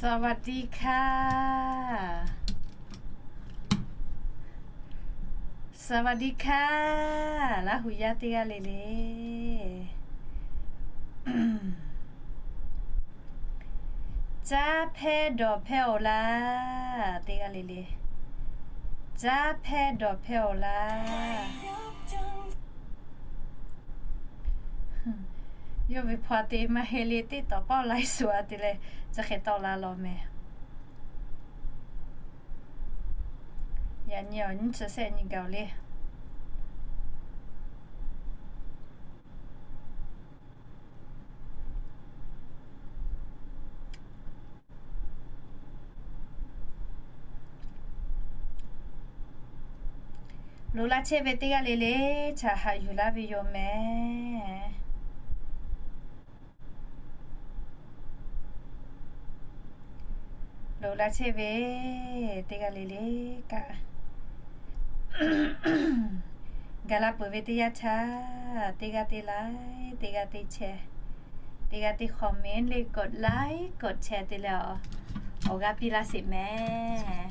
สวัสดีค่ะ สวัสดีค่ะ Laˇ huˍ yaˇ teˇ g'aˇ le le. Caˇ hpehˇ dawˬ hpehˇ-oˬ laˇ, teˇ g'aˇ le le. Caˇ hpehˇ dawˬ hpehˇ-oˬ laˇ. Yawˇ ve hpaw te maˇ heˆ le, teˇ tawˍ pawˆ lai suhˍ a te leh, chi hk'e tawˆ la law meh. Yaꞈ nyi awˬ nyiˇ chi shehˆ nyi gaˬ-oˬ le. Loꞈ la chehˇ ve teˇ g'aˇ le le, htaꞈ haꞈ yuˬ laˇ ve yoˬ meh. Loꞈ la chehˇ ve teˇ g'aˇ le le kaꞈ, gaˬ la peuˬ ve teˇ yanˇ htaˇ, teˇ g'aˇ teˇ like, teˇ g'aˇ teˇ share, teˇ g'aˇ teˇ comment le, กดไลค์ กดแชร์ te leh, awˬ g'aˇ piˇ laˇ sheˍ meh.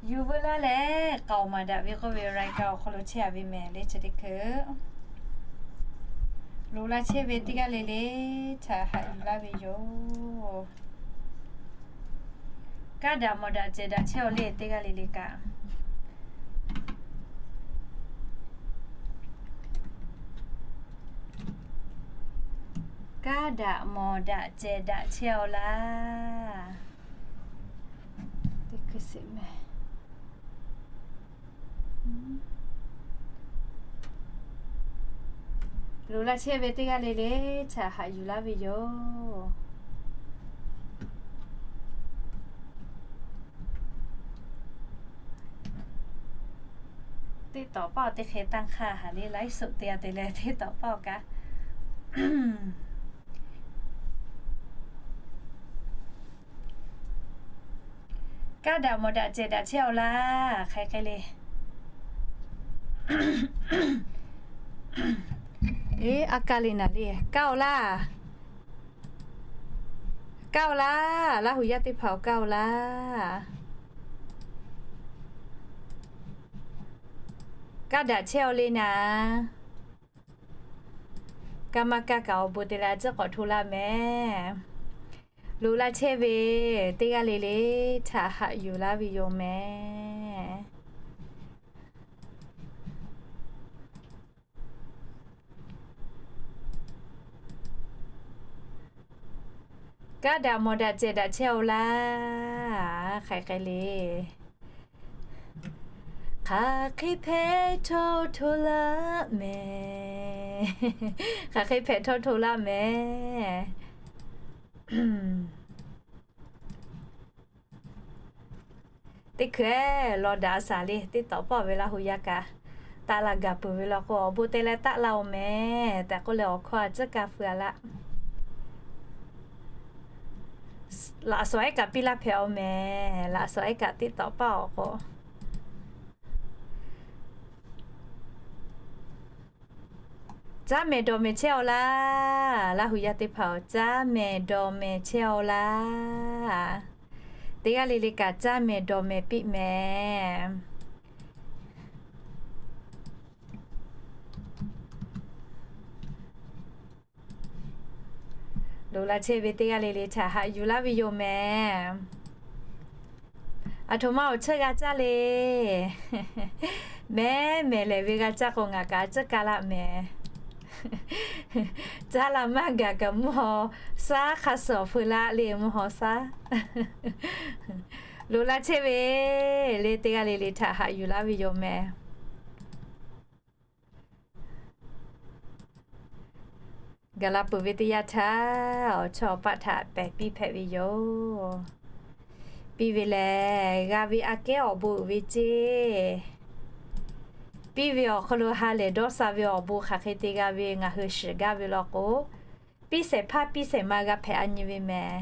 Yuˬ veu laˇ leh, k'aoˍ maˍ daꞈ ve k'oˆ ve รายการ awˬ hk'aw lo chehˇ a ve meh le, chi teˇ hkui. Loꞈ la chehˇ ve teˇ g'aˇ le le, htaꞈ haꞈ yuˬ laˇ ve yoˬ. Kaˇ daꞈ mawˬ daꞈ cehˬ daꞈ chehˇ-oˬ le, teˇ g'aˇ le le kaꞈ. Kaˇ daꞈ mawˬ daꞈ cehˬ daꞈ chehˇ-oˬ laˇ. Loꞈ la chehˇ ve teˇ g'aˇ le le, htaꞈ haꞈ yuˬ laˇ ve yoˬ. Teˇ tawˍ paˆ teˇ hk'e tanˇ hk'aˇ haˍ le, ไลฟ์สด te a te leh, teˇ tawˍ paˆ kaꞈ. Kaˇ daꞈ mawˬ daꞈ cehˬ daꞈ chehˇ-oˬ laˇ, hk'aˬ hk'e le. Eˬ, a kaˇ le naˍ le, kaˇ-oˬ laˇ. Kaˇ-oˬ laˇ, Laˇ huˍ yaˇ teˇ hpaˍ-oˬ, kaˇ-oˬ laˇ. Kaˇ daꞈ chehˇ-oˬ le naˍ. Kaˇ maˇ kaˇ kaꞈ awˬ bon te leh a ciˉ k'awꞈ hto laˇ meh. Loꞈ la chehˇ ve teˇ g'aˇ le le htaꞈ haꞈ yuˬ laˇ ve yoˬ meh. Kaˇ daꞈ mawˬ daꞈ cehˬ daꞈ chehˇ-oˬ laˇ, hk'aˬ hk'e le. Hk'aˬ hk'e hpehꞈ htawˇ hto laˇ meh. Hk'aˬ hk'e hpehꞈ htawˇ hto laˇ meh. Teˇ hkui law daꞈ a shaˍ le, teˇ tawˍ pawˆ ve Laˇ huˍ yaˇ kaꞈ, taˆ la gaˬ peuˬ ve law k'o, awˬ bon te leh taˆ la-oˬ meh tehꞈ k'oˆ leh awˬ hkawˇ a ciˉ kaˇ feu a laˇ. Laꞈ shawnˍ ehˉ kaꞈ piˇ laˇ hpehꞈ-oˬ meh. Laꞈ shawnˍ ehˉ kaꞈ teˇ tawˍ pawˆ awˬ k'o, caˇ mehˍ dawˬ mehˍ chehˇ-oˬ laˇ. Laˇ huˍ yaˇ teˇ hpaˍ-oˬ, caˇ mehˍ dawˬ mehˍ chehˇ-oˬ laˇ. Teˇ g'aˇ le le kaꞈ caˇ mehˍ dawˬ mehˍ piˇ meh. Loꞈ la chehˇ ve teˇ g'aˇ le le htaꞈ haꞈ yuˬ laˇ ve yoˬ meh. Aˬ htoꞈ ma awˬ cheuˇ g'a caˇ le. Mehˉ mehˍ lehˬ ve g'a caˇ k'o ngaˬ kaꞈ a ciˉ kaˇ laˇ meh. Caˇ la maˇ gaˬ kaꞈ mvuhˇ haw shaˉ hk'a suhˍ awˬ feu laˇ le, mvuhˇ haw shaˉ. Loꞈ la chehˇ ve le teˇ g'aˇ le le htaꞈ haꞈ yuˬ laˇ ve yoˬ meh. Gaˬ la peuˬ ve teˇ yanˇ htaˇ, awˬ chawˇ awˬ paˆ htaꞈ pehˬ piˇ hpehꞈ ve yoˬ. Piˇ ve lehˬ, g'a ve aꞈ kehˉ awˬ bon uiˍ ve ceˇ. Piˇ ve awˬ hk'aw lo ha lehˬ dawˇ sha ve awˬ bon hk'aˬ hk'e te g'a ve ngaˬ hui shiˍ gaˇ ve law k'o, piˇ shehˍ hpaˇ piˇ shehˍ ma g'a hpehꞈ a nyi ve meh.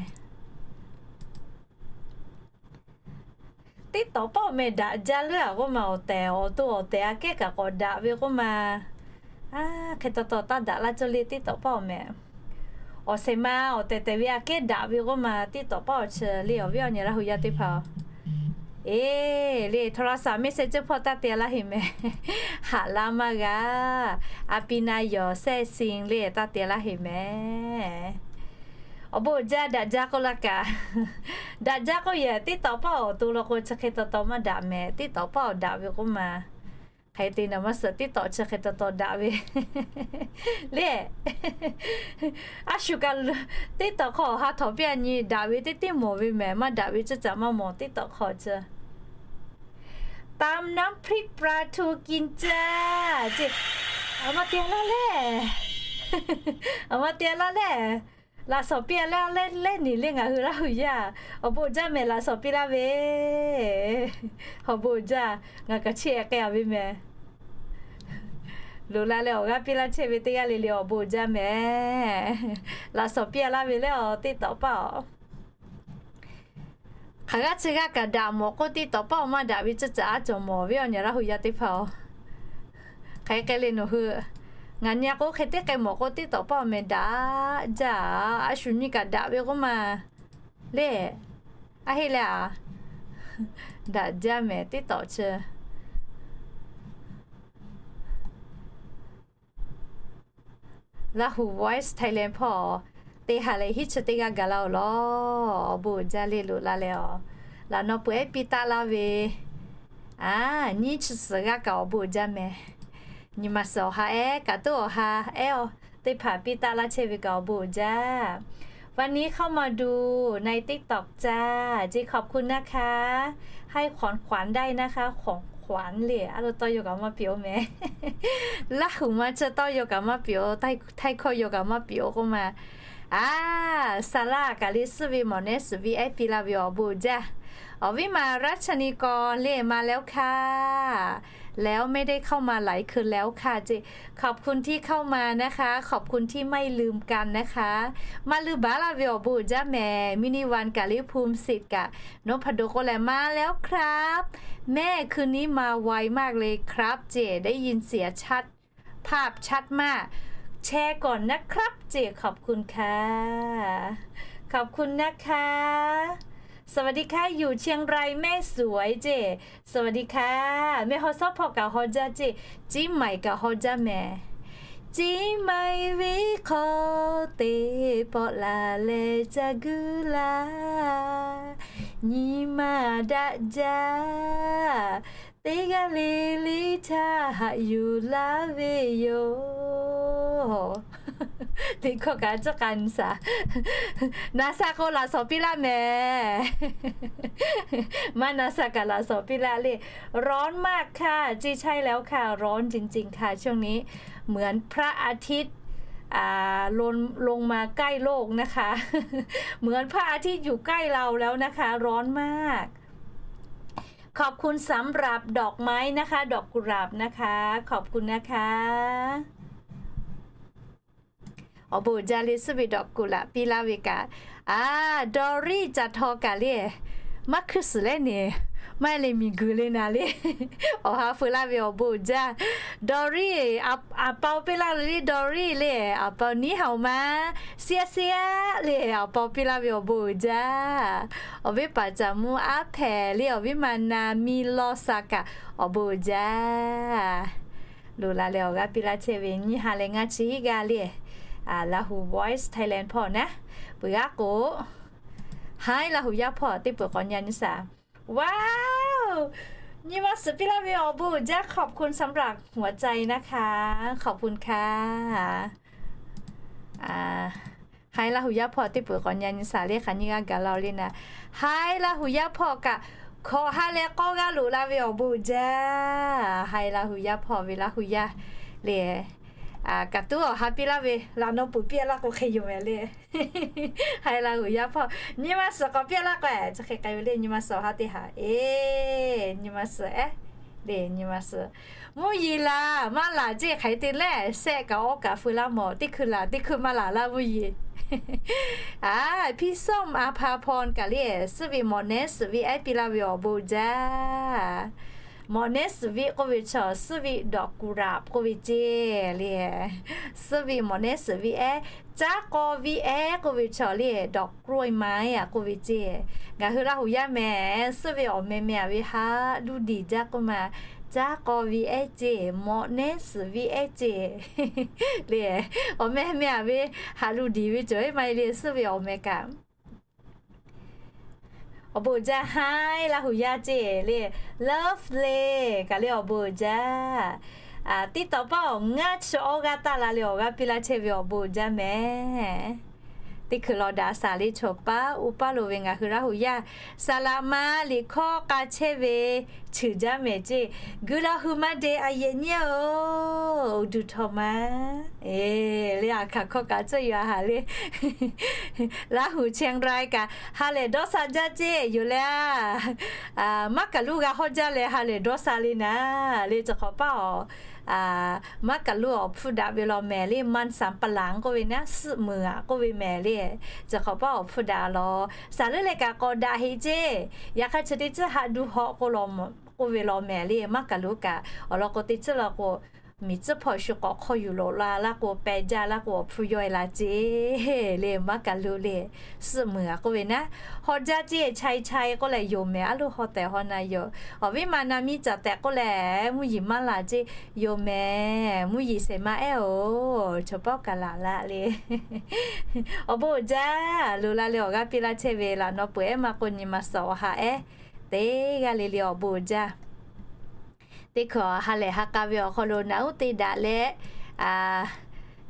Teˇ tawˍ pawˆ meh daꞈ jaˇ leuˉ a k'oˆ ma, awˬ tehˬ awˬ to awˬ tehˬ aꞈ kehˉ kaꞈ k'awꞈ daꞈ ve k'oˆ ma. Hk'e taw taw taˇ daꞈ laˇ cawˇ le, tiˉ tawꞈ paˇ awˬ mehˍ. Awˬ shehˍ ma awˬ tehˬ tehˬ ve aꞈ kehˉ daꞈ ve k'oˆ ma, tiˉ tawꞈ paˇ awˬ chi le, awˬ viˉ awˬ nyi Laˇ hu yaˇ teˇ hpaˍ-oˬ. Eˬ le, โทรศัพท์ message hpawˇ taˇ te laˇ heˆ mehˍ. Haꞈ laˇ maˇ g'a. A pi na yawˬ sehˆ sin le taˇ te laˇ heˆ mehˍ. Awˬ bon uiˍ jaˇ, daꞈ jaˇ k'oˆ laˇ kaꞈ, daꞈ jaˇ k'oˆ yehˬ, tiˉ tawꞈ paˇ awˬ to law k'o chi hk'e taw taw maˇ daꞈ mehˍ. Tiˉ tawꞈ paˇ awˬ daꞈ ve k'oˆ ma, hk'e te na maˇ suhˍ, tiˉ tawꞈ chi hk'e taw taw daꞈ ve le. A shu kaꞈ, tiˉ tawꞈ hk'aw ha htawꞈ piˇ a nyi, daꞈ ve teˇ tiˉ mawˬ ve mehˍ, maˇ daꞈ ve ceuˬ caꞈ maˇ mawˬ, tiˉ tawꞈ hk'aw ceuˬ. Tam nam phrik pra tu kin ca ce. A ma te laˇ le. A ma te laˇ le. Laꞈ shawˍ piˇ a laˇ le, leh niˬ le ngaˬ hui Laˇ hu yaˇ. Awˬ bon uiˍ jaˇ mehˍ, laꞈ shawˍ piˇ laˇ ve. Awˬ bon uiˍ jaˇ, ngaˬ kaꞈ chiˇ ehˍ k'ai a ve mehˍ. Loꞈ la leh awˬ g'aˇ piˇ laˇ chehˇ ve teˇ g'aˇ le le awˬ bon uiˍ jaˇ mehˍ. Laꞈ shawˍ piˇ a laˇ ve le, awˬ tiˉ tawꞈ paˇ-oˬ. Hk'aˬ g'aˇ chi g'aˇ kaꞈ daꞈ mawˬ k'oˆ, tiˉ tawꞈ paˇ awˬ maˇ daꞈ ve ceuˬ caꞈ a cawˬ mawˬ ve awˬ nyi Laˇ hu yaˇ teˇ hpaˍ-oˬ. Hk'e k'ai le nawˬ hui, ngaˬ nyi a k'o hk'e teˇ k'ai mawˬ k'o, tiˉ tawꞈ paˇ awˬ mehˍ daꞈ jaˇ. A shu nyi kaꞈ daꞈ ve k'oˆ ma le. A heˆ leh a, daꞈ jaˇ mehˍ, tiˉ tawꞈ chi. Laˇ hu Voice Thailand hpawˇ te ha leh hiˉ chi teˇ g'aˇ gaˬ laˇ-oˬ lawˬ. Awˬ bon uiˍ jaˇ le, loꞈ la leh awˬ, laꞈ naw peuˬ ehˉ piˇ taˆ laˇ ve, a, nyiˇ chi suhˍ g'aˇ kaꞈ awˬ bon uiˍ jaˇ mehˍ. Nyi ma suhˍ awˬ ha ehˉ, kaꞈ toˉ awˬ ha ehˉ teˇ hpaˍ piˇ taˆ laˇ chehˇ ve kaꞈ awˬ bon uiˍ jaˇ. วันนี้เข้ามาดูใน TikTok จ้า เจ ขอบคุณนะคะ ให้ของขวัญได้นะคะ ของขวัญ le, a lo tawˇ yaw kaꞈ maˇ piˇ-oˬ mehˍ. Laˇ hu ma chi tawˇ yaw kaꞈ maˇ piˇ-oˬ, Htaiˇ hkawˇ yaw kaꞈ maˇ piˇ-oˬ k'oˆ ma. A, Saˍ laˇ kaꞈ le suhˆ ve mawˬ nehˉ suhˍ ve ehˉ piˇ laˇ ve awˬ bon uiˍ jaˇ. Awˬ viˉ ma รัชนีกร le มาแล้วค่ะ แล้วไม่ได้เข้ามาหลายคืนแล้วค่ะ เจ ขอบคุณที่เข้ามานะคะ ขอบคุณที่ไม่ลืมกันนะคะ Maˇ luˇ baˬ laˇ ve awˬ bon uiˍ jaˇ mehˍ. Miˇ niˇ วัน kaꞈ le ภูมิสิทธิ์ kaꞈ นพดล k'oˆ leh มาแล้วครับ แม่ คืนนี้มาไวมากเลยครับ เจ ได้ยินเสียงชัด ภาพชัดมาก แชร์ก่อนนะครับ เจ ขอบคุณค่ะ ขอบคุณนะคะ สวัสดีค่ะ อยู่เชียงราย แม่สวย เจ สวัสดีค่ะ แม่ฮ่องสอน hpawˇ kaꞈ haw jaˇ เจ เชียงใหม่ kaꞈ haw jaˇ mehˍ. เชียงใหม่ venˇ hk'aw te pawˆ la leh ca guˇ laˇ, nyi ma daꞈ jaˇ, teˇ g'aˇ le le htaˇ haꞈ yuˬ laˇ ve yoˬ. Teˇ hkawˇ kaꞈ tcuhˉ k'a nyi shaˍ. Na sha k'o laꞈ shawˍ piˇ laˇ mehˍ. Maˇ na sha kaꞈ laꞈ shawˍ piˇ laˇ le. ร้อนมากค่ะ เจ ใช่แล้วค่ะ ร้อนจริงๆค่ะ ช่วงนี้ เหมือนพระอาทิตย์ อ่า ลง ลงมาใกล้โลกนะคะ เหมือนพระอาทิตย์อยู่ใกล้เราแล้วนะคะ ร้อนมาก ขอบคุณสำหรับดอกไม้นะคะ ดอกกุหลาบนะคะ ขอบคุณนะคะ Awˬ bon uiˍ jaˇ le, suhˉ ve dawꞈ kuˬ laꞈ piˇ laˇ ve kaꞈ, a, Doris Caˍ htaw kaꞈ le, maˇ hkuiˇ suhˍ leh ne, maˇ heˆ leh miˬguiˬ le naˍ le, awˬ ha feu laˇ ve awˬ bon uiˍ jaˇ. Doris, a pa-oˬ piˇ laˇ le, Doris le, a pa-oˬ 你好吗, siaˇ siaˇ le, a pa-oˬ piˇ laˇ ve awˬ bon uiˍ jaˇ. Awˬ viˉ paˍ Caˍ mvuh aˉ hpehꞈ le, awˬ viˉ ma na miˇ lawˇ sha kaꞈ awˬ bon uiˍ jaˇ. Loꞈ la leh awˬ g'aˇ piˇ laˇ chehˇ ve nyiˇ ha leh ngaˇ chi hiˉ g'aˇ le, Lahu Voice Thailand hpawˇ naˉ, peuˬ g'aˇ k'o, Haiˉ Lahu yaˇ hpawˇ teˇ peuˬ k'awꞈ nyi nyi shaˍ. Wow, nyi ma suhˍ piˇ laˇ ve awˬ bon uiˍ jaˇ, ขอบคุณสำหรับหัวใจนะคะ ขอบคุณค่ะ. Haiˉ Lahu yaˇ hpawˇ teˇ peuˬ k'awꞈ nyi nyi shaˍ le, hk'aˬ nyiˇ g'aˇ gaˬ la le naˍ. Haiˉ Lahu yaˇ hpawˇ kaꞈ hkawꞈ ha leh k'awˇ g'aˇ loꞈ la ve awˬ bon uiˍ jaˇ. Haiˉ Lahu yaˇ hpawˇ ve Lahu yaˇ le, kaꞈ tuˉ awˬ ha piˇ laˇ ve, laꞈ naw puiˍ piˇ laˇ k'o hk'e yoˬ mehˍ le. Haiˉ Lahu yaˇ hpawˇ nyi ma suhˍ k'awꞈ piˇ laˇ k'o, chi hk'e k'ai ve le, nyi ma suhˍ awˬ ha teˇ ha, e, nyi ma suhˍ ehˉ le, nyi ma suhˍ. Mvuhˇ yeˬ laˬ maˇ laˬ ceˇ hk'aˬ hk'e te leh, shehˆ kaꞈ awˉ kaꞈ feu laˇ mawˬ, teˇ hkui laˬ teˇ hkui maˇ laˬ laˇ mvuhˇ yeˬ. A, Piˇ Sawˉ Ma Pa Hpaw kaꞈ le, suhˉ ve mawˬ nehˉ suhˍ ve ehˉ piˇ laˇ ve awˬ bon uiˍ jaˇ. Mawꞈ nehˉ suhˍ viˆ k'oˆ ve chaw, suhˉ viˆ ดอกกุหลาบ k'oˆ ve ceˇ le. Suhˉ viˆ mawꞈ nehˉ suhˍ viˆ ehˉ, caˉ k'aw viˆ ehˉ k'oˆ ve chaw le, ดอกกล้วยไม้ a k'oˆ ve ceˇ. Ngaˬ hui Laˇ huˍ yaˇ mehˍ, suhˉ ve awˬ meh meh a ve haꞈ luˇ diˬ jaˇ k'oˆ ma, caˉ k'aw viˆ ehˉ ceˇ, mawꞈ nehˉ suhˍ viˆ ehˉ ceˇ le. Awˬ meh meh a ve haꞈ luˇ diˬ ve cawˬ ehˉ ma e le, suhˉ ve awˬ meh kaꞈ. Awˬ bon jaˇ haˉ Laˇ huˍ yaˇ ceˇ le, lovely kaꞈ le awˬ bon jaˇ. Teˇ tawˍ paˉ awˬ ngaˇ chi awˇ g'aˇ taˆ la le awˬ g'aˇ piˇ laˇ chehˇ ve awˬ bon jaˇ mehˍ. Teˇ hkui law daꞈ saˍ le chaw paˉ uˉ paˉ lo ve ngaˬ hui Laˇ huˍ yaˇ, saˍ laꞈ ma liꞈ hkawˇ k'a chehˇ ve cheuˬ jaˇ mehˍ ceˇ. Guiˬ la hui maˇ de a yehˬ nyiˇ-oˬ, uˉ duˬ htaw ma. Le a hkaˍ hkawˇ kaꞈ tcuhˇ yuˬ a haˍ le. Laˇ huˍ เชียงราย kaꞈ ha lehˬ dawˇ sha jaˇ ceˇ yoˬ le. Maˉ kaˍ luˇ g'a hawˇ jaˇ leh ha lehˬ dawˇ sha le naˍ le. Chi hk'awꞈ paˉ awˬ maˉ kaˍ luˇ awˬ hpfuhˇ daꞈ ve law mehˍ le, มันสำปะหลัง k'oˆ ve naˉ, suhˆ muiˬ a k'oˆ ve mehˍ le. Chi hk'awꞈ paˉ awˬ hpfuhˇ daꞈ law, saˍ leuˉ leh kaꞈ k'awꞈ daꞈ heꞈ ceˇ. Yaꞈ hk'aˇ chi teˇ tcuhˇ haꞈ duˇ hawˆ k'oˆ ve law mehˍ le, maˉ kaˍ luˇ kaꞈ awˬ lawn k'o teˇ tcuhˇ law k'o, miˬ tcuhˇ hpawˇ shu k'awꞈ hk'aw yuˬ loꞈ la laˇ k'o, peh jaˇ laˇ k'o awˬ hpfuhˇ yawˇ e la ceˇ le, maˉ kaˍ luˇ le. Suhˆ muiˬ a k'oˆ ve naˉ, haw jaˇ ceˇ, chai chai k'oˆ leh yoˬ mehˍ, aˉ loˇ haw tehꞈ haw na yoˬ. Awˬ viˉ ma na miˇ caˍ tehꞈ k'oˆ leh mvuhˇ yeˬ maˇ laˬ ceˇ yoˬ mehˍ, mvuhˇ yeˬ shehˍ ma ehˉ-oˬ, chaw paˉ kaꞈ laˬ laˇ le. Awˬ bon jaˇ, loꞈ la leh awˬ g'aˇ piˇ laˇ chehˇ ve laꞈ naw peuˬ ehˉ maˇ k'oˆ nyi ma suhˍ awˬ ha ehˉ teˇ g'aˇ le le awˬ bon jaˇ. Teˇ hkui ha lehˬ ha k'a ve awˬ hk'aw lo naꞈ uˉ te daꞈ leh,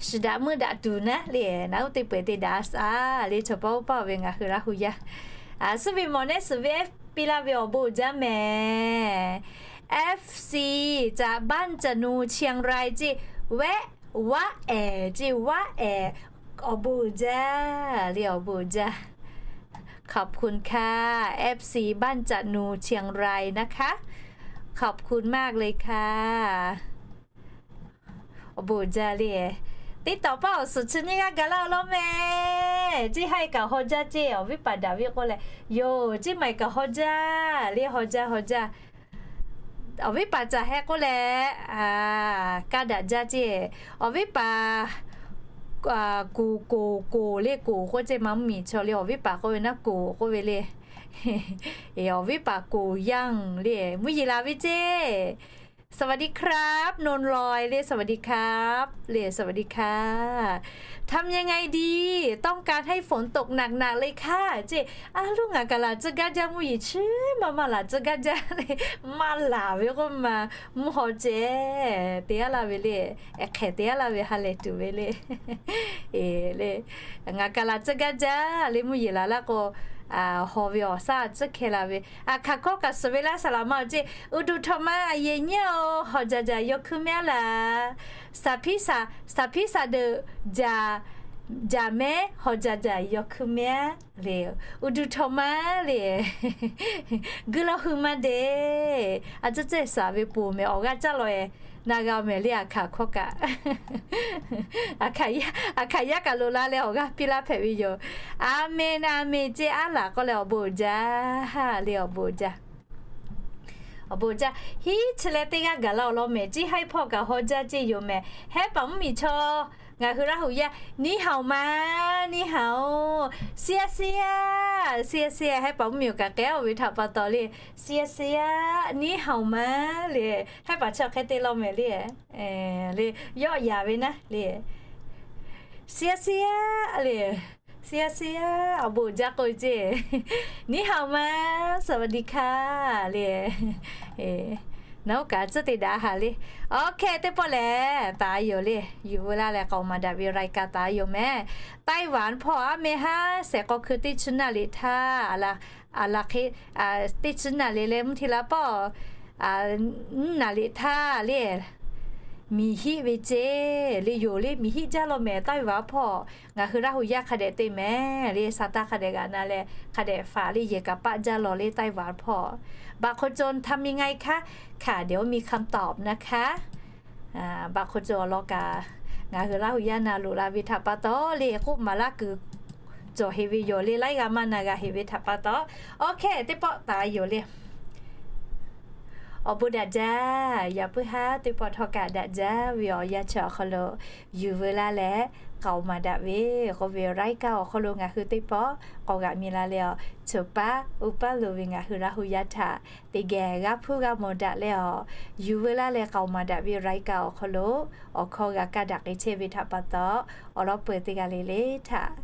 shiˍ daꞈ meuˇ daꞈ tuˬ naˉ le, naꞈ uˉ te peuˬ te daꞈ a shaˍ le, chaw paˉ uˉ paˇ ve ngaˬ hui Laˇ huˍ yaˇ. Suhˉ ve mawꞈ nehˉ suhˍ ve ehˉ piˇ laˇ ve awˬ bon jaˇ mehˍ. FC จากบ้านจานู เชียงราย ceˇ, wehˆ, waˆ ehˍ ceˇ, waˆ ehˍ. Awˬ bon jaˇ le, awˬ bon jaˇ. ขอบคุณค่ะ FC บ้านจานู เชียงราย นะคะ ขอบคุณมากเลยค่ะ Awˬ bon jaˇ le. Teˇ tawˍ paˉ awˬ suhˍ chi nyiˇ g'aˇ gaˬ laˇ-oˬ law mehˍ. Ceˇ ha e kaꞈ haw jaˇ ceˇ, awˬ viˉ paˍ daꞈ ve k'oˆ leh, yoˬ, ceˇ ma e kaꞈ haw jaˇ le, haw jaˇ, haw jaˇ. Awˬ viˉ paˍ caˬ heh k'oˆ leh, kaˇ daꞈ jaˇ ceˇ. Awˬ viˉ paˍ koˍ, koˍ, koˍ le, koˍ k'oˆ ceˇ ma mvuhˇ miˬ chaw le, awˬ viˉ paˍ k'oˆ ve naˉ koˍ k'oˆ ve le. Awˬ viˉ paˍ koˍ yanˇ le, mvuhˇ yeˬ la ve ceˇ. สวัสดีครับ นนท์ลอย le, สวัสดีครับ le, สวัสดีค่ะ ทำยังไงดี ต้องการให้ฝนตกหนักๆเลยค่ะ ceˇ. Aˉ loˇ ngaˬ kaꞈ laˬ tcuhˇ gaˇ jaˇ, mvuhˇ yeˬ chi maˇ maˇ laˬ tcuhˇ gaˇ jaˇ le. Maˇ laˬ ve k'oˆ ma, mvuhˇ haw ceh te aˉ laˇ ve le. Ehˍ hk'ehˍ te aˉ laˇ ve ha lehˬ tuˬ ve le. Le, ngaˬ kaꞈ laˬ tcuhˇ gaˇ jaˇ le, mvuhˇ yeˬ laˬ laˇ k'o, haw ve awˬ shaˉ tcuhˉ hkeh la ve. A hkaˍ hkawˇ kaꞈ suhˍ ve laˇ saˍ laꞈ ma ceˇ. Uˉ duˬ htaw ma a yehˬ nyiˇ-oˬ, hawˬ jaˬ jaˬ yaw hkui mehˉ laˬ. Saˍ hpiˉ saˍ, saˍ hpiˉ saˍ deuꞈ jaˬ, jaˬ mehˉ, hawˬ jaˬ jaˬ yaw hkui mehˉ le. Uˉ duˬ htaw ma le. Guiˬ la hui maˇ de. A tcuhˉ cehˇ saˍ ve poˬ mehˍ, awˬ g'aˇ caˇ law e na g'a mehˍ le, a hkaˍ hkawˇ kaꞈ. A hkaˍ yaˇ kaꞈ loꞈ la leh awˬ g'aˇ piˇ laˇ hpehꞈ ve yoˬ. Aˍmenˍ, aˍmenˍ ceˇ aˉ laˬ k'oˆ leh awˬ bon jaˇ le, awˬ bon jaˇ. Awˬ bon jaˇ. Hiˉ chi leh teˇ g'aˇ gaˬ laˇ-oˬ law mehˍ, ceˇ ha e hpawˇ kaꞈ haw jaˇ ceˇ yoˬ mehˍ. Hehˉ paˍ mvuhˇ miˬ chaw, ngaˬ hui Laˇ huˍ yaˇ, 你好吗, 你好. 谢谢, 谢谢, hehˉ paˍ mvuhˇ miˬ kaꞈ k'ehˉ-oˬ ve htaꞈ pa taw le. 谢谢, 你好吗 le. Hehˉ paˍ chi hk'e te law mehˍ le. Le, yawˆ yaˍ ve naˉ le. 谢谢 le. 谢谢, awˬ bon jaˇ k'oˆ ve ceˇ. 你好吗, สวัสดีค่ะ le. Naˉ oˇ kaꞈ tcuhˉ te daꞈ haˍ le. Awˬ hk'e teˇ pawˆ lehˬ taˍ yoˬ le. Yuˬ veu laˇ leh k'aoˍ maˍ daꞈ ve รายการ taˍ yoˬ mehˍ. ไต้หวัน hpawˇ aˉ meh haˉ shehˍ k'aw hkui teˇ chi naˇ liꞈ htaˇ, a la hk'e, teˇ chi naˇ liꞈ leh mvuhˇ hti la pawˆ naˇ liꞈ htaˇ le, miˬ hiˆ ve ceˇ le, yoˬ le, miˬ hiˆ jaˇ law mehˍ. ไต้หวัน hpawˇ ngaˬ hui Laˇ huˍ yaˇ hk'a dehꞈ te mehˍ le, sa taˇ hk'a dehꞈ g'aꞈ na leh hk'a dehꞈ faˍ le, yehˬ kaꞈ paˆ jaˇ law le ไต้หวัน hpawˇ. บัตรคนจนทำยังไงคะ ค่ะ เดี๋ยวมีคำตอบนะคะ. Baꞈ hk'aw cawˬ awˬ lawn kaꞈ ngaˬ hui Laˇ huˍ yaˇ na loꞈ la ve htaꞈ pa taw le, k'oˆ maˍ laˇ kuiˬ cawˬ heꞈ ve yoˬ le, laiˉ g'a maˇ na g'a heꞈ ve htaꞈ pa taw. Awˬ hk'e teˇ pawˆ taˍ yoˬ le. Awˬ bon daꞈ jaˇ. Yaꞈ puiˉ haˉ teˇ pawˆ htawˇ kaꞈ daꞈ jaˇ ve awˬ yanˇ chi awˬ hk'aw lo, yuˬ veu laˇ leh k'aoˍ maˍ daꞈ ve k'oˆ ve รายการ awˬ hk'aw lo ngaˬ hui teˇ pawˆ k'awꞈ g'aꞈ mi la leh awˬ, cawˬ paˉ uˉ paˉ loˍ ve ngaˬ hui Laˇ hu yaˇ htaꞈ teˇ geh g'a hpuˇ g'a mawˬ daꞈ leh awˬ, yuˬ veu laˇ leh k'aoˍ maˍ daꞈ ve รายการ awˬ hk'aw lo awˬ hkawˇ g'a kaˇ daꞈ k'ai chehˇ ve htaꞈ pa taw, awˬ lawn peuˬ teˇ g'aˇ le le htaꞈ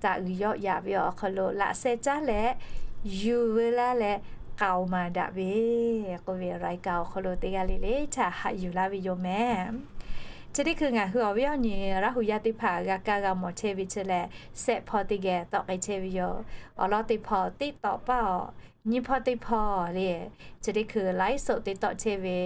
taˍ uiˍ yawˆ yaꞈ ve awˬ hk'aw lo laꞈ sheh caˉ leh yuˬ veu laˇ leh k'aoˍ maˍ daꞈ ve k'oˆ ve รายการ awˬ hk'aw lo teˇ g'aˇ le le htaꞈ haꞈ yuˬ laˇ ve yoˬ mehˍ. Chi teˇ hkui ngaˬ hui awˬ viˉ awˬ nyi Laˇ hu yaˇ teˇ hpaˍ g'a kaˇ g'a mawˬ chehˇ ve chi lehˬ, sehˆ hpawˇ teˇ geh tawˆ k'ai chehˇ ve yoˬ. Awˬ lawn teˇ hpawˇ TikTok paˇ awˬ, nyiˇ hpawˇ teˇ hpawˇ le, chi teˇ hkui ไลฟ์สด te tawˆ chehˇ ve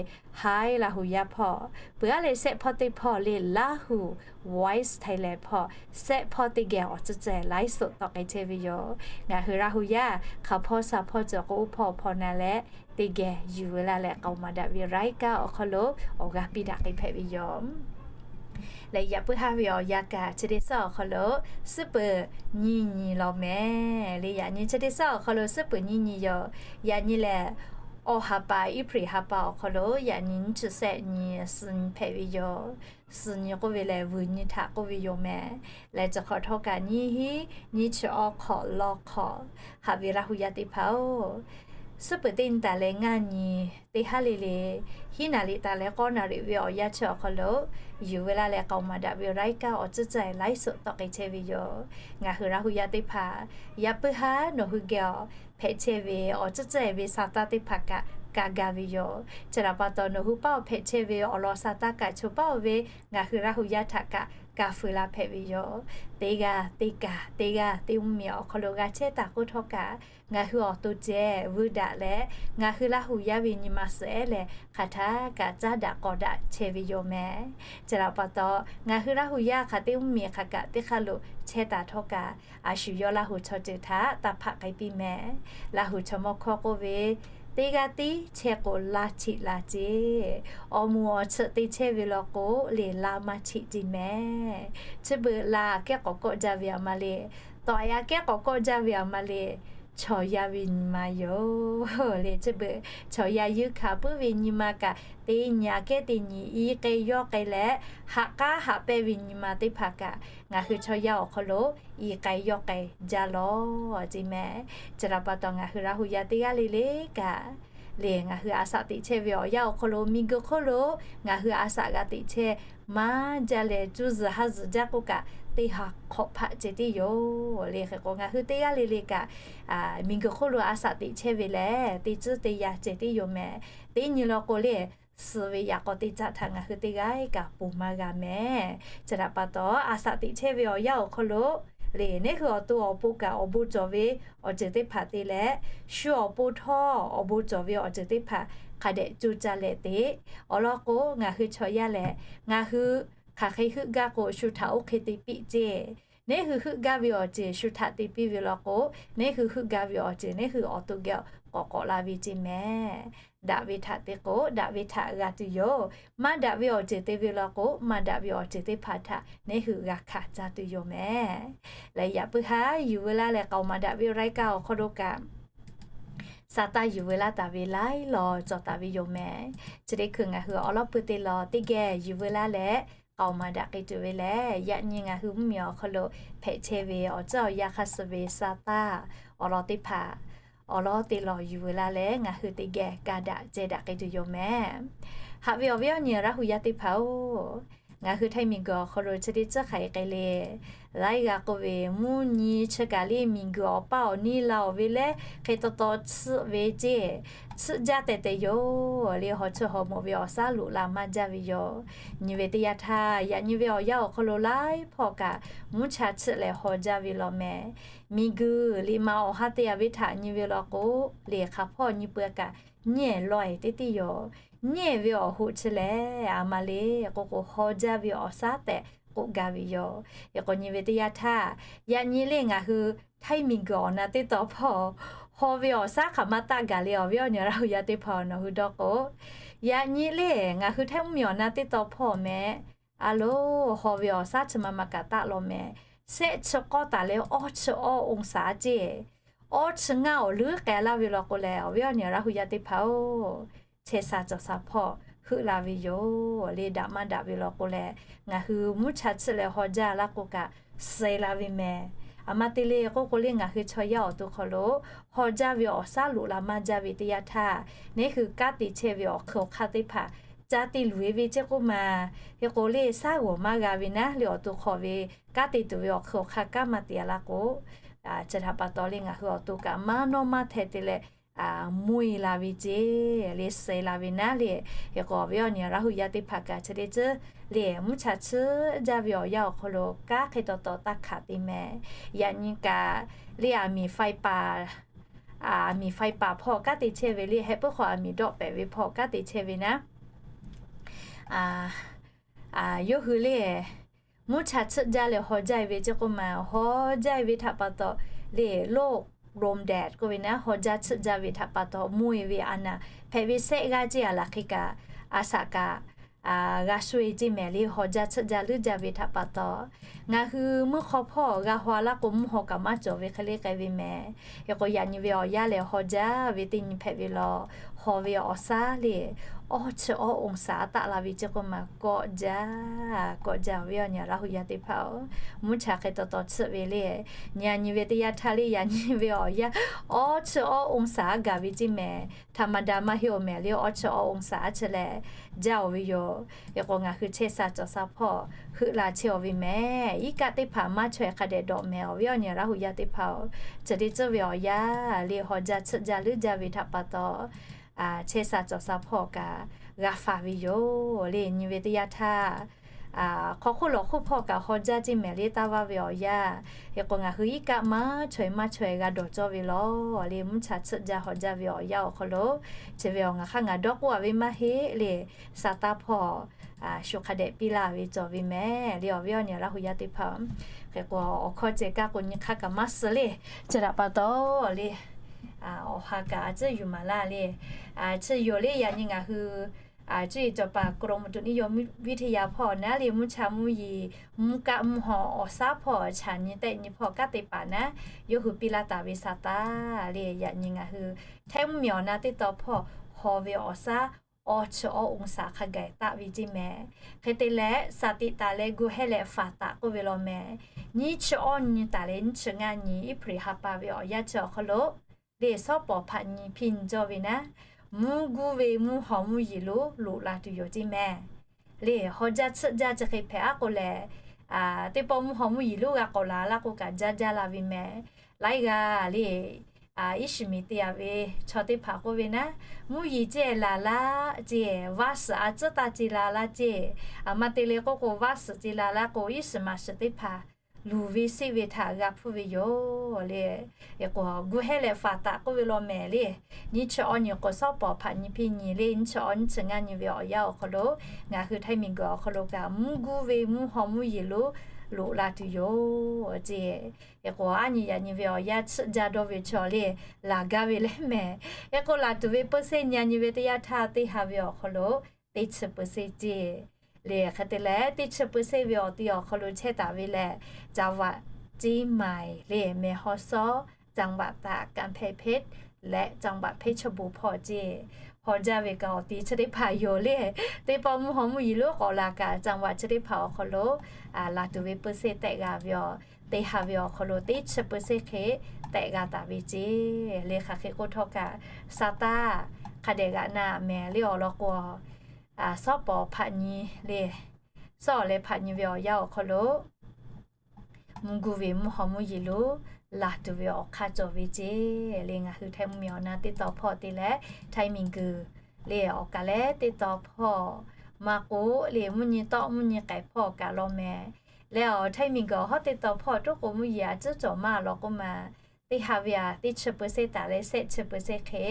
Hi Laˇ hu yaˇ hpawˇ, peuˬ aˉ leh sehˆ hpawˇ teˇ hpawˇ le Laˇ hu Voice Thailand hpawˇ, sehˆ hpawˇ teˇ geh awˬ tcuhˉ ceh ไลฟ์สด tawˆ k'ai chehˇ ve yoˬ. Ngaˬ hui Laˇ hu yaˇ hk'aˬ hpawˇ shaˍ hpawˇ cawˬ k'o, oˇ hpawˇ hpawˇ na leh teˇ geh yuˬ veu laˇ leh k'aoˍ maˍ daꞈ ve รายการ awˬ hk'aw lo awˬ g'aˇ piˇ daꞈ k'ai hpehꞈ ve yoˬ. Leh yaꞈ puiˉ haˉ ve awˬ yanˇ kaꞈ chi teˇ suhˉ awˬ hk'aw lo suhˉ peuˬ nyiˇ nyi law mehˍ le. Yaꞈ nyi chi teˇ suhˉ awˬ hk'aw lo suhˉ peuˬ nyiˇ nyi yoˬ. Yaꞈ nyi lehˬ, awˬ ha pa April ha pa awˬ hk'aw lo yaꞈ nyi nyiˇ chi sehˆ nyi suh nyi hpehꞈ ve yoˬ. Suh nyi k'oˆ ve lehˬ, vuiˬ nyi htaꞈ k'oˆ ve yoˬ mehˍ. Leh chi hk'awꞈ htawˇ kaꞈ nyiˇ hinˉ nyiˇ chi awˬ hk'awꞈ law hk'awꞈ haꞈ ve Laˇ hu yaˇ teˇ hpaˍ-oˬ, suhˉ peuˬ teˇ nyi taˍ leh ngaˇ nyi teˇ haˉ le le, hiˉ naˍ riˍ taˍ leh k'awˇ naˍ riˍ ve awˬ yanˇ chi awˬ hk'aw lo yuˬ veu laˇ leh k'aoˍ maˍ daꞈ ve รายการ awˬ tcuhˉ ceh ไลฟ์สด tawˆ k'ai chehˇ ve yoˬ. Ngaˬ hui Laˇ hu yaˇ teˇ hpaˍ yaꞈ puiˉ haˉ nawˬ hui geh awˬ hpehꞈ chehˇ ve awˬ tcuhˉ ceh ve sa taˇ teˇ hpaˍ kaꞈ ka gaˇ ve yoˬ. Chi htaꞈ pa taw, nawˬ hui paˇ awˬ hpehꞈ chehˇ ve awˬ lawn sa taˇ kaꞈ cho paˇ oˬ ve ngaˬ hui Laˇ hu yaˇ htaꞈ kaꞈ ka feu la hpehꞈ ve yoˬ. Teˇ g'aˇ teˇ kaˬ, teˇ g'aˇ teˇ mvuhˇmiˬ awˬ hk'aw lo g'a chehˇ taˍ k'oˆ htawˇ kaꞈ, ngaˬ hui awˬ to ceh vuiˇ daꞈ leh, ngaˬ hui Laˇ hu yaˇ ve nyi ma suhˍ ehˉ lehˬ, hk'aˬ htaˇ kaꞈ caˉ daꞈ k'awꞈ daꞈ chehˇ ve yoˬ mehˍ. Chi htaꞈ pa taw, ngaˬ hui Laˇ hu yaˇ hk'aˬ teˇ mvuhˇmiˬ hk'aˬ kaꞈ teˇ hk'aˇ lo chehˇ taˍ htawˇ kaꞈ, a shu yawˇ Laˇ hu chaw ceuˬ htaꞈ taˇ hpaꞈ k'ai piˇ mehˍ. Laˇ hu chaw mawˇ hkawˇ k'oˆ ve, teˇ g'aˇ tiˉ chehˇ k'o laˇ cheꞈ la ceˇ, awˬ moˍ awˬ tsuhꞈ te chehˇ ve law k'o, le laˇ maˇ cheꞈ ceˇ mehˍ. Chi beuꞈ laˇ kehˉ k'awꞈ kawˆ jaˇ ve aˬ ma le. Tawꞈ yaˇ kehˉ k'awꞈ kawˆ jaˇ ve aˬ ma le. Chaw yaˇ ve nyi ma yoˬ le. Chi beuꞈ chaw yaˇ yeunˇ hkanˍ puiˉ ve nyi ma kaꞈ, teˇ nyi aꞈ kehˉ teˇ nyi i k'ai yawˇ k'ai leh, haꞈ k'aˉ haꞈ pehnˇ ve nyi ma teˇ hpaˍ kaꞈ, ngaˬ hui chaw yaˇ awˬ hk'aw lo i k'ai yawˇ k'ai jaˇ lawˬ ceˇ mehˍ. Chi htaꞈ pa taw, ngaˬ hui Laˇ hu yaˇ teˇ g'aˇ le le kaꞈ, le ngaˬ hui a shaꞈ teꞈ chehˇ ve awˬ yanˇ awˬ hk'aw lo miˬguiˬ hk'oˆ lo ngaˬ hui a shaꞈ g'a teꞈ chehˇ maˇ jaˇ leh, cuˇ zuhˬ haˉ zuhˬ jaˇ k'oˆ kaꞈ, teˇ ha hk'awꞈ hpaˆ ceh tiˉ yoˬ le. Hk'e k'o, ngaˬ hui teˇ g'aˇ le le kaꞈ, miˬguiˬ hk'oˆ lo a shaꞈ teꞈ chehˇ ve lehˬ, teˇ tcuhˉ teˇ yanˇ ceh tiˉ yoˬ mehˍ. Teˇ nyi law k'o le, suh ve yaꞈ k'aw teˇ caˆ htaꞈ ngaˬ hui teˇ g'aˇ kaꞈ ponˬ maˇ g'a mehˍ. Chi htaꞈ pa taw, a shaꞈ teꞈ chehˇ ve awˬ yanˇ awˬ hk'aw lo le, neˉ hui awˬ to awˬ pon kaꞈ awˬ bon cawˬ ve awˬ ceuˬ teˇ hpaˍ te leh, shu awˬ pon htawˇ awˬ bon cawˬ ve awˬ ceuˬ teˇ hpaˍ hk'a dehꞈ co caˇ leh te. Awˬ lawn k'o, ngaˬ hui chaw yaˇ lehˬ, ngaˬ hui hk'aˬ hk'e heuˆ gaˇ k'o, shu htaꞈ oˇ hk'e te piˇ ceˇ. Neˉ hui heuˆ gaˇ ve awˬ ceuˬ shu htaꞈ te piˇ ve law k'o, neˉ hui heuˆ gaˇ ve awˬ ceuˬ neˉ hui awˬ to geh k'awꞈ k'awꞈ la ve ceˇ mehˍ. Daꞈ ve htaꞈ te k'o, daꞈ ve htaꞈ g'a tuˬ yoˬ. Maˇ daꞈ ve awˬ ceuˬ te ve law k'o, maˇ daꞈ ve awˬ ceuˬ teˇ hpaˍ htaꞈ neˉ hui g'a hkanˍ caˇ tuˬ yoˬ mehˍ. Leh yaꞈ puiˉ haˉ yuˬ veu laˇ leh k'aoˍ maˍ daꞈ ve รายการ awˬ hk'aw lo kaꞈ, sa taˇ yuˬ veu laˇ taˍ ve laiˉ law cawˬ taˍ ve yoˬ mehˍ. Chi teˇ hkui ngaˬ hui awˬ lawn pui teˇ law teˇ geh yuˬ veu laˇ leh k'aoˍ maˍ daꞈ k'ai tuˬ ve lehˬ, yaꞈ nyi ngaˬ hui mvuhˇmiˬ awˬ hk'aw lo hpehꞈ chehˇ ve awˬ ceuˬ awˬ yanˇ hk'aˇ suh ve sa taˇ awˬ lawn teˇ hpaˍ, awˬ lawn teˇ law yuˬ veu laˇ leh ngaˬ hui teˇ geh ka daꞈ ceh daꞈ k'ai tuˬ yoˬ mehˍ. Haꞈ ve awˬ viˉ awˬ nyi Laˇ hu yaˇ teˇ hpaˍ-oˬ, ngaˬ hui Htaiˇ miˬguiˬ awˬ hk'aw lo chi teˇ tcuhˉ hk'aˬ hk'e k'ai le. Laiˉ g'aˇ k'oˆ ve, mvuhˇ nyi chi kaꞈ le miˬguiˬ awˬ paˇ awˬ niˇ la-oˬ ve leh hk'e taw taw tsuhˆ ve ceˇ, tsuhˆ jaˇ tehꞈ tehꞈ yoˬ le. Hawˬ cheuˇ hawˬ mawꞈ ve awˬ shaˉ loꞈ la maˇ jaˇ ve yoˬ. Nyi ve teˇ yanˇ htaˇ, yaꞈ nyi ve awˬ yanˇ awˬ hk'aw lo laiˉ hpawˇ kaꞈ mvuhˇ cha tsuhˆ leh haw jaˇ ve law mehˍ. Miˬguiˬ liꞈ ma awˬ ha te-a ve htaꞈ nyi ve law k'o, le hk'aˬ hpawˇ nyi peuˬ kaꞈ nyiˇ ehˍ lawˬ ehˍ teˇ teˇ yoˬ. Nyiˇ ehˍ ve awˬ hoꞈ chi lehˬ, aˬ ma le k'oˆ k'o, haw jaˇ ve awˬ shaˉ tehꞈ k'oˆ gaˇ ve yoˬ. Hk'e k'o, nyi ve teˇ yanˇ htaˇ, yaꞈ nyi le ngaˬ hui Htaiˇ miˬguiˬ awˬ na teˇ taw hpawˇ haw ve awˬ shaˉ hk'aˬ ma taˆ gaˬ le. Awˬ viˉ awˬ nyi Laˇ hu yaˇ teˇ hpaˍ-oˬ, nawˬ hui dawˇ k'o, yaꞈ nyi le ngaˬ hui Htaiˇ mvuhˇmiˬ awˬ na teˇ taw hpawˇ mehˍ. A loˬ, haw ve awˬ shaˉ chi ma ma kaꞈ taˆ law mehˍ. Sehˆ chi k'awˇ taˍ leh awˇ chi awˇ องศา ceˇ, awˇ chi ngaˇ awˬ leuˉ k'ai laˇ ve law k'o lehˬ, awˬ viˉ awˬ nyi Laˇ hu yaˇ teˇ hpaˍ-oˬ, chehˇ sha cawˬ sha hpawˇ heuˆ la ve yoˬ. Le daꞈ maˇ daꞈ ve law k'o leh, ngaˬ hui mvuhˇ cha tsuhˇ leh haw jaˇ laˇ k'o kaꞈ suh la ve mehˍ. Aˬ ma te le k'oˆ k'o le, ngaˬ hui chaw yaˇ awˬ to hk'aw lo haw jaˇ ve awˬ shaˉ loꞈ la maˇ jaˇ ve teˇ yanˇ htaˇ, neˇ hui kanˉ te chehˇ ve awˬ hk'eun awˬ hk'aˇ teˇ hpaˍ ca te luˬ e ve ceˇ k'oˆ ma, hk'e k'o le, shaˉ g'awˬ maˇ g'a ve naˉ le awˬ to hk'aw ve kanˉ te tuˬ ve awˬ hk'eun awˬ hk'aˇ kanˉ maˇ te a laˇ k'o, chi htaꞈ pa taw le ngaˬ hui awˬ to kaꞈ maˇ nawˇ maˇ hteh te leh, mvuhˇ e la ve ceˇ le, suh la ve naˉ le. Hk'e k'o awˬ viˉ awˬ nyi Laˇ huˍ yaˇ teˇ hpaˍ kaꞈ chi teˇ ceuˬ le, mvuhˇ cha tsuhˇ jaˇ ve awˬ yanˇ awˬ hk'aw lo kanˉ hk'e taw taw taˇ hkanˍ te mehˍ. Yaꞈ nyi kaꞈ le, aˬ miˍ faiˇ paˍ, aˬ miˍ faiˇ paˍ hpawˇ kanˉ te chehˇ ve le, heh puiˉ hk'aw aˬ miˍ dawˆ pehꞈ ve hpawˇ kanˉ te chehˇ ve naˉ, yawˇ hui le mvuhˇ cha tsuhˇ jaˇ leh haw jaˇ e ve ceˇ k'oˆ ma, haw jaˇ e ve htaꞈ pa taw le, loˇ rom dehꞈ k'oˆ ve naˉ, haw jaˇ tsuhˇ jaˇ ve htaꞈ pa taw mvuhˇ e ve a naˍ hpehꞈ ve sehˆ g'aˇ ceˇ a laˬ hk'e kaꞈ, a shaꞈ kaꞈ g'a sho e ceˇ mehˍ le, haw jaˇ tsuhˇ jaˇ leuˉ jaˇ ve htaꞈ pa taw. Ngaˬ hui mvuhˇ hk'aw hpawˇ g'a haw laˇ k'o, mvuhˇ haw kaꞈ maˇ cawˬ ve hk'e le k'ai ve mehˍ. Hk'e k'o yaꞈ nyi ve awˬ yanˇ lehˬ haw jaˇ ve teˇ nyi hpehꞈ ve law, haw ve awˬ shaˉ le, awˇ chi awˇ องศา taˆ la ve ceˇ k'oˆ ma, kawˆ jaˇ, kawˆ jaˇ. Awˬ viˉ awˬ nyi Laˇ huˍ yaˇ teˇ hpaˍ-oˬ, mvuhˇ cha hk'e taw taw tsuhˇ ve le, nyi a nyi ve teˇ yanˇ htaˇ le, yaꞈ nyi ve awˬ yanˇ awˇ chi awˇ องศา gaˬ ve ceˇ mehˍ. Htaꞈ maˍ daꞈ maˇ heˆ-oˬ mehˍ le, awˇ chi awˇ องศา chi lehˬ jaˇ-oˬ ve yoˬ. Hk'e k'o ngaˬ hui chehˇ sha cawˬ sha hpawˇ heuˆ la chehˇ-oˬ ve mehˍ. Iˉ kaˆ teˇ hpaˍ maˇ chaweh hk'a dehꞈ dawꞈ mehˍ. Awˬ viˉ awˬ nyi Laˇ huˍ yaˇ teˇ hpaˍ-oˬ, chi teˇ ceuˬ ve awˬ yanˇ le haw jaˇ tsuhˇ jaˇ leuˉ jaˇ ve htaꞈ pa taw, chehˇ sha cawˬ sha hpawˇ kaꞈ g'a faˍ ve yoˬ le. Nyi ve teˇ yanˇ htaˇ, hk'aw hk'oˆ lawˬ hk'oˆ hpawˇ kaꞈ haw jaˇ ceˇ mehˍ le, taˇ vaˇ ve awˬ yanˇ. Hk'e k'o ngaˬ hui iˉ kaˆ maˇ chaweh maˇ chaweh g'a dawˬ cawˇ ve law le, mvuhˇ cha tsuhˇ jaˇ haw jaˇ ve awˬ yanˇ awˬ hk'aw lo, chi ve awˬ ngaˬ hk'aˇ ngaˬ dawˇ k'oˆ a ve maˇ heˆ le, sha taˇ hpawˇ shu hk'a dehꞈ piˇ laˇ ve cawˬ ve mehˍ le. Awˬ viˉ awˬ nyi Laˇ huˍ yaˇ teˇ hpaˍ-oˬ, hk'e k'o awˬ hkawˇ ceh kaˇ k'o nyi hk'aˇ kaꞈ maˇ suh le. Chi htaꞈ pa taw le, awˬ ha kaꞈ a tcuhˉ yuˬ maˍ laˇ le. Chi yoˬ le, yaꞈ nyi ngaˬ hui cuˇ yiˍ cawˬ paˍ กรมอุตุนิยมวิทยา hpawˇ naˉ le, mvuhˇ cha mvuhˇ yeˬ, mvuhˇ kaˆ mvuhˇ haw awˬ shaˉ hpawˇ chaꞈ nyi tehˆ nyi hpawˇ kanˉ te paˍ naˉ, yawˇ hui piˇ laˇ taˍ ve sha taˇ le. Yaꞈ nyi ngaˬ hui htaiˇ mvuhˇ miˬ awˬ na teˇ taw hpawˇ haw ve awˬ shaˉ awˇ chi awˇ องศา hk'a gaˬ taˆ ve ceˇ mehˍ. Hk'e te leh, saˍ tiꞈ taˍ leh gu hehˇ leh faˍ taˍ k'oˆ ve law mehˍ. Nyiˇ chi awˇ nyi taˍ leh nyiˇ chi ngaˇ nyi, April ha pa ve awˬ yanˇ chi awˬ hk'aw lo le, shawˉ pawˍ hpaꞈ nyi hpiˇ nyi cawˇ ve naˉ, mvuhˇ guˇ ve mvuhˇ haw mvuhˇ yeˬ lo loꞈ la tuˬ yoˬ ceˇ mehˍ. Le haw jaˇ tsuhˇ jaˇ chi hk'e hpehꞈ aˉ k'o lehˬ, teˇ pawˆ mvuhˇ haw mvuhˇ yeˬ lo g'a k'awꞈ la laˇ k'o kaꞈ jaˇ jaˇ la ve mehˍ. Laiˉ g'aˇ le, iˉ shiˍ miˬ te a ve chaw teˇ hpaˍ k'oˆ ve naˉ, mvuhˇ yeˬ ceˇ la laˇ ceˇ, vaˇ suhˍ a tcuhˉ taˇ ce la laˇ ceˇ. Aˬ ma te le k'oˆ k'o, vaˇ suhˍ ce la laˇ k'o, iˉ shiˍ maˍ shiˍ teˇ hpaˍ luˬ ve seˆ ve htaꞈ g'a hpuˇ ve yoˬ le. Hk'e k'o gu hehˇ leh faˍ taˍ k'oˆ ve law mehˍ le. Nyiˇ chi awˇ nyi k'o, shawˉ pawˍ hpaꞈ nyi hpiˇ nyi le, nyiˇ chi awˇ nyiˇ chi ngaˇ nyi ve awˬ yanˇ awˬ hk'aw lo, ngaˬ hui htaiˇ miˬ guiˬ awˬ hk'aw lo kaꞈ mvuhˇ guˇ ve mvuhˇ haw mvuhˇ yeˬ lo loꞈ la tuˬ yoˬ ceˇ. Hk'e k'o aˉ nyi yaꞈ nyi ve awˬ yanˇ tsuhˇ jaˇ dawˇ ve chaw le, laˬ gaˇ ve leh mehˍ. Hk'e k'o laˬ tuˬ ve เปอร์เซ็นต์ nyi a nyi ve teˇ yanˇ htaˇ teˇ ha ve awˬ hk'aw lo teˇ chi เปอร์เซ็นต์ ceˇ le. Hk'e te leh teˇ chi เปอร์เซ็นต์ ve awˬ ti awˬ hk'aw lo chehˇ taˍ ve lehˬ, จังหวัดเชียงใหม่ le, แม่ฮ่องสอน จังหวัดตาก กำแพงเพชร leh จังหวัดเพชรบูรณ์ hpawˇ ceˇ. Haw jaˇ ve kaꞈ awˬ ti chi teˇ hpaˍ yoˬ le. Teˇ pawˆ mvuhˇ haw mvuhˇ yeˬ lo k'awꞈ la kaꞈ จังหวัด chi teˇ hpaˍ awˬ hk'aw lo laˬ tuˬ ve เปอร์เซ็นต์ tehꞈ g'a ve awˬ, teˇ ha ve awˬ hk'aw lo teˇ chi เปอร์เซ็นต์ hk'e tehꞈ g'a taˍ ve ceˇ le. Hk'aˬ hk'e k'oˆ htawˇ kaꞈ, sha taˇ hk'a dehꞈ g'aꞈ na mehˍ le. Awˬ lawn k'o, shawˉ pawˍ hpaꞈ nyi le, shawˉ awˬ leh hpaꞈ nyi ve awˬ yanˇ awˬ hk'aw lo mvuhˇ guˇ ve mvuhˇ haw mvuhˇ yeˬ lo laˬ tuˬ ve awˬ hk'aˇ cawˬ ve ceˇ le. Ngaˬ hui htaiˇ mvuhˇ miˬ awˬ na teˇ taw hpawˇ te leh htaiˇ miˬ guiˬ le awˬ kaˬ leh teˇ taw hpawˇ maˇ k'oˆ le, mvuhˇ nyi tawˆ mvuhˇ nyi k'ehˍ hpawˇ kaꞈ law mehˍ. Leh awˬ htaiˇ miˬ guiˬ awˬ hawˉ teˇ taw hpawˇ toˉ k'o mvuhˇ yeˬ a tcuhˉ cawˬ maˇ law k'oˆ ma, teˇ ha ve a teˇ chi เปอร์เซ็นต์ taˍ leh shehˆ chi เปอร์เซ็นต์ hk'e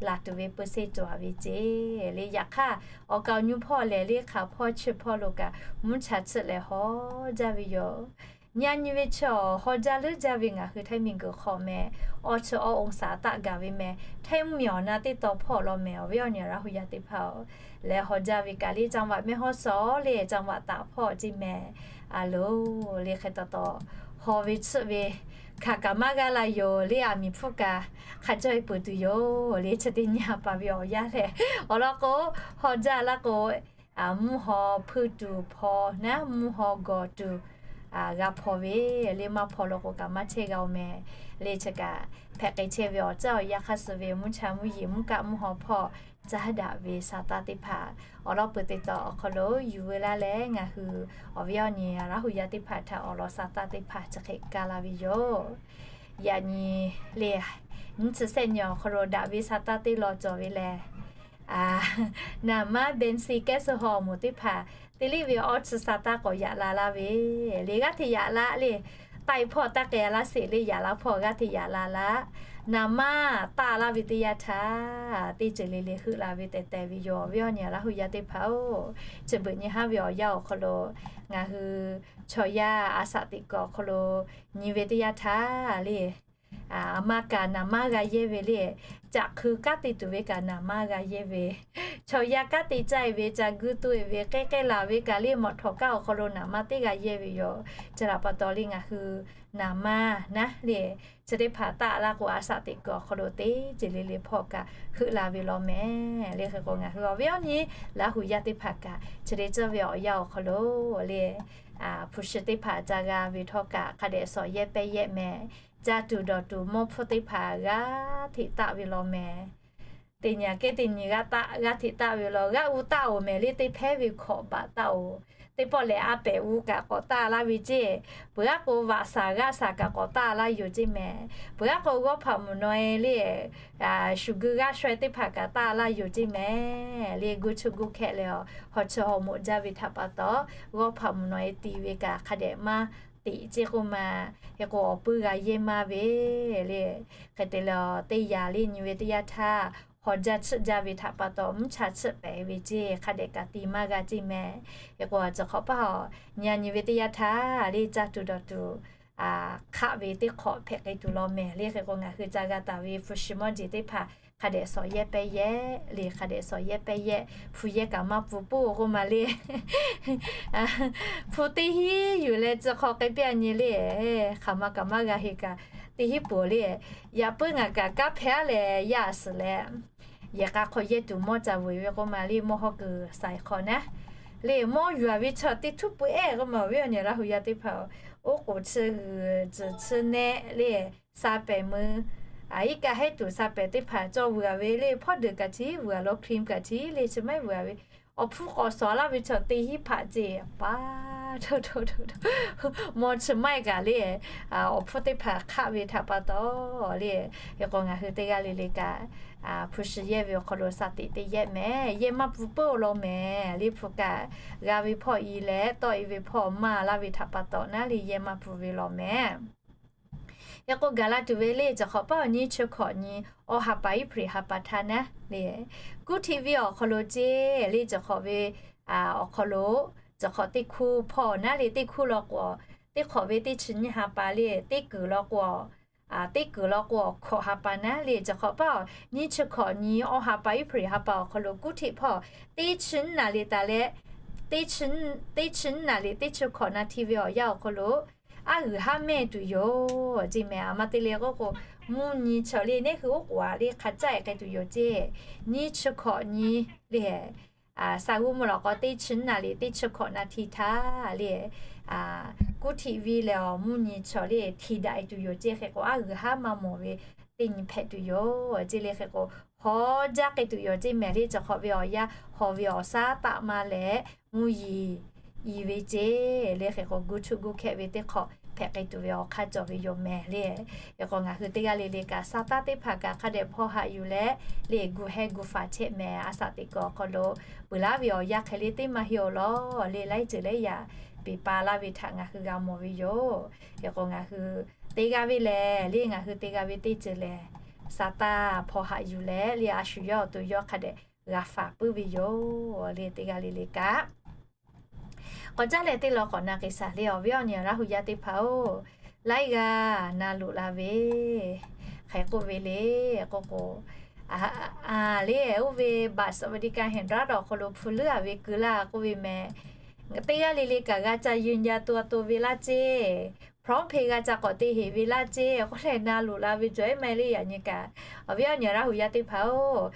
laˬ tuˬ ve เปอร์เซ็นต์ cawˬ a ve ceˇ le. Yaꞈ hk'aˇ awˬ kaˍ awˬ nyu hpawˇ lehˬ le, hk'aˬ hpawˇ chi hpawˇ lo kaꞈ mvuhˇ cha tsuhˇ leh haw jaˇ ve yoˬ. Nyi a nyi ve chi awˬ haw jaˇ leuˉ jaˇ ve ngaˬ hui htaiˇ miˬ guiˬ hk'awꞈ mehˍ. Awˇ chi awˇ องศา taˆ gaˬ ve mehˍ. Htaiˇ mvuhˇ miˬ awˬ na teˇ taw hpawˇ law mehˍ. Awˬ viˉ awˬ nyi Laˇ huˍ yaˇ teˇ hpaˍ-oˬ, leh haw jaˇ ve kaꞈ le จังหวัดแม่ฮ่องสอน le จังหวัดตาก hpawˇ ceˇ mehˍ. A loˬ le hk'e taw taw hpaw ve tsuhˆ ve hkanˍ kaꞈ maˇ g'aˇ la yoˬ le. Aˬ miˍ hpfuhˇ kaꞈ hk'a cawˇ e peuˬ tuˬ yoˬ le. Chi teˇ nyi ha pa ve awˬ yanˇ lehˬ, awˬ lawn k'o, haw jaˇ laˇ k'o, mvuhˇ haw hpuiˇ tuˬ hpaw naˉ, mvuhˇ haw gawˬ tuˬ g'a hpaw ve le. Maˇ hpaw law k'o kaꞈ maˇ chehˇ g'a oˬ mehˍ le. Chi kaꞈ hpehꞈ k'ai chehˇ ve awˬ ceuˬ awˬ yanˇ hk'aˇ suh ve mvuhˇ cha mvuhˇ yeˬ mvuhˇ kaˆ mvuhˇ haw hpawˇ caˉ daꞈ ve sa taˇ teˇ hpaˍ awˬ lawn peuˬ teˇ taw awˬ hk'aw lo yuˬ veu laˇ leh, ngaˬ hui awˬ viˉ awˬ nyi Laˇ huˍ yaˇ teˇ hpaˍ htaꞈ awˬ lawn sa taˇ teˇ hpaˍ chi hk'e kaˇ laˇ ve yoˬ. Yaꞈ nyi le, nyiˇ chi sehˆ nyi awˬ hk'aw lo daꞈ ve sa taˇ teˇ lawn cawˬ ve lehˬ, naˍ maˇ bensi kehˉ suh haw moˍ teˇ hpaˍ te liˇ ve awˇ chi sa taˇ k'awꞈ yaꞈ la laˇ ve le. G'aˇ hteꞈ yaꞈ laˇ le. Taˆ e hpawˇ taˇ k'ai laˇ sheˍ le. Yaꞈ la hpawˇ g'aˇ hteꞈ yaꞈ la laˇ. Naˍ maˇ taˆ laˇ ve teˇ yanˇ htaˇ, teˇ ceuˬ le le heuˆ la ve tehˬ tehˬ ve yoˬ. Awˬ viˉ awˬ nyi Laˇ huˍ yaˇ teˇ hpaˍ-oˬ, chi beuꞈ nyi haˉ ve awˬ yanˇ awˬ hk'aw lo ngaˬ hui chaw yaˇ a shaꞈ teꞈ kuiˬ awˬ hk'aw lo nyi ve teˇ yanˇ htaˇ le, aˬ ma kaꞈ naˍ maˇ g'a yehˇ ve le. Caꞈ hk'eu kanˉ te tuˬ ve kaꞈ naˍ maˇ g'a yehˇ ve, chaw yaˇ kanˉ te caˇ e ve, ca guiˇ tuˇ e ve, k'ehˉ k'ehˉ laˬ ve kaꞈ le, mawꞈ htawꞈ kanˉ awˬ hk'aw lo naˍ maˇ teˇ g'a yehˇ ve yoˬ. Chi htaꞈ pa taw le ngaˬ hui naˍ maˇ naˉ le, chi teˇ hpaˍ taˆ laˇ k'o a shaꞈ teꞈ kuiˬ awˬ hk'aw lo teˇ ceuˬ le le hpawˇ kaꞈ heuˆ la ve law mehˍ le. Hk'e k'o ngaˬ hui awˬ viˉ awˬ nyi Laˇ huˍ yaˇ teˇ hpaˍ kaꞈ chi teˇ ceuˬ ve awˬ yanˇ awˬ hk'aw lo le, hpu shi teˇ hpaˍ ca g'a ve htawˇ kaꞈ hk'a dehꞈ shawˍ yehˇ pehˇ yehˇ mehˍ. Caˇ tuˬ dawˬ tuˬ mawˇ hpfuhˇ teˇ hpaˍ g'aˇ hteꞈ taˆ ve law mehˍ. Teˇ nyi aꞈ kehˉ teˇ nyi g'aˇ taˆ g'aˇ hteꞈ taˆ ve law, g'aˇ uˉ taˆ oˬ mehˍ le. Teˇ hpehˇ ve hkawꞈ baꞈ taˆ oˬ. Teˇ pawˆ lehˬ a pehˍ uˉ kaꞈ k'awꞈ taˆ laˇ ve ceˇ. Peuˬ aˉ k'o vaꞈ shaˍ g'aˇ shaˍ kaꞈ k'awꞈ taˆ laˇ yoˬ ceˇ mehˍ. Peuˬ aˉ k'o g'awˇ hpaꞈ mvuhˬ naw e le, shuˍ gui g'aˇ shaweh teˇ hpaˍ kaꞈ taˆ laˇ yoˬ ceˇ mehˍ le. Guˇ chuˇ guˇ hkehˆ leh awˬ hawˬ chi hawˬ moꞈ jaˇ ve htaꞈ pa taw, g'awˇ hpaꞈ mvuhˬ naw e ti ve kaꞈ hk'a dehꞈ maˇ teꞈ ceˇ k'oˆ ma. Hk'e k'o awˬ puiˉ g'a yehˇ maˇ ve le. Hk'e te leh teˇ yanˇ le nyi ve teˇ yanˇ htaˇ, hawˬ jaˇ tsuhˆ jaˇ ve htaꞈ pa taw mvuhˇ cha tsuhˆ pehˍ ve ceˇ hk'a dehꞈ kaꞈ ti maˇ g'a ceˇ mehˍ. Hk'e k'o a ciˬ hk'awꞈ paˇ a nyi a nyi ve teˇ yanˇ htaˇ le caˇ tuˬ dawˬ tuˬ hk'aˆ ve teˇ hk'awꞈ hpehꞈ k'ai tuˬ law mehˍ le. Hk'e k'o ngaˬ hui ca g'a taˍ ve hpu shi mawˇ jeˬ teˇ hpaˍ hk'a dehꞈ shawˍ yehˇ pehˇ yehˇ le. Hk'a dehꞈ shawˍ yehˇ pehˇ yehˇ, hpu yehˇ kaꞈ maˇ pfuhˍ puiˉ k'oˆ ma le. Hpu teˇ hinˉ yuˬ leh chi hk'aw k'ai piˇ a nyi le, hk'aˬ ma kaꞈ maˇ g'a heˆ kaꞈ teˇ hinˉ pfuhˍ le. Yaꞈ puiˉ ngaˬ kaꞈ kanˉ hpehˇ leh yaˇ a suhˍ leh, yehˬ k'a hk'aw yehˇ tuˬ mawˇ ca vuiˬ ve k'oˆ ma le. Mawˇ hawˉ kuiˬ saiˍ hk'aw naˉ le, mawˇ yuˬ a ve chaw teˇ htuˉ peuˬ ehˉ k'oˆ ma. Awˬ viˉ awˬ nyi Laˇ huˍ yaˇ teˇ hpaˍ-oˬ, oˉ k'oˍ chi g'uiˬ tcuhˬ chi nehˆ le, sa pehˍ meuˇ iˉ kaˆ hehˉ tuˬ sa pehˍ teˇ hpaˍ cawˬ vuiˬ a ve le. Hpawˇ deuˬ kaꞈ tiˉ vuiˬ a law, cream kaꞈ tiˉ le, chi maiˉ vuiˬ a ve awˬ hpfuhˇ k'awꞈ shawˍ laˇ ve chaw teˇ hinˉ hpaꞈ ceˇ pa. Hto hto hto hto, mawˇ chi maiˉ kaꞈ le, awˬ hpfuhˇ teˇ hpaˍ hk'aˆ ve htaꞈ pa taw le. Hk'e k'o ngaˬ hui teˇ g'aˇ le le kaꞈ hpu shi yehˇ ve awˬ hk'aw lo sa teꞈ teˇ yehˇ mehˍ. Yehˇ maˇ pfuhˍ puiˉ law mehˍ le. Hpu kaꞈ g'a ve hpawˇ i leh tawˆ e ve hpawˇ maˇ laˇ ve htaꞈ pa taw naˉ le yehˇ maˇ pfuhˍ ve law mehˍ. Hk'e k'o gaˬ la tuˬ ve le, ciˬ hk'awꞈ paˇ awˬ nyiˇ chi hkawꞈ nyi awˬ ha pa iˉ hpu ha pa htaˇ naˉ le, kuˇ htiꞈ ve awˬ hk'aw lo ceˇ le, ciˬ hk'awꞈ ve awˬ hk'aw lo, ciˬ hk'awꞈ teˇ hkuˇ hpawˇ naˉ le, teˇ hkuˇ law k'o, teˇ hk'awꞈ ve teˇ chi nyiˇ ha pa le, teˇ kuiˬ law k'o, teˇ kuiˬ law k'o awˬ hkawꞈ ha pa naˉ le. Ciˬ hk'awꞈ paˇ awˬ nyiˇ chi hkawꞈ nyi awˬ ha pa iˉ hpu ha pa awˬ hk'aw lo kuˇ htiꞈ hpawˇ teˇ chi naˍ liꞈ taˍ leh, teˇ chi naˍ liꞈ teˇ chi hkawꞈ na hti ve awˬ yanˇ awˬ hk'aw lo aˉ g'uiˬ haˉ mehˇ tuˬ yoˬ ceˇ mehˍ. A ma te le k'oˆ k'o, mvuhˇ nyi chaw le neˉ hui oˉ k'oˍ a le hk'a caˇ e k'ai tuˬ yoˬ ceˇ. Nyiˇ chi hkawꞈ nyi le, sa g'uˇ mvuhˇ lawꞈ k'aw teˇ chi naˍ liꞈ teˇ chi hkawꞈ na hti htaˇ le, kuˇ htiꞈ vi leh awˬ mvuhˇ nyi chaw le hti daꞈ e tuˬ yoˬ ceˇ. Hk'e k'o aˉ g'uiˬ haˉ maˇ mawˬ ve teˇ nyi hpehꞈ tuˬ yoˬ ceˇ le. Hk'e k'o hawˉ jaˇ k'ai tuˬ yoˬ ceˇ mehˍ le. Ciˬ hk'awꞈ ve awˬ yanˇ hawˬ ve awˬ shaˉ taˆ ma leh mvuhˇ yeˬ i ve ceˇ le. Hk'e k'o guˇ chuˆ guˇ hkehˆ ve teˇ hk'awꞈ hpehꞈ k'ai tuˬ ve awˬ hk'aˇ cawˬ ve yoˬ mehˍ le. Hk'e k'o ngaˬ hui teˇ g'aˇ le le kaꞈ sa taˇ teˇ hpaˍ kaꞈ hk'a dehꞈ hpaw haꞈ yuˬ leh le gu heh gu faˍ chehˇ mehˍ. A shaꞈ teꞈ kuiˬ awˬ hk'aw lo peuˬ laˇ ve awˬ yanˇ hk'e le teˇ maˇ heˆ awˬ lawn le, laiˉ ceuˬ laiˉ yaꞈ peˬ pa laˇ ve htaꞈ ngaˬ hui g'a mawˬ ve yoˬ. Hk'e k'o ngaˬ hui teˇ g'aˇ ve lehˬ le, ngaˬ hui teˇ g'aˇ ve teˇ ceuˬ lehˬ, sa taˇ hpaw haꞈ yuˬ leh le a shu yawˇ awˬ to yawˇ hk'a dehꞈ g'a faˍ puiˉ ve yoˬ le. Teˇ g'aˇ le le kaꞈ k'awꞈ caˉ leh teˇ law k'awꞈ na k'ai shaˍ le. Awˬ viˉ awˬ nyi Laˇ huˍ yaˇ teˇ hpaˍ-oˬ, laiˉ g'aˇ na loꞈ la ve hk'e k'oˆ ve le k'oˆ k'o, a le oˇ ve บัตรสวัสดิการแห่งรัฐ awˬ hk'aw lo hpu leuˉ a ve keu laˇ k'oˆ ve mehˍ. Teˇ g'aˇ le le kaꞈ g'a ca yuˬ nyi a to a to ve laˇ ceˇ. PromptPay g'a ca k'awꞈ te heˍ ve laˇ ceˇ k'oˆ leh na loꞈ la ve cawˬ eˉ maˇ heˆ le. Yaꞈ nyi kaꞈ awˬ viˉ awˬ nyi Laˇ huˍ yaˇ teˇ hpaˍ-oˬ,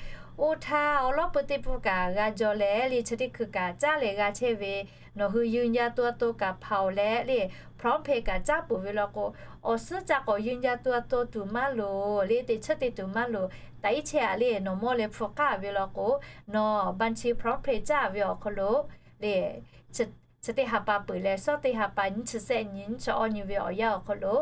oˇ htaˇ awˬ lawˉ peu teˇ pfuhˇ kaꞈ g'a jaw leh le, chi teˇ hkui kaꞈ caˉ leh g'a chehˇ ve, nawˬ hui ยืนยันตัวตน kaꞈ hpanˍ-oˬ leh le, PromptPay kaꞈ caˉ peuˬ ve law k'o, awˬ suhˉ ca k'awꞈ ยืนยันตัวตน tuˬ maˇ loˍ le, teꞈ chiˉ te tuˬ maˇ loˍ. Taꞈ iˉ chehˇ-aꞈ le, nawˬ mawˇ leh hpu k'aˉ ve law k'o, nawˬ บัญชี PromptPay caˇ ve awˬ hk'aw lo le, chi teˇ ha pa peuˬ leh suhˉ teˇ ha pa nyiˇ chi sehˆ nyi, nyiˇ chi awˇ nyi ve awˬ yanˇ awˬ hk'aw lo,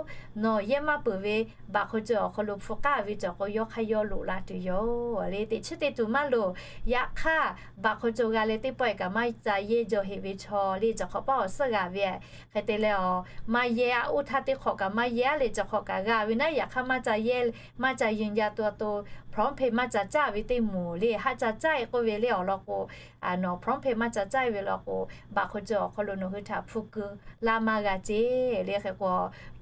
nawˬ yehˇ maˇ peuˬ ve บัตรคนจน awˬ hk'aw lo hpu k'aˉ ve cawˬ k'o, yawˇ hk'aˇ yawˇ loꞈ la tuˬ yoˬ le. Teꞈ chiˉ te tuˬ maˇ loˍ. Yaꞈ hk'aˇ บัตรคนจน g'a leh teˇ pawˆ-e kaꞈ maˇ ca yehˇ jaw heˍ ve chaw le, cawˬ hk'awꞈ paˇ awˬ suhˉ g'a ve hk'e te leh, a, maˇ yehˇ-aˆ. Oˇ htaˇ teˇ hk'awꞈ kaꞈ maˇ yehˇ-aˆ le, cawˬ hk'awꞈ kaꞈ g'a ve naˉ, yaꞈ hk'aˇ maˇ ca yehˇ, maˇ ca ยืนยันตัวตน PromptPay maˇ ca caˇ ve teˇ moˍ le, haˆ ca caˇ-e k'oˆ ve le awˬ lawn k'o, nawˬ PromptPay maˇ ca caˇ ve law k'o, บัตรคนจน awˬ hk'aw lo nawˬ hui htaꞈ hpu keu laˇ maˇ g'a ceˇ le. Hk'e k'o,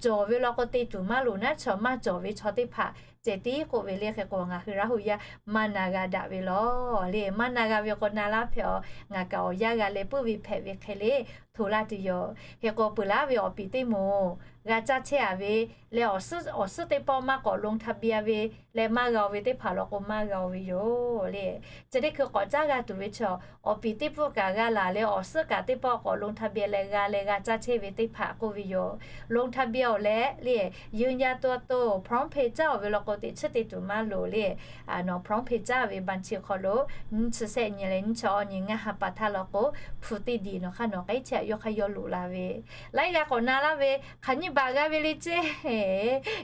cawˬ ve law k'o te tuˬ maˇ loˍ naˉ, chaw maˇ cawˬ ve chaw teˇ hpaˍ ceh tiˉ k'oˆ ve le. Hk'e k'o ngaˬ hui Laˇ huˍ yaˇ maˇ na g'a daꞈ ve law le, maˇ na g'a ve k'o na laˇ hpehꞈ-aˬ. Ngaˬ kaꞈ awˬ yanˇ g'a leh puiˉ ve hpehꞈ ve hk'e le, hto laˇ tuˬ yoˬ. Hk'e k'o peuˬ laˇ ve awˬ piˍ teˇ moˍ g'a caˇ chehˇ-a ve leh, awˬ suhˉ teˇ pawˆ maˇ k'awꞈ ลงทะเบียน ve leh maˇ g'a-o ve teˇ hpaˍ law k'o maˇ g'a-o ve yoˬ le. Chi teˇ hkui k'awꞈ caˇ g'a tuˬ ve chaw, awˬ piˍ teˇ pfuhˇ kaꞈ g'a laˬ leh awˬ suhˉ kaꞈ teˇ pawˆ k'awꞈ ลงทะเบียน leh g'a leh g'a caˇ chehˇ ve teˇ hpaˍ k'oˆ ve yoˬ. ลงทะเบียน awˬ leh le, ยืนยันตัวตน PromptPay caˇ-oˬ ve law k'o teꞈ chiˉ te tuˬ maˇ loˍ le. Nawˬ PromptPay caˇ ve บัญชี hk'aw lo nyiˇ chi sehˆ nyi leh nyiˇ chi awˇ nyi ngaˇ ha pa htaˇ law k'o, hpu teˇ diˬ nawˬ hk'aˇ nawˬ k'ai chehˇ-aꞈ, yawˇ hk'aˇ yawˇ loꞈ la ve. Laiˉ g'aˇ k'awꞈ na laˇ ve, hk'aˬ nyiˇ baꞈ g'a ve le ceˇ.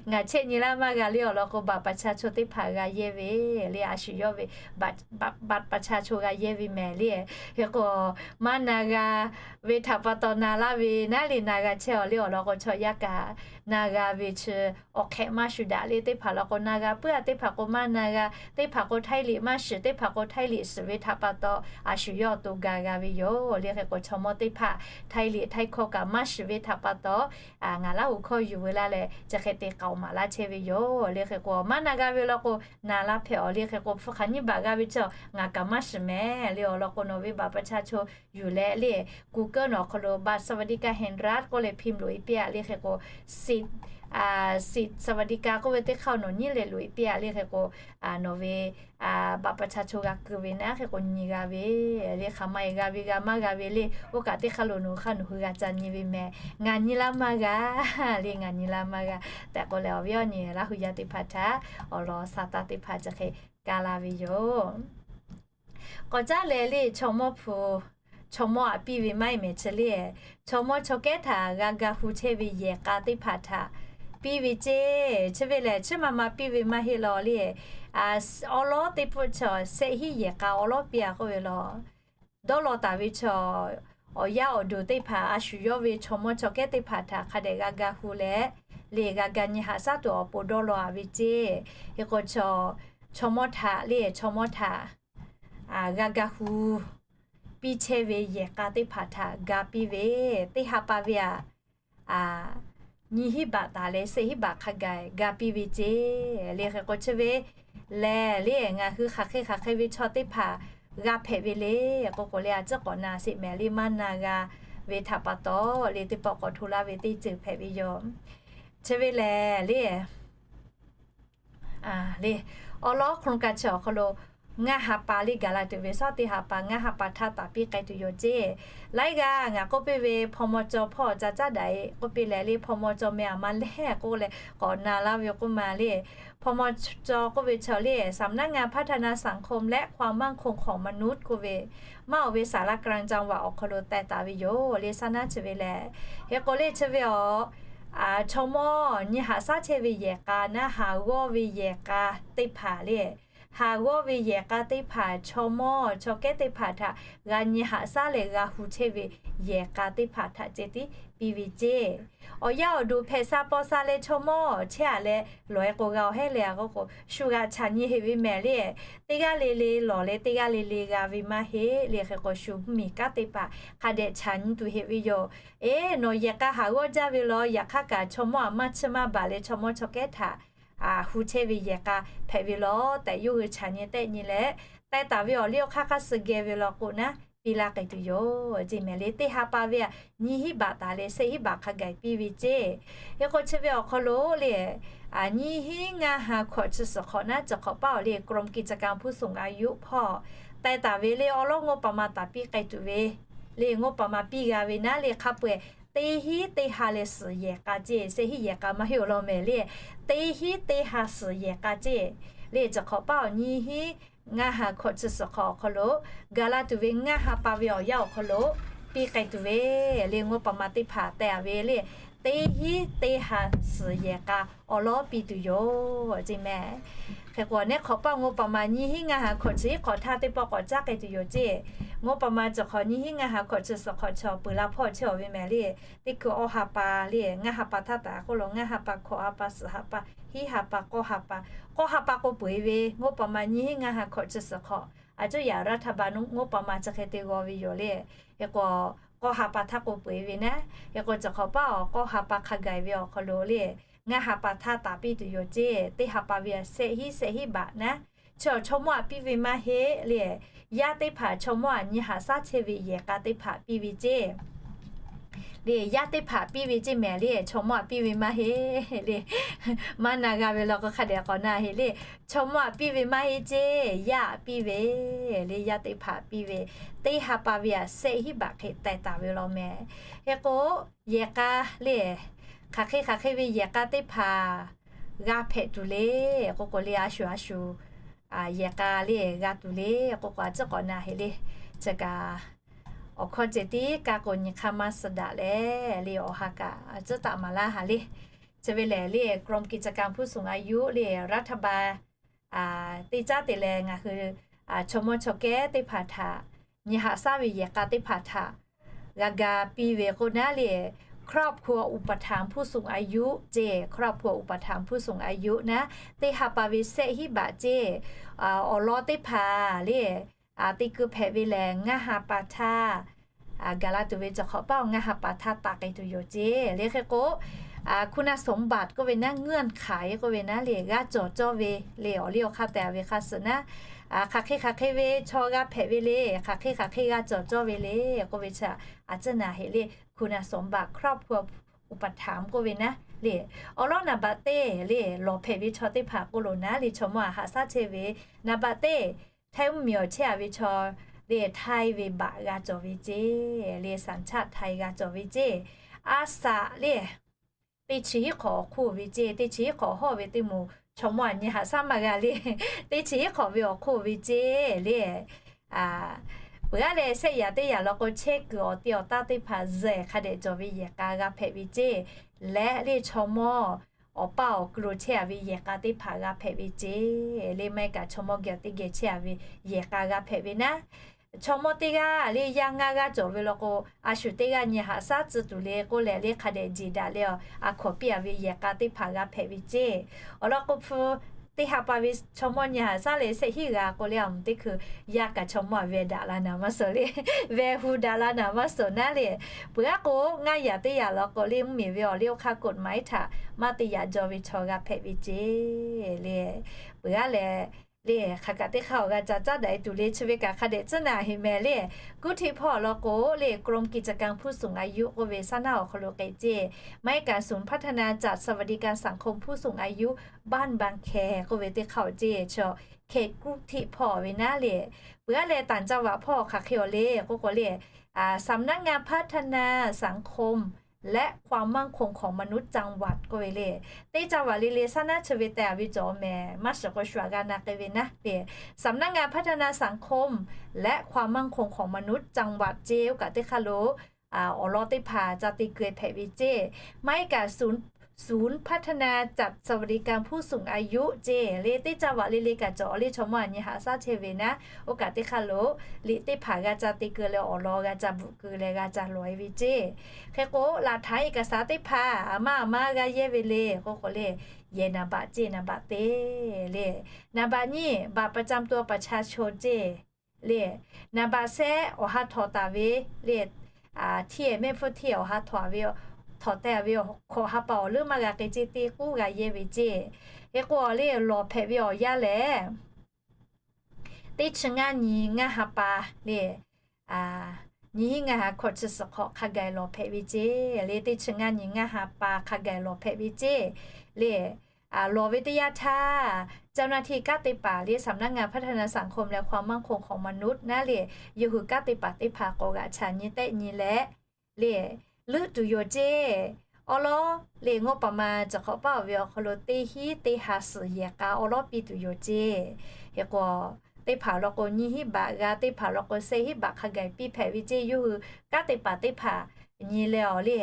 Ngaˬ chehˇ nyi laˇ maˇ g'a le awˬ lawn k'o, บัตรประชาชน teˇ hpaˍ g'a yehˇ ve le, a shu yawˇ ve บัตรประชาชน g'a yehˇ ve mehˍ le. Hk'e k'o, maˇ na g'a ve htaꞈ pa taw na laˇ ve naˉ le, na g'a chehˇ-aˬ le awˬ lawn k'o, chaw yaˇ kaꞈ na g'a ve chi awˬ hk'ehꞈ maˇ shuˍ daꞈ le. Teˇ hpaˍ law k'o na g'a puiˉ-a, teˇ hpaˍ k'o maˇ na g'a, teˇ hpaˍ k'o ไทยลีก maˇ shiˍ, teˇ hpaˍ k'o ไทยลีก shiˍ ve htaꞈ pa taw a shu yawˇ awˬ to ga g'a ve yoˬ le. Hk'e k'o, chaw mawˇ teˇ hpaˍ ไทยลีก ไทยคอม kaꞈ maˇ shiˍ ve htaꞈ pa taw, ngaˬ Laˇ huˍ hkawˇ yuˬ veu laˇ leh chi hk'e te k'aoˍ maˍ laˇ chehˇ ve yoˬ le. Hk'e k'o, maˇ na g'a ve law k'o, na laˇ hpehꞈ-aˬ le. Hk'e k'o, hpu hk'aˬ nyiˇ baꞈ g'a ve chi ngaˬ kaꞈ maˇ shiˍ mehˍ le awˬ lawn k'o, nawˬ ve บัตรประชาชน yuˬ leh le, Google nawˬ awˬ hk'aw lo บัตรสวัสดิการแห่งรัฐ k'oˆ leh พิมพ์ loꞈ-e piˇ-a le. Hk'e k'o, สิทธิ์ สิทธิ์สวัสดิการ k'oˆ ve teˇ hk'aˇ nawˬ nyiˉ leh loꞈ-e piˇ-a le. Hk'e k'o, nawˬ ve บัตรประชาชน g'a keu ve naˉ, hk'e k'o nyi g'a ve le. Hk'aˬ maˇ-e g'a ve g'a maˇ g'a ve le, oˇ kaꞈ teˇ hk'aˇ lo nawˬ hui hk'aˇ nawˬ hui g'a ca nyi ve mehˍ. Ngaˬ nyi laˇ maˇ g'a le, ngaˬ nyi laˇ maˇ g'a tehꞈ k'oˆ leh, awˬ viˉ awˬ nyi Laˇ huˍ yaˇ teˇ hpaˍ htaꞈ awˬ lawn sa taˇ teˇ hpaˍ chi hk'e kaˇ laˇ ve yoˬ. K'awꞈ caˉ leh le, chaw mawˇ hpu, chaw mawˇ-aꞈ piˇ ve maˇ heˆ mehˍ chi le, chaw mawˇ chaw kehˉ htaꞈ g'a ga hu chehˇ ve yehˬ k'a teˇ hpaˍ htaꞈ piˇ ve ceˇ. Chi ve lehˬ, chiˉ ma ma piˇ ve maˇ heˆ law le. Awˉ lawˉ teˇ pfuhˇ chaw sehˆ hinˉ yehˬ k'a awˉ lawˉ piˇ-a k'oˆ ve law. Dawˇ law taˍ ve chaw, awˬ yaˇ awˬ duˬ teˇ hpaˍ a shu yawˇ ve chaw mawˇ chaw kehˉ teˇ hpaˍ htaꞈ hk'a dehꞈ g'a ga hu leh, le g'a ga nyi haꞈ shaˉ tuˬ awˬ pon dawˇ law-a ve ceˇ. Hk'e k'o, chaw mawˇ htaꞈ le, chaw mawˇ htaꞈ g'a ga hu piˇ chehˇ ve yehˬ k'a teˇ hpaˍ htaꞈ ga piˇ ve, teˇ ha pa ve-aꞈ, nyiˇ hinˉ baꞈ taˍ leh sehˆ hinˉ baꞈ hk'a gaˬ ga piˇ ve ceˇ. Le hk'e k'o, chi ve lehˬ le, ngaˬ hui hk'aˬ hk'e hk'aˬ hk'e ve chaw teˇ hpaˍ g'a hpehꞈ ve le k'oˆ k'o le, a ciˉ k'awꞈ na sheˍ mehˍ le. Maˇ na g'a ve htaꞈ pa taw le, teˇ pawˆ k'awꞈ hto laˇ ve teˇ ceuˬ hpehꞈ ve yoˬ. Chi ve lehˬ le, le, awˉ lawˉ โครงการ chi awˬ hk'aw lo ngaˇ ha pa le gaˬ la tuˬ ve, shawˉ teˇ ha pa ngaˇ ha pa htaˇ taˍ piˇ k'ai tuˬ yoˬ ceˇ. Laiˉ g'aˇ ngaˬ k'oˆ piˇ ve, hpaw maw caw hpawˇ ca caˉ daꞈ-e k'oˆ piˇ leh le, hpaw maw caw meh aˬ ma lehˬ k'oˆ leh k'awꞈ na laˇ ve k'oˆ ma le. Hpaw maw caw k'oˆ ve chaw le, สำนักงานพัฒนาสังคมและความมั่นคงของมนุษย์ k'oˆ ve, maˇ oˬ ve สารกลางจังหวัด awˬ hk'aw lo teh taˍ ve yoˬ le. Shaˉ naˉ chi ve lehˬ, hk'e k'o le chi ve awˬ, chaw mawˇ nyi haꞈ shaˉ chehˇ ve yehˬ k'a naˉ, haˍ g'awˇ ve yehˬ k'a teˇ hpaˍ le, haˍ g'awˇ ve yehˬ k'a teˇ hpaˍ chaw mawˇ chaw kehˉ teˇ hpaˍ htaꞈ g'a nyi haꞈ shaˉ leh g'a hu chehˇ ve yehˬ k'a teˇ hpaˍ htaꞈ ceh tiˉ piˇ ve ceˇ. Awˬ yaˇ awˬ duˬ hpehꞈ sha paw sha leh chaw mawˇ chehˇ-aꞈ leh lawˬ-e k'o g'a-oˬ hehˉ le-a k'oˆ k'o, shu g'aꞈ chaꞈ nyi heꞈ ve mehˍ le. Teˇ g'aˇ le le lawˬ leh teˇ g'aˇ le le g'a ve maˇ heˆ le. Hk'e k'o, shu mvuhˇmiˬ kanˉ teˇ hpaˍ hk'a dehꞈ chaꞈ nyi tuˬ heꞈ ve yoˬ. Eˬ, nawˬ yehˬ k'a haˍ g'awˇ jaˇ ve law, yaꞈ hk'aˇ kaꞈ chaw mawˇ aˬ maˇ chiˇ maˇ baˬ leh chaw mawˇ chaw kehˉ htaꞈ hu chehˇ ve yehˬ k'a hpehꞈ ve law tehꞈ yawˇ hui chaꞈ nyi tehˆ nyi leh, teh taˍ ve awˬ liˇ awˬ hk'aˇ hk'aˇ suh geh ve law k'o naˉ, piˇ laˇ k'ai tuˬ yoˬ ceˇ mehˍ le. Teˇ ha pa ve aꞈ nyiˇ hinˉ baꞈ taˍ leh shehˆ hinˉ baꞈ hk'a gaˬ piˇ ve ceˇ. Hk'e k'o chi ve awˬ hk'aw lo le, nyiˇ hinˉ ngaˇ ha hkawꞈ chi suhˍ hk'awꞈ naˉ, chi hk'awꞈ paˆ awˬ le กรมกิจการผู้สูงอายุ hpawˇ taiˍ taˍ ve le awˉ lawˉ งบประมาณ taˍ piˇ k'ai tuˬ ve le, งบประมาณ piˇ g'a ve naˉ le, hk'a peu-eˬ teˇ hinˉ teˇ ha leh suhˍ yehˬ k'a ceˇ, shehˆ hinˉ yehˬ k'a maˇ heˆ awˬ lawn mehˍ le, teˇ hinˉ teˇ ha suhˍ yehˬ k'a ceˇ. Le chi hk'awꞈ paˆ awˬ nyiˇ hinˉ ngaˇ ha hkawꞈ chi suhˍ hk'awꞈ awˬ hk'aw lo gaˬ la tuˬ ve ngaˇ ha pa ve awˬ yanˇ awˬ hk'aw lo piˇ k'ai tuˬ ve le, งบประมาณ teˇ hpaˍ taiˍ ve le, teˇ hinˉ teˇ ha suhˍ yehˬ k'a awˬ lawˉ piˇ tuˬ yoˬ ceˇ mehˍ. Hk'e k'o neˉ hk'awꞈ paˆ งบประมาณ nyiˇ hinˉ ngaˇ ha hkawꞈ chi hiˉ hk'awꞈ htaˇ teˇ pawˆ k'awꞈ caˉ k'ai tuˬ yoˬ ceˇ. งบประมาณ chi hk'awꞈ nyiˇ hinˉ ngaˇ ha hkawꞈ chi suhˍ hk'awꞈ chi awˬ peuˬ la hpawˇ chehˇ awˬ ve mehˍ le, teˇ hkui awˇ ha pa le, ngaˇ ha pa htaˇ taˍ k'oˆ lo, ngaˇ ha pa, hkawꞈ ha pa, suhˍ ha pa, hiˉ ha pa, k'awˇ ha pa, k'awˇ ha pa k'o peuˬ-e ve งบประมาณ nyiˇ hinˉ ngaˇ ha hkawꞈ chi suhˍ hk'awꞈ, a cuˇ yaꞈ รัฐบาล งบประมาณ chi hk'e te g'aw ve yoˬ le. Hk'e k'o k'awˇ ha pa htaˇ k'o peuˬ-e ve naˉ, hk'e k'o chi hk'awꞈ paˆ awˬ k'awˇ ha pa hk'a gaˬ ve awˬ hk'aw lo le, ngaˇ ha pa htaˇ taˍ piˇ tuˬ yoˬ ceˇ. Teˇ ha pa ve aꞈ shehˆ hinˉ, shehˆ hinˉ baꞈ naˉ, chi awˬ chaw mawˇ aꞈ piˇ ve maˇ heˆ le. Yaˇ teˇ hpaˍ chaw mawˇ aꞈ nyi haꞈ shaˉ chehˇ ve yehˬ k'a teˇ hpaˍ piˇ ve ceˇ. Le yaˇ teˇ hpaˍ piˇ ve ceˇ mehˍ le, chaw mawˇ aꞈ piˇ ve maˇ heˆ le. Maˇ na g'a ve law k'o hk'a dehꞈ k'awꞈ na heˆ le. Chaw mawˇ aꞈ piˇ ve maˇ heˆ ceˇ, yaˇ aꞈ piˇ ve le, yaˇ teˇ hpaˍ piˇ ve, teˇ ha pa ve aꞈ shehˆ hinˉ baꞈ hk'e taiˍ taˍ ve law mehˍ. Hk'e k'o yehˬ k'a le, hk'aˬ hk'e hk'aˬ hk'e ve yehˬ k'a teˇ hpaˍ g'a hpehꞈ tuˬ le k'oˆ k'o le, a shuˍ a shuˍ yehˬ k'a le g'a tuˬ le k'oˆ k'o a tcuhˉ k'awꞈ na heˆ le. Chi kaꞈ awˬ hkawˇ ceh tiˉ kaˇ k'o nyi hk'aˇ maˇ suh daꞈ leh le, awˬ ha kaꞈ a tcuhˉ taˍ maˍ laˇ haˍ le. Chi ve lehˬ le กรมกิจการผู้สูงอายุ le รัฐบาล teˇ caˉ te leh ngaˬ hui chaw mawˇ chaw kehˉ teˇ hpaˍ htaꞈ nyi haꞈ shaˉ ve yehˬ k'a teˇ hpaˍ htaꞈ g'a ga piˇ ve k'o naˉ le, ครอบครัวอุปถัมภ์ผู้สูงอายุ ceˇ, ครอบครัวอุปถัมภ์ผู้สูงอายุ naˉ, teˇ ha pa ve shehˆ hinˉ baꞈ ceˇ. Awˬ lawn teˇ hpaˍ le, te keu hpehꞈ ve lehˬ ngaˇ ha pa htaˇ gaˬ la tuˬ ve chi hk'awꞈ paˆ awˬ ngaˇ ha pa htaˇ taˍ k'ai tuˬ yoˬ ceˇ. Le hk'e k'o คุณสมบัติ k'oˆ ve naˉ, เงื่อนไข k'oˆ ve naˉ le, g'a cawˬ cawˇ ve le, awˬ liˇ awˬ hk'aˇ tehꞈ ve hk'a suhˍ naˉ, hk'aˬ hk'e hk'aˬ hk'e ve chaw g'a hpehꞈ ve le, hk'aˬ hk'e hk'aˬ hk'e g'a cawˬ cawˇ ve le k'oˆ ve chi a tcuhˉ na heˆ le. คุณสมบัติ ครอบครัวอุปถัมภ์ k'oˆ ve naˉ le, awˬ lawn naˍ baꞈ teˇ le, lawˬ hpehꞈ ve chaw teˇ hpaˍ k'oˆ lo naˉ le, chaw mawˇ aꞈ haꞈ shaˉ chehˇ ve naˍ baꞈ teˇ, htaiˇ mvuhˇmiˬ awˬ chehˇ a ve chaw le, htaiˇ ve baꞈ g'a cawˬ ve ceˇ le, สัญชาติไทย g'a cawˬ ve ceˇ. A shaꞈ le, teˇ chi hiˉ hk'awꞈ awˬ hk'oˆ ve ceˇ, teˇ chi hiˉ hk'awꞈ hawˇ ve teˇ moˍ chaw mawˇ aꞈ nyi haꞈ shaˉ maˇ g'a le, teˇ chi hiˉ hk'awꞈ ve awˬ hk'oˆ ve ceˇ le. Peuˬ aˉ leh shehˆ yaꞈ teˇ yaꞈ law k'o chehˇ kuiˬ awˬ te awˬ taˇ teˇ hpaˍ zuhˬ hk'a dehꞈ cawˬ ve yehˬ k'a g'a hpehꞈ ve ceˇ. Leh le chaw mawˇ awˬ paˇ awˬ kuiˬ lo chehˇ a ve yehˬ k'a teˇ hpaˍ g'a hpehꞈ ve ceˇ. Le maˇ heˆ kaꞈ chaw mawˇ geh awˬ teˇ geh chehˇ a ve yehˬ k'a g'a hpehꞈ ve naˉ, chaw mawˇ teˇ g'aˇ le yaˇ ngaˇ g'aˇ cawˬ ve law k'o, a shu teˇ g'aˇ nyi haꞈ shaˉ tcuh tuˬ le k'oˆ leh le hk'a dehꞈ jeˬ daꞈ leh a hkawˍ piˇ a ve yehˬ k'a teˇ hpaˍ g'a hpehꞈ ve ceˇ. Awˬ lawn k'o hpu teˇ ha pa ve chaw mawˇ nyi haꞈ shaˉ leh shehˆ hinˉ g'a k'o le, a mvuhˬ teˇ hkui yaˇ kaꞈ chaw mawˇ aꞈ ve daꞈ la naˍ maˇ suhˍ le, veh hu daꞈ la naˍ maˇ suhˍ naˉ le. Peuˬ aˉ k'o ngaˇ yaꞈ teˇ yaꞈ law k'o le mvuhˇmiˬ ve awˬ liˇ awˬ hk'aˇ กฎหมาย htaꞈ maˇ te yaꞈ jaw ve chaw g'a hpehꞈ ve ceˇ le. Peuˬ aˉ leh le hk'aˬ kaꞈ teˇ hk'aˇ awˬ g'a ca caˉ daꞈ e tuˬ le, chi ve kaꞈ hk'a dehꞈ tcuhˉ naˍ heˆ mehˍ le. Guˇ htiˆ hpawˇ awˬ lawn k'o le กรมกิจการผู้สูงอายุ k'oˆ ve saˉ naˉ awˬ hk'aw lo k'ai ceˇ. Maˇ heˆ kaꞈ ศูนย์พัฒนาจัดสวัสดิการสังคมผู้สูงอายุบ้านบางแค k'oˆ ve teˇ hk'aˇ awˬ ceˇ, chaw hk'e guˇ htiˆ hpawˇ ve naˉ le. Peuˬ aˉ leh ต่างจังหวัด hpawˇ hk'aˬ hk'e awˬ le k'oˆ k'o le, สำนักงานพัฒนาสังคมและความมั่นคงของมนุษย์จังหวัด k'oˆ ve le. Teˇ จังหวัด le le saˉ naˉ chi ve teh a ve cawˬ mehˍ, maˇ shiˍ k'o shu aꞈ g'a na k'ai ve naˉ le, สำนักงานพัฒนาสังคมและความมั่นคงของมนุษย์จังหวัด ceˇ. Oˇ kaꞈ teˇ hk'aˇ lo awˬ lawn teˇ hpaˍ ca te keu hpehꞈ ve ceˇ. Maˇ heˆ kaꞈ ศูนย์พัฒนาจัดสวัสดิการผู้สูงอายุ ceˇ le, teˇ จังหวัด le le kaꞈ cawˬ awˬ liˇ chaw mawˇ aꞈ nyi haꞈ shaˉ chehˇ ve naˉ, oˇ kaꞈ teˇ hk'aˇ lo liꞈ teˇ hpaˍ g'a ca te keu leh awˬ lawn g'a ca bvuhꞈ keu leh g'a ca lawˬ e ve ceˇ. Hk'e k'o laꞈ htaꞈ เอกสาร teˇ hpaˍ aˬ maˇ aˬ maˇ g'a yehˇ ve le k'oˆ k'o le, yehˬ naˍ baꞈ ceˇ, naˍ baꞈ teˇ le, naˍ baꞈ nyiˇ บัตรประจำตัวประชาชน ceˇ le, naˍ baꞈ shehˆ awˬ ha htawnˍ taˍ ve le, htiˇ mehˆ hpfuhˇ htiˇ awˬ ha htawnˍ ve, htawnˍ teh ve hkawꞈ ha pa awˬ leuˉ maˇ g'a k'ai ceˇ, teˇ k'uˉ g'a yehˇ ve ceˇ. Hk'e k'o le lawˬ hpehꞈ ve awˬ yanˇ lehˬ, teˇ chi ngaˇ nyi ngaˇ ha pa le, nyiˇ hinˉ ngaˇ ha hkawꞈ chi suhˍ hk'awꞈ hk'a gaˬ lawˬ hpehꞈ ve ceˇ le. Teˇ chi ngaˇ nyi ngaˇ ha pa hk'a gaˬ lawˬ hpehꞈ ve ceˇ le. Lawˬ ve teˇ yanˇ htaˇ เจ้าหน้าที่ kanˉ te paˍ le สำนักงานพัฒนาสังคมและความมั่นคงของมนุษย์ naˉ le, yawˇ hui kanˉ te paˍ teˇ hpaˍ k'awꞈ g'aꞈ chaꞈ nyi tehˆ nyi leh le, leuˆ tuˬ yoˬ ceˇ. Awˉ lawˉ le, งบประมาณ cawˬ hk'awꞈ paˆ ve awˬ hk'aw lo teˇ hinˉ teˇ ha suhˍ yehˬ k'a awˉ lawˉ piˇ tuˬ yoˬ ceˇ. Hk'e k'o, teˇ hpaˍ awˬ lawn k'o nyiˇ hinˉ baꞈ g'a, teˇ hpaˍ awˬ lawn k'o shehˆ hinˉ baꞈ hk'a gaˬ piˇ hpehꞈ ve ceˇ. Yawˇ hui kanˉ te paˍ teˇ hpaˍ nyi leh awˬ le,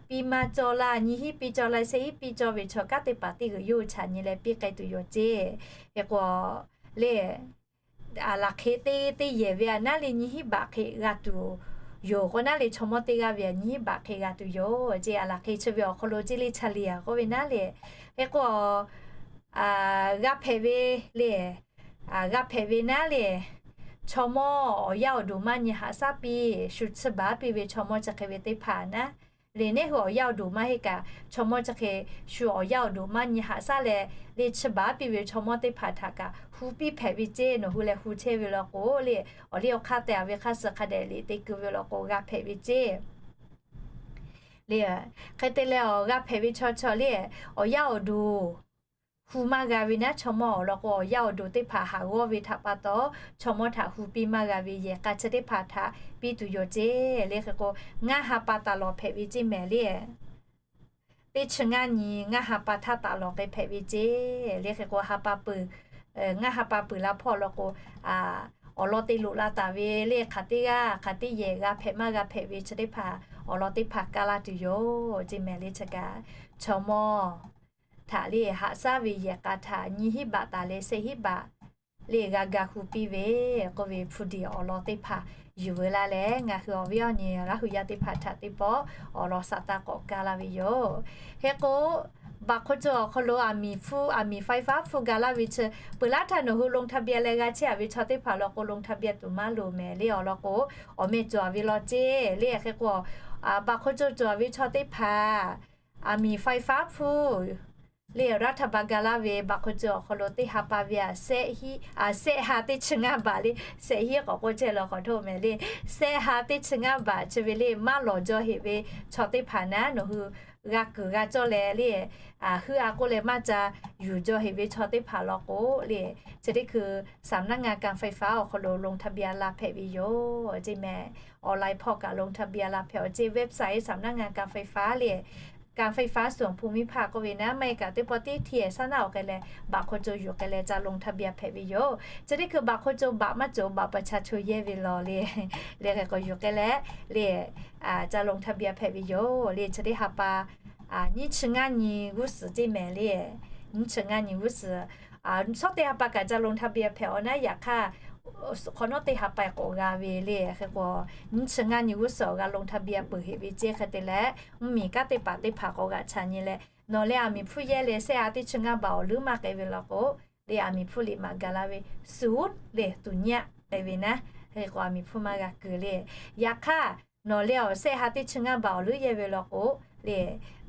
piˇ maˇ cawˇ laˇ, nyiˇ hinˉ piˇ cawˇ laˇ, shehˆ hinˉ piˇ cawˇ ve chaw kanˉ te paˍ teˇ g'uiˬ yawˇ hui chaꞈ nyi leh piˇ k'ai tuˬ yoˬ ceˇ. Hk'e k'o le, aˬ laˬ hk'e teˇ teˇ yehˬ ve aꞈ naˉ le nyiˇ hinˉ baꞈ hk'e g'a tuˬ yoˬ k'o naˉ le, chaw mawˇ teˇ g'aˇ ve aꞈ nyiˇ hinˉ baꞈ hk'e g'a tuˬ yoˬ ceˇ. Aˬ laˬ hk'e chi ve awˬ hk'aw lo ceˇ le, เฉลี่ย k'oˆ ve naˉ le. Hk'e k'o, g'a hpehꞈ ve le, g'a hpehꞈ ve naˉ le, chaw mawˇ awˬ yaˇ awˬ duˬ maˇ nyi haꞈ shaˉ piˇ, shu chi baˬ piˇ ve chaw mawˇ chi hk'e ve teˇ hpaˍ naˉ le, neˇ hui awˬ yaˇ awˬ duˬ maˇ heˆ kaꞈ, chaw mawˇ chi hk'e shu awˬ yaˇ awˬ duˬ maˇ nyi haꞈ shaˉ leh le, chi baˬ piˇ ve chaw mawˇ teˇ hpaˍ htaꞈ kaꞈ hu piˇ hpehꞈ ve ceˇ. Nawˬ hui leh hu chehˇ ve law k'o le, awˬ liˇ awˬ hk'aˇ te-a ve hk'aˇ suh hk'a dehꞈ liꞈ te keu ve law k'o g'a hpehꞈ ve ceˇ le. Hk'e te leh awˬ g'a hpehꞈ ve chaw chaw le, awˬ yaˇ awˬ duˬ hu maˇ g'a ve naˉ, chaw mawˇ awˬ lawn k'o awˬ yaˇ awˬ duˬ teˇ hpaˍ haꞈ g'awˇ ve htaꞈ pa taw, chaw mawˇ htaꞈ hu piˇ maˇ g'a ve yehˬ k'a chi teˇ hpaˍ htaꞈ piˇ tuˬ yoˬ ceˇ le. Hk'e k'o, ngaˇ ha pa taˍ lawˬ hpehꞈ ve ceˇ mehˍ le. Teˇ chi ngaˇ nyi ngaˇ ha pa htaˇ taˍ lawˬ k'ai hpehꞈ ve ceˇ le. Hk'e k'o, ha pa peuˬ, ngaˇ ha pa peuˬ la hpawˇ law k'o, awˬ lawn te loꞈ la taˍ ve le, hk'aˬ teˇ g'aˇ hk'aˬ teˇ yehˬ g'a hpehꞈ maˇ g'a hpehꞈ ve chi teˇ hpaˍ awˬ lawn teˇ hpaˍ kaˇ laˇ tuˬ yoˬ ceˇ mehˍ le. Chi kaꞈ, chaw mawˇ htaꞈ le haꞈ shaˉ ve yehˬ k'a htaꞈ nyiˇ hinˉ baꞈ taˍ leh shehˆ hinˉ baꞈ le g'a ga hu piˇ ve k'oˆ ve hpu diˍ awˬ lawn teˇ hpaˍ yuˬ veu laˇ leh, ngaˬ hui awˬ viˉ awˬ nyi Laˇ huˍ yaˇ teˇ hpaˍ htaꞈ teˇ pawˆ awˬ lawn saˍ taˇ k'awꞈ kaˇ laˇ ve yoˬ. Hk'e k'o, baꞈ hk'oˆ co awˬ hk'aw lo aˬ miˍ hpu, aˬ miˍ faiˍ faˉ hpu ga laˇ ve chi, peuˬ laˇ htaˇ nawˬ hui ลงทะเบียน leh g'a chehˇ-a ve chaw teˇ hpaˍ law k'o ลงทะเบียน tuˬ maˇ loˍ mehˍ le. Awˬ lawn k'o, awˬ meh cawˬ-a ve law ceˇ le. Hk'e k'o, baꞈ hk'oˆ co cawˬ-a ve chaw teˇ hpaˍ aˬ miˍ faiˍ faˉ hpu le รัฐบาล ga laˇ ve baꞈ hk'oˆ co awˬ hk'aw lo teˇ ha pa ve aꞈ, shehˆ ha teˇ chi ngaˇ baꞈ le, shehˆ hinˉ k'awꞈ k'oˆ chehˇ law k'awꞈ htoˆ mehˍ le. Shehˆ ha teˇ chi ngaˇ baꞈ chi ve le maˇ lawˬ jaw heꞈ ve chaw teˇ hpaˍ naˉ, nawˬ hui g'a kuiˬ g'a cawˇ leh le, huiˉ-a k'oˆ leh maˇ ca yuˬ jaw heꞈ ve chaw teˇ hpaˍ law k'o le, chi teˇ hkui สำนักงานการไฟฟ้า awˬ hk'aw lo ลงทะเบียน la hpehꞈ ve yoˬ ceˇ mehˍ. Online hpawˇ kaꞈ ลงทะเบียน la hpehꞈ-aw ceˇ. Website สำนักงานการไฟฟ้า le, การไฟฟ้าส่วนภูมิภาค k'oˆ ve naˉ, maˇ heˆ kaꞈ teˇ pawˆ tiˉ ที่สาธารณะ awˬ k'ai leh baꞈ hk'oˆ co yuˬ k'ai leh ca ลงทะเบียน hpehꞈ ve yoˬ. Chi teˇ hkui baꞈ hk'oˆ co baꞈ maˇ cawˬ, baꞈ ประชาชน yehˇ ve law le, le hk'e k'o yuˬ k'ai leh le ca ลงทะเบียน hpehꞈ ve yoˬ le. Chi teˇ ha pa nyiˇ chi ngaˇ nyi g'uˇ suhˍ ceˇ mehˍ le. Nyiˇ chi ngaˇ nyi g'uˇ suhˍ shawˉ teˇ ha pa kaꞈ ca ลงทะเบียน hpehꞈ-aw naˉ, yaꞈ hk'aˇ hk'awꞈ nawˉ teˇ ha pa k'awꞈ g'a ve le. Hk'e k'o, nyiˇ chi ngaˇ nyi g'uˇ suhˍ awˬ g'a ลงทะเบียน peuˬ heꞈ ve ceˇ. Hk'e te leh, mvuhˇmiˬ kanˉ te paˍ teˇ hpaˍ k'awꞈ g'aꞈ chaꞈ nyi leh, nawˬ leh aˬ miˍ hpfuhˇ yehˇ leh shehˆ ha teˇ chi ngaˇ baꞈ awˬ leuˉ maˇ k'ai ve law k'o, le aˬ miˍ hpfuhˇ liꞈ maꞈ ga laˇ ve ศูนย์ le ตัวเนี้ย k'ai ve naˉ, hk'e k'o aˬ miˍ hpfuhˇ maˇ g'a kuiˬ le. Yaꞈ hk'aˇ, nawˬ leh awˬ shehˆ ha teˇ chi ngaˇ baꞈ awˬ leuˉ yehˇ ve law k'o, le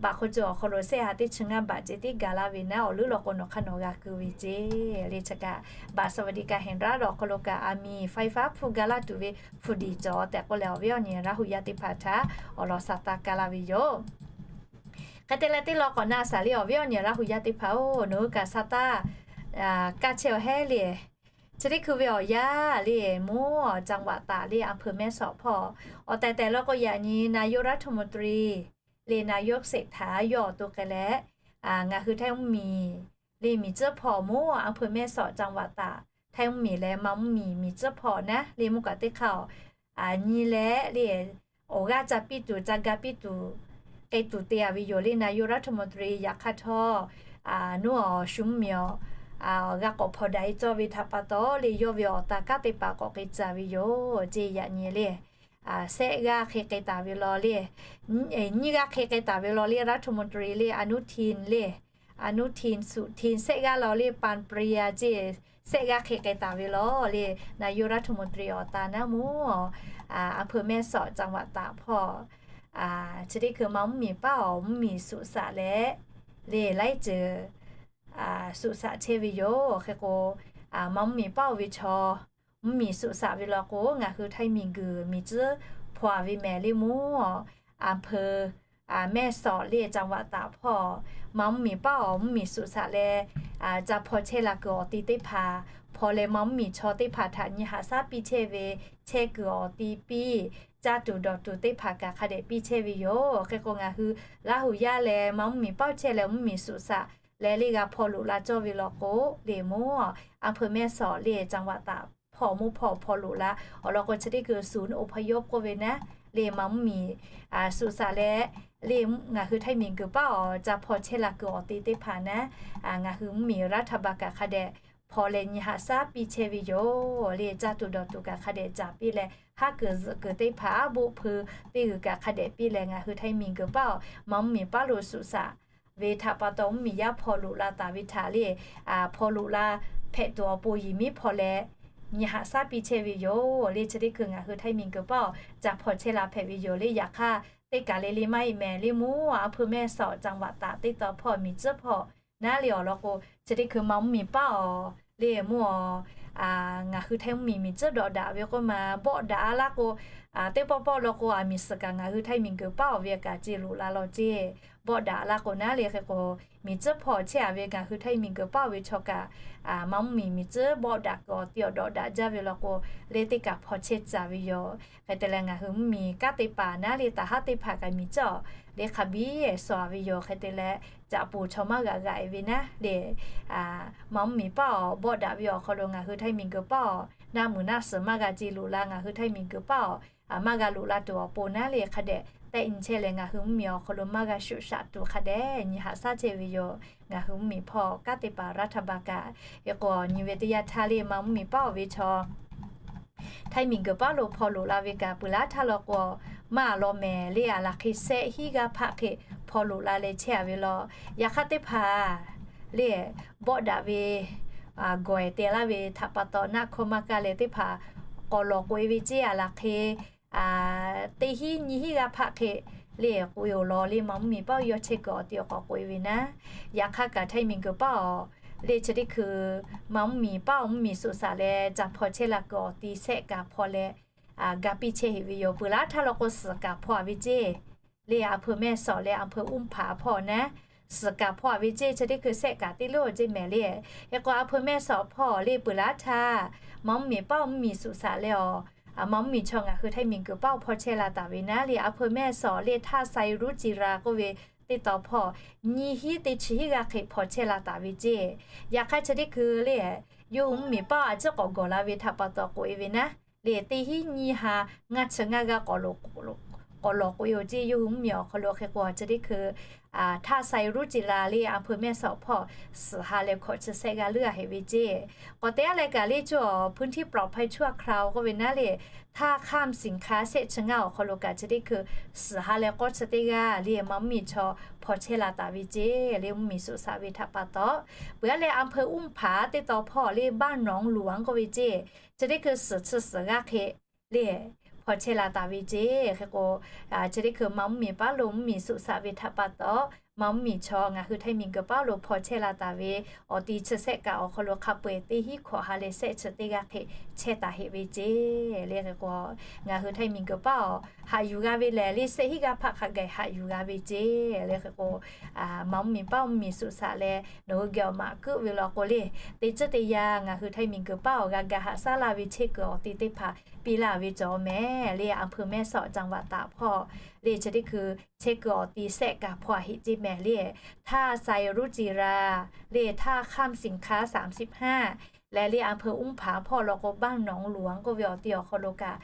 baꞈ hk'oˆ co awˬ hk'aw lo shehˆ ha teˇ chi ngaˇ baꞈ ceh tiˉ ga laˇ ve naˉ, awˬ leuˉ law k'o nawˬ hk'aˇ nawˬ g'a kuiˬ ve ceˇ le. Chi kaꞈ, บัตรสวัสดิการแห่งรัฐ awˬ hk'aw lo kaꞈ aˬ miˍ faiˍ faˉ hpu ga laˇ tuˬ ve hpu diˍ cawˬ tehꞈ k'oˆ leh, awˬ viˉ awˬ nyi Laˇ huˍ yaˇ teˇ hpaˍ htaꞈ awˬ lawn saˍ taˇ kaˇ laˇ ve yoˬ. Hk'e te leh teˇ lawn k'awꞈ na shaˍ le, awˬ viˉ awˬ nyi Laˇ huˍ yaˇ teˇ hpaˍ-oˬ, nawˬ hui kaꞈ saˍ taˇ kaˇ chehˇ-aw hehˉ le. Chi teˇ hkui ve awˬ yanˇ le, mvuhˇ จังหวัดตาก le อำเภอแม่สอด hpawˇ awˬ tehˬ tehˬ law k'o, yaꞈ nyi นายกรัฐมนตรี le นายกเศรษฐา yawˇ awˬ to k'ai leh, ngaˬ hui Htaiˇ mvuhˇmiˬ le miˬ tcuhˉ hpawˇ mvuhˇ อำเภอแม่สอด จังหวัดตาก Htaiˇ mvuhˇmiˬ leh Manˇ mvuhˇmiˬ miˬ tcuhˉ hpawˇ naˉ le, mvuhˇ kaꞈ teˇ hk'aˇ-oˬ, nyi leh le awˬ g'aˇ ca piˇ tuˬ, ca ga piˇ tuˬ, k'ai tuˬ te-a ve yoˬ le. นายกรัฐมนตรี yaꞈ hk'aˇ htawˇ, nuˉ awˬ shu mvuhˇmiˬ awˬ, awˬ g'aˇ k'awꞈ hpawnˬ daꞈ-e cawˇ ve htaꞈ pa taw le, yawˇ ve awˬ taˍ kanˉ teˇ hpaˍ k'awꞈ k'ai tcuh ve yoˬ ceˇ. Yaꞈ nyi le, shehˆ g'aˇ hk'e k'ai taˍ ve law le, nyiˇ g'aˇ hk'e k'ai taˍ ve law le, รัฐมนตรี le อนุทิน le, อนุทิน สุทิน shehˆ g'aˇ law le, ปันปรียา ceˇ, shehˆ g'aˇ hk'e k'ai taˍ ve law le. นายกรัฐมนตรี awˬ ta naˉ mvuhˇ อำเภอแม่สอด จังหวัดตาก hpawˇ chi teˇ hkui Manˇ mvuhˇmiˬ paˉ awˬ mvuhˇmiˬ suꞈ shaꞈ leh le laiˉ ceuˬ suꞈ shaꞈ chehˇ ve yoˬ. Hk'e k'o, Manˇ mvuhˇmiˬ paˉ-oˬ ve chaw mvuhˇmiˬ suꞈ shaꞈ ve law k'o, ngaˬ hui htaiˇ miˬ guiˬ miˬ tcuhˉ hpaw ve mehˍ le mawˇ. อำเภอแม่สอด le จังหวัดตาก hpawˇ, ma mvuhˇmiˬ paˉ awˬ mvuhˇmiˬ suꞈ shaꞈ leh, ca hpaw chehˇ la kuiˬ awˬ ti teˇ hpaˍ hpaw leh, ma mvuhˇmiˬ chaw teˇ hpaˍ htaꞈ nyi haꞈ shaˉ piˇ chehˇ ve, chehˇ kuiˬ awˬ ti piˇ, caˇ tuˬ dawˬ tuˬ teˇ hpaˍ kaꞈ hk'a dehꞈ piˇ chehˇ ve yoˬ. Hk'e k'o, ngaˬ hui Laˇ huˍ yaˇ leh ma mvuhˇmiˬ paˉ chehˇ leh mvuhˇmiˬ suꞈ shaꞈ leh le g'a hpaw loꞈ la cawˇ ve law k'o, le mawˇ, อำเภอแม่สอด le จังหวัดตาก hpawˇ mvuhˇ hpawˇ hpaw loꞈ la awˬ lawn k'o, chi teˇ hkui ศูนย์อพยพ k'oˆ ve naˉ, le ma mvuhˇmiˬ suꞈ shaꞈ leh, le ngaˬ hui htaiˇ miˬ guiˬ paˉ awˬ ca hpaw chehˇ la kuiˬ awˬ ti teˇ hpaˍ naˉ, ngaˬ hui mvuhˇmiˬ รัฐบาล kaꞈ hk'a dehꞈ hpaw leh nyi haꞈ shaˉ piˇ chehˇ ve yoˬ. Le caˇ tuˬ dawˬ tuˬ kaꞈ hk'a dehꞈ caˍ piˇ leh, haˉ kuiˬ zuhꞈ kuiˬ teˇ hpaˍ, aˉ boˆ hpui teˇ g'uiˬ kaꞈ hk'a dehꞈ piˇ leh, ngaˬ hui htaiˇ miˬ guiˬ paˉ awˬ ma mvuhˇmiˬ paˉ lo suꞈ shaꞈ ve htaꞈ pa taw, mvuhˇmiˬ yaˇ hpaw loꞈ la taˍ ve htaꞈ le, hpaw loꞈ la hpehꞈ tuˬ awˬ pon yiˬ miˉ hpaw leh nyi haꞈ shaˉ piˇ chehˇ ve yoˬ. Le chi teˇ hkui ngaˬ hui htaiˇ miˬ guiˬ paˉ awˬ ca hpaw chehˇ la hpehꞈ ve yoˬ. Le yaꞈ hk'aˇ, teˇ kaˬ le le maˇ heˆ mehˍ le mawˇ, อำเภอแม่สอด จังหวัดตาก teˇ taw hpawˇ miˬ tcuhˉ hpawˇ naˉ le awˬ lawn k'o, chi teˇ hkui ma mvuhˇmiˬ paˉ awˬ le mawˇ, ngaˬ hui htaiˇ mvuhˇmiˬ miˬ tcuhˉ dawꞈ daꞈ ve k'oˆ ma, bawˆ daꞈ a laˇ k'o, teˇ pawˆ pawˆ law k'o, a miˬ suhˍ kaꞈ ngaˬ hui htaiˇ miˬ guiˬ paˉ awˬ ve kaꞈ ce loꞈ la law ceˇ. Bawˆ daꞈ a laˇ k'o naˉ le hk'e k'o, miˬ tcuhˉ hpawˇ chehˇ a ve ngaˬ hui htaiˇ miˬ guiˬ paˉ awˬ ve chaw kaꞈ, ma mvuhˇmiˬ miˬ tcuhˉ bawˆ daꞈ kuiˬ awˬ ti awˬ dawꞈ daꞈ jaˇ ve law k'o, le teˇ kaˬ hpaw chehˇ tcuh ve yoˬ. Hk'e te leh, ngaˬ hui mvuhˇmiˬ kanˉ te paˍ naˉ le taˍ haˉ teˇ hpaˍ kaꞈ miˬ tcuhˉ awˬ le hk'a biˇ suh a ve yoˬ. Hk'e te leh, caꞈ poˬ chaw maˇ g'aꞈ g'aꞈ e ve naˉ le, ma mvuhˇmiˬ paˉ awˬ bawˆ daꞈ ve awˬ hk'aw lo ngaˬ hui htaiˇ miˬ guiˬ paˉ awˬ naˆ muiˬ naˆ suhˍ maˇ g'a ce loꞈ la, ngaˬ hui htaiˇ miˬ guiˬ paˉ awˬ maˇ g'a loꞈ la tuˬ awˬ pon naˉ le, hk'a dehꞈ tehˆ nyi chehˇ leh, ngaˬ hui mvuhˇmiˬ awˬ hk'aw lo maˇ g'a shuꞈ shaꞈ tuˬ hk'a dehꞈ nyi haꞈ shaˉ chehˇ ve yoˬ. Ngaˬ hui mvuhˇmiˬ hpawˇ kanˉ te paˍ รัฐบาล kaꞈ, hk'e k'o nyi ve teˇ yanˇ htaˇ le ma mvuhˇmiˬ paˉ awˬ ve chaw htaiˇ miˬ guiˬ paˉ lo hpaw loꞈ la ve kaꞈ, peuˬ laˉ htaˇ law k'o, maˇ a law mehˍ le, a laˬ hk'e shehˆ hinˉ g'aˇ hpaˆ hk'e hpaw loꞈ la leh chehˇ a ve law. Yaꞈ hk'aˇ teˇ hpaˍ le, bawˆ daꞈ ve gawˬ e te laˇ ve htaꞈ pa taw, naˆ hkawˇ maˇ kaˇ leh teˇ hpaˍ k'awꞈ lawˬ k'oꞈ e ve ceˇ. A laˬ hk'e teˇ hinˉ nyiˇ hinˉ g'aˇ hpaˆ hk'e le k'oꞈ e awˬ lawn le ma mvuhˇmiˬ paˉ awˬ yawˇ chehˇ kuiˬ awˬ ti awˬ k'awꞈ k'oꞈ e ve naˉ. Yaꞈ hk'aˇ kaꞈ htaiˇ miˬ guiˬ paˉ awˬ le chi teˇ hkui ma mvuhˇmiˬ paˉ awˬ mvuhˇmiˬ suꞈ shaꞈ leh ca hpaw chehˇ la kuiˬ awˬ ti shehˆ kaꞈ hpaw leh ga piˇ chehˇ heꞈ ve yoˬ. Peuˬ laˉ htaˇ law k'o, suhˍ kaꞈ hpaw a ve ceˇ le, อำเภอแม่สอด le อำเภออุ้มผา hpawˇ naˉ, suhˍ kaꞈ hpaw a ve ceˇ. Chi teˇ hkui shehˆ kaꞈ teˇ leuˉ awˬ ceˇ mehˍ le. Hk'e k'o, อำเภอแม่สอด hpawˇ le peuˬ laˉ htaˇ ma mvuhˇmiˬ paˉ awˬ mvuhˇmiˬ suꞈ shaꞈ leh awˬ ma mvuhˇmiˬ chaw ngaˬ hui htaiˇ miˬ guiˬ paˉ awˬ hpaw chehˇ la taˍ ve naˉ le, อำเภอแม่สอด le ท่าไซ รุจิรา k'oˆ ve teˇ taw hpawˇ nyiˇ hinˉ teˇ chi hinˉ g'aˇ hk'e hpaw chehˇ la taˍ ve ceˇ. Yaꞈ hk'aˇ chi teˇ hkui le, yawˇ hui mvuhˇmiˬ paˉ a ciˉ k'awꞈ gawˬ la ve htaꞈ pa taw k'oꞈ e ve naˉ le, teˇ hinˉ nyiˇ ha ngaˇ chi ngaˇ g'aˇ k'awꞈ lawˬ k'oꞈ e awˬ ceˇ. Yawˇ hui mvuhˇmiˬ awˬ hk'aw lo hk'e k'o, chi teˇ hkui ท่าไซ รุจิรา le อำเภอแม่สอด hpawˇ suhˍ ha leh hkawꞈ chi shehˆ g'aˇ leuˉ a heꞈ ve ceˇ. K'awꞈ te a leh kaꞈ le, cuˇ awˬ พื้นที่ปลอดภัยชั่วคราว k'oˆ ve naˉ le, ท่าข้ามสินค้า shehˆ chi ngaˇ awˬ hk'aw lo kaꞈ chi teˇ hkui suhˍ ha leh k'awˇ chi teˇ g'aˇ le ma mvuhˇmiˬ chaw hpaw chehˇ la taˍ ve ceˇ. Le mvuhˇmiˬ suꞈ shaꞈ ve htaꞈ pa taw, peuˬ a leh อำเภออุ้มผา teˇ taw hpawˇ le บ้านหนองหลวง k'oˆ ve ceˇ. Chi teˇ hkui suhˍ chi suhˍ g'aˇ hk'e le hpaw chehˇ la taˍ ve ceˇ. Hk'e k'o, chi teˇ hkui ma mvuhˇmiˬ paˉ lo mvuhˇmiˬ suꞈ shaꞈ ve htaꞈ pa taw, ma mvuhˇmiˬ chaw ngaˬ hui htaiˇ miˬ guiˬ paˉ lo hpaw chehˇ la taˍ ve awˬ ti chi shehˆ kaꞈ awˬ hk'aw lo hk'a peu-eˬ teˇ hinˉ hkawꞈ ha leh shehˆ chi teˇ g'aˇ hk'e chehˇ taˍ heꞈ ve ceˇ. Le hk'e k'o, ngaˬ hui htaiˇ miˬ guiˬ paˉ awˬ haꞈ yuˬ g'a ve lehˬ le, shehˆ hinˉ g'aˇ hpaˆ hk'a gaˬ haꞈ yuˬ g'a ve ceˇ. Le hk'e k'o, ma mvuhˇmiˬ paˉ mvuhˇmiˬ suꞈ shaꞈ leh nawˬ hui geh awˬ maꞈ keuˆ ve law k'o le, teˇ ceuˬ teˇ yanˇ ngaˬ hui htaiˇ miˬ guiˬ paˉ awˬ g'a ga haꞈ shaˉ la ve chehˇ kuiˬ awˬ ti teˇ hpaˍ piˇ laˇ ve cawˬ mehˍ le, อำเภอแม่สอด จังหวัดตาก hpawˇ le chi teˇ hkui chehˇ kuiˬ awˬ ti shehˆ kaꞈ hpaw a heꞈ ceˇ mehˍ le, ท่าไซ รุจิรา le ท่าข้ามสินค้า สามสิบห้า leh le อำเภออุ้มผา hpawˇ law k'o บ้านหนองหลวง k'oˆ ve awˬ ti awˬ hk'aw lo kaꞈ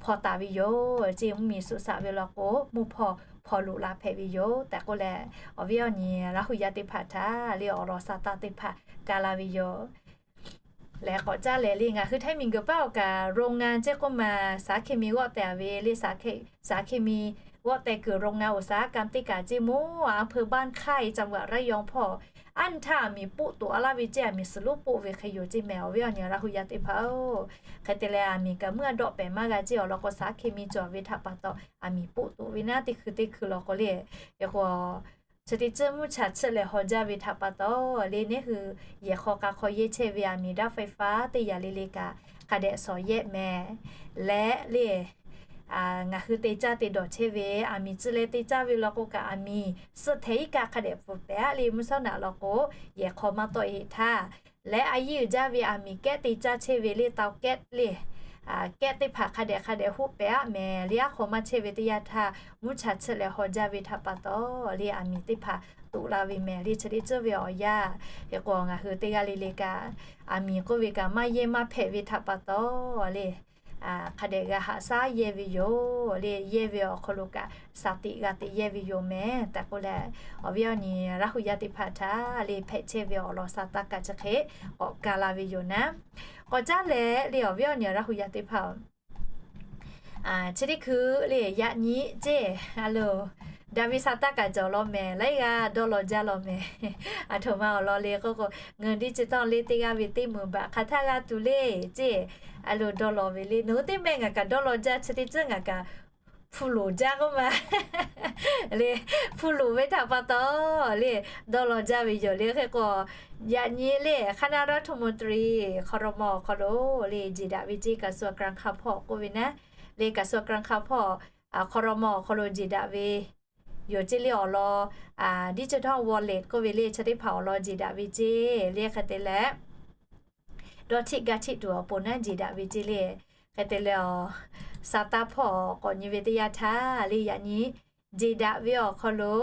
hpaw taˍ ve yoˬ ceˇ. Mvuhˇmiˬ suꞈ shaꞈ ve law k'o, mvuhˇ hpawˇ hpaw loꞈ la hpehꞈ ve yoˬ tehꞈ k'oˆ leh, awˬ viˉ awˬ nyi Laˇ huˍ yaˇ teˇ hpaˍ htaꞈ le awˬ lawn sa taˇ teˇ hpaˍ ka la ve yoˬ. Leh k'awꞈ caˇ leh le, ngaˬ hui htaiˇ miˬ guiˬ paˉ awˬ kaꞈ โรงงาน ceˇ k'oˆ ma, สารเคมี g'awˆ teh a ve le, สารเคมี g'awˆ teh kuiˬ โรงงานอุตสาหกรรม teˇ kaꞈ ceˇ mawˇ. อำเภอบ้านค่าย จังหวัดระยอง hpawˇ, anˇ htaˇ aˬ miˍ poˆ toꞈ a laˇ ve ceˇ, aˬ miˍ suhˍ lonˉ poˆ ve hk'e yoˬ ceˇ mehˍ awˬ viˉ awˬ nyi Laˇ huˍ yaˇ teˇ hpaˍ-oˬ. Hk'e te leh aˬ miˍ kaꞈ meuˇ a dawˆ pehˍ maˇ g'a ceˇ awˬ lawn k'o, สารเคมี cawˬ ve htaꞈ pa taw aˬ miˍ poˆ toꞈ ve naˉ teˇ hkui teˇ hkui law k'o le, e k'o chi teˇ ceuˬ mvuhˇ chaꞈ chiˆ leh haw jaˇ ve htaꞈ pa taw le, neˉ hui yehˬ hk'aw k'a hk'aw yehˇ chehˇ ve aˬ miˍ ด้านไฟฟ้า teˇ yaꞈ le le kaꞈ hk'a dehꞈ shawˍ yehˆ mehˍ leh le, ngaˬ hui te caˇ te dawˬ chehˇ ve aˬ miˍ tcuh leh te caˇ ve law k'o kaꞈ, aˬ miˍ suhˆ htehˍ iˉ kaˆ hk'a dehꞈ pfuhˍ pehˍ aˆ le, mvuhˇ shawˉ naꞈ law k'o, yehˬ hk'aw maˇ tawˆ e heˆ htaˇ, leh a yiˇ uiˍ jaˇ ve aˬ miˍ kehˉ te caˇ chehˇ ve le, tawˇ kehˉ le, kehˉ teˇ hpaˍ hk'a dehꞈ hk'a dehꞈ hoˆ pehˍ aˆ mehˍ le, aˉ hk'aw maˇ chehˇ ve teˇ yanˇ htaˇ, mvuhˇ cha tsuhˆ leh haw jaˇ ve htaꞈ pa taw le, aˬ miˍ teˇ hpaˍ toꞈ la ve mehˍ le, chi teˇ ceuˬ ve awˬ yanˇ. Hk'e k'o, ngaˬ hui teˇ g'aˇ le le kaꞈ, aˬ miˍ k'oˆ ve kaꞈ maˇ yehˇ maˇ hpehꞈ ve htaꞈ pa taw le, hk'a dehꞈ g'a haꞈ shaˉ yehˇ ve yoˬ le. Yehˇ ve awˬ hk'aw lo kaꞈ shaˍ tiꞈ g'a te yehˇ ve yoˬ mehˍ tehꞈ k'oˆ leh, awˬ viˉ awˬ nyi Laˇ huˍ yaˇ teˇ hpaˍ htaꞈ le hpehꞈ chehˇ ve awˬ lawn sa taˇ kaꞈ chi hk'e k'awꞈ ga la ve yoˬ naˉ. K'awꞈ caˉ leh le, awˬ viˉ awˬ nyi Laˇ huˍ yaˇ teˇ hpaˍ chi teˇ hkui le, yaꞈ nyi ceˇ, a lo, daꞈ ve sa taˇ kaꞈ cawˬ law mehˍ, laiˉ g'aˇ dawˇ law jaˇ law mehˍ. Aˬ htoꞈ ma awˬ lawn le k'oˆ k'o, เงินดิจิทัล le teˇ g'aˇ ve teˇ meunˍ baꞈ hk'aˬ htaˇ g'a tuˬ le ceˇ, a lo, dawˇ law ve le. Nawˬ hui teˇ mehˆ ngaˬ kaꞈ dawˇ law jaˇ, chi teˇ ceuˬ ngaˬ kaꞈ hpu loˍ jaˇ k'oˆ ma le, hpu loˍ ve htaꞈ pa taw le, dawˇ law jaˇ ve yoˬ le. Hk'e k'o, yaꞈ nyi le คณะรัฐมนตรี ครม. awˬ hk'aw lo le, jeˬ daꞈ ve ceˇ, กระทรวงการคลัง hpawˇ k'oˆ ve naˉ le, กระทรวงการคลัง hpawˇ ครม. awˬ hk'aw lo jeˬ daꞈ ve yoˬ ceˇ le. Awˬ lawn digital wallet k'oˆ ve le, chi teˇ hpaˍ awˬ lawn jeˬ daꞈ ve ceˇ le. Hk'e te leh, dawˇ htiˆ gaˇ htiˆ tuˬ awˬ pon naˉ jeˬ daꞈ ve ceˇ le. Hk'e te leh, sa taˇ hpawˇ k'awꞈ nyi ve teˇ yanˇ htaˇ le, yaꞈ nyi jeˬ daꞈ ve awˬ hk'aw lo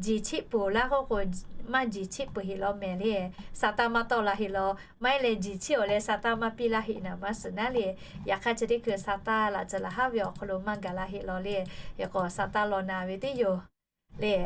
jeˬ htiˆ peuˬ laˇ k'oˆ k'o, maˇ jeˬ htiˆ peuˬ heˆ law mehˍ le. Sa taˇ maˇ tawˆ la heˆ law, maˇ heˆ leh jeˬ htiˆ awˬ leh sa taˇ maˇ piˇ laˇ heˆ naˍ maˇ suhˍ naˉ le. Yaꞈ hk'aˇ chi teˇ hkui sa taˇ laꞈ ca laˬ haˉ ve awˬ hk'aw lo maˇ gaˬ la heˆ law le. Hk'e k'o, sa taˇ law na ve teˇ yoˬ le,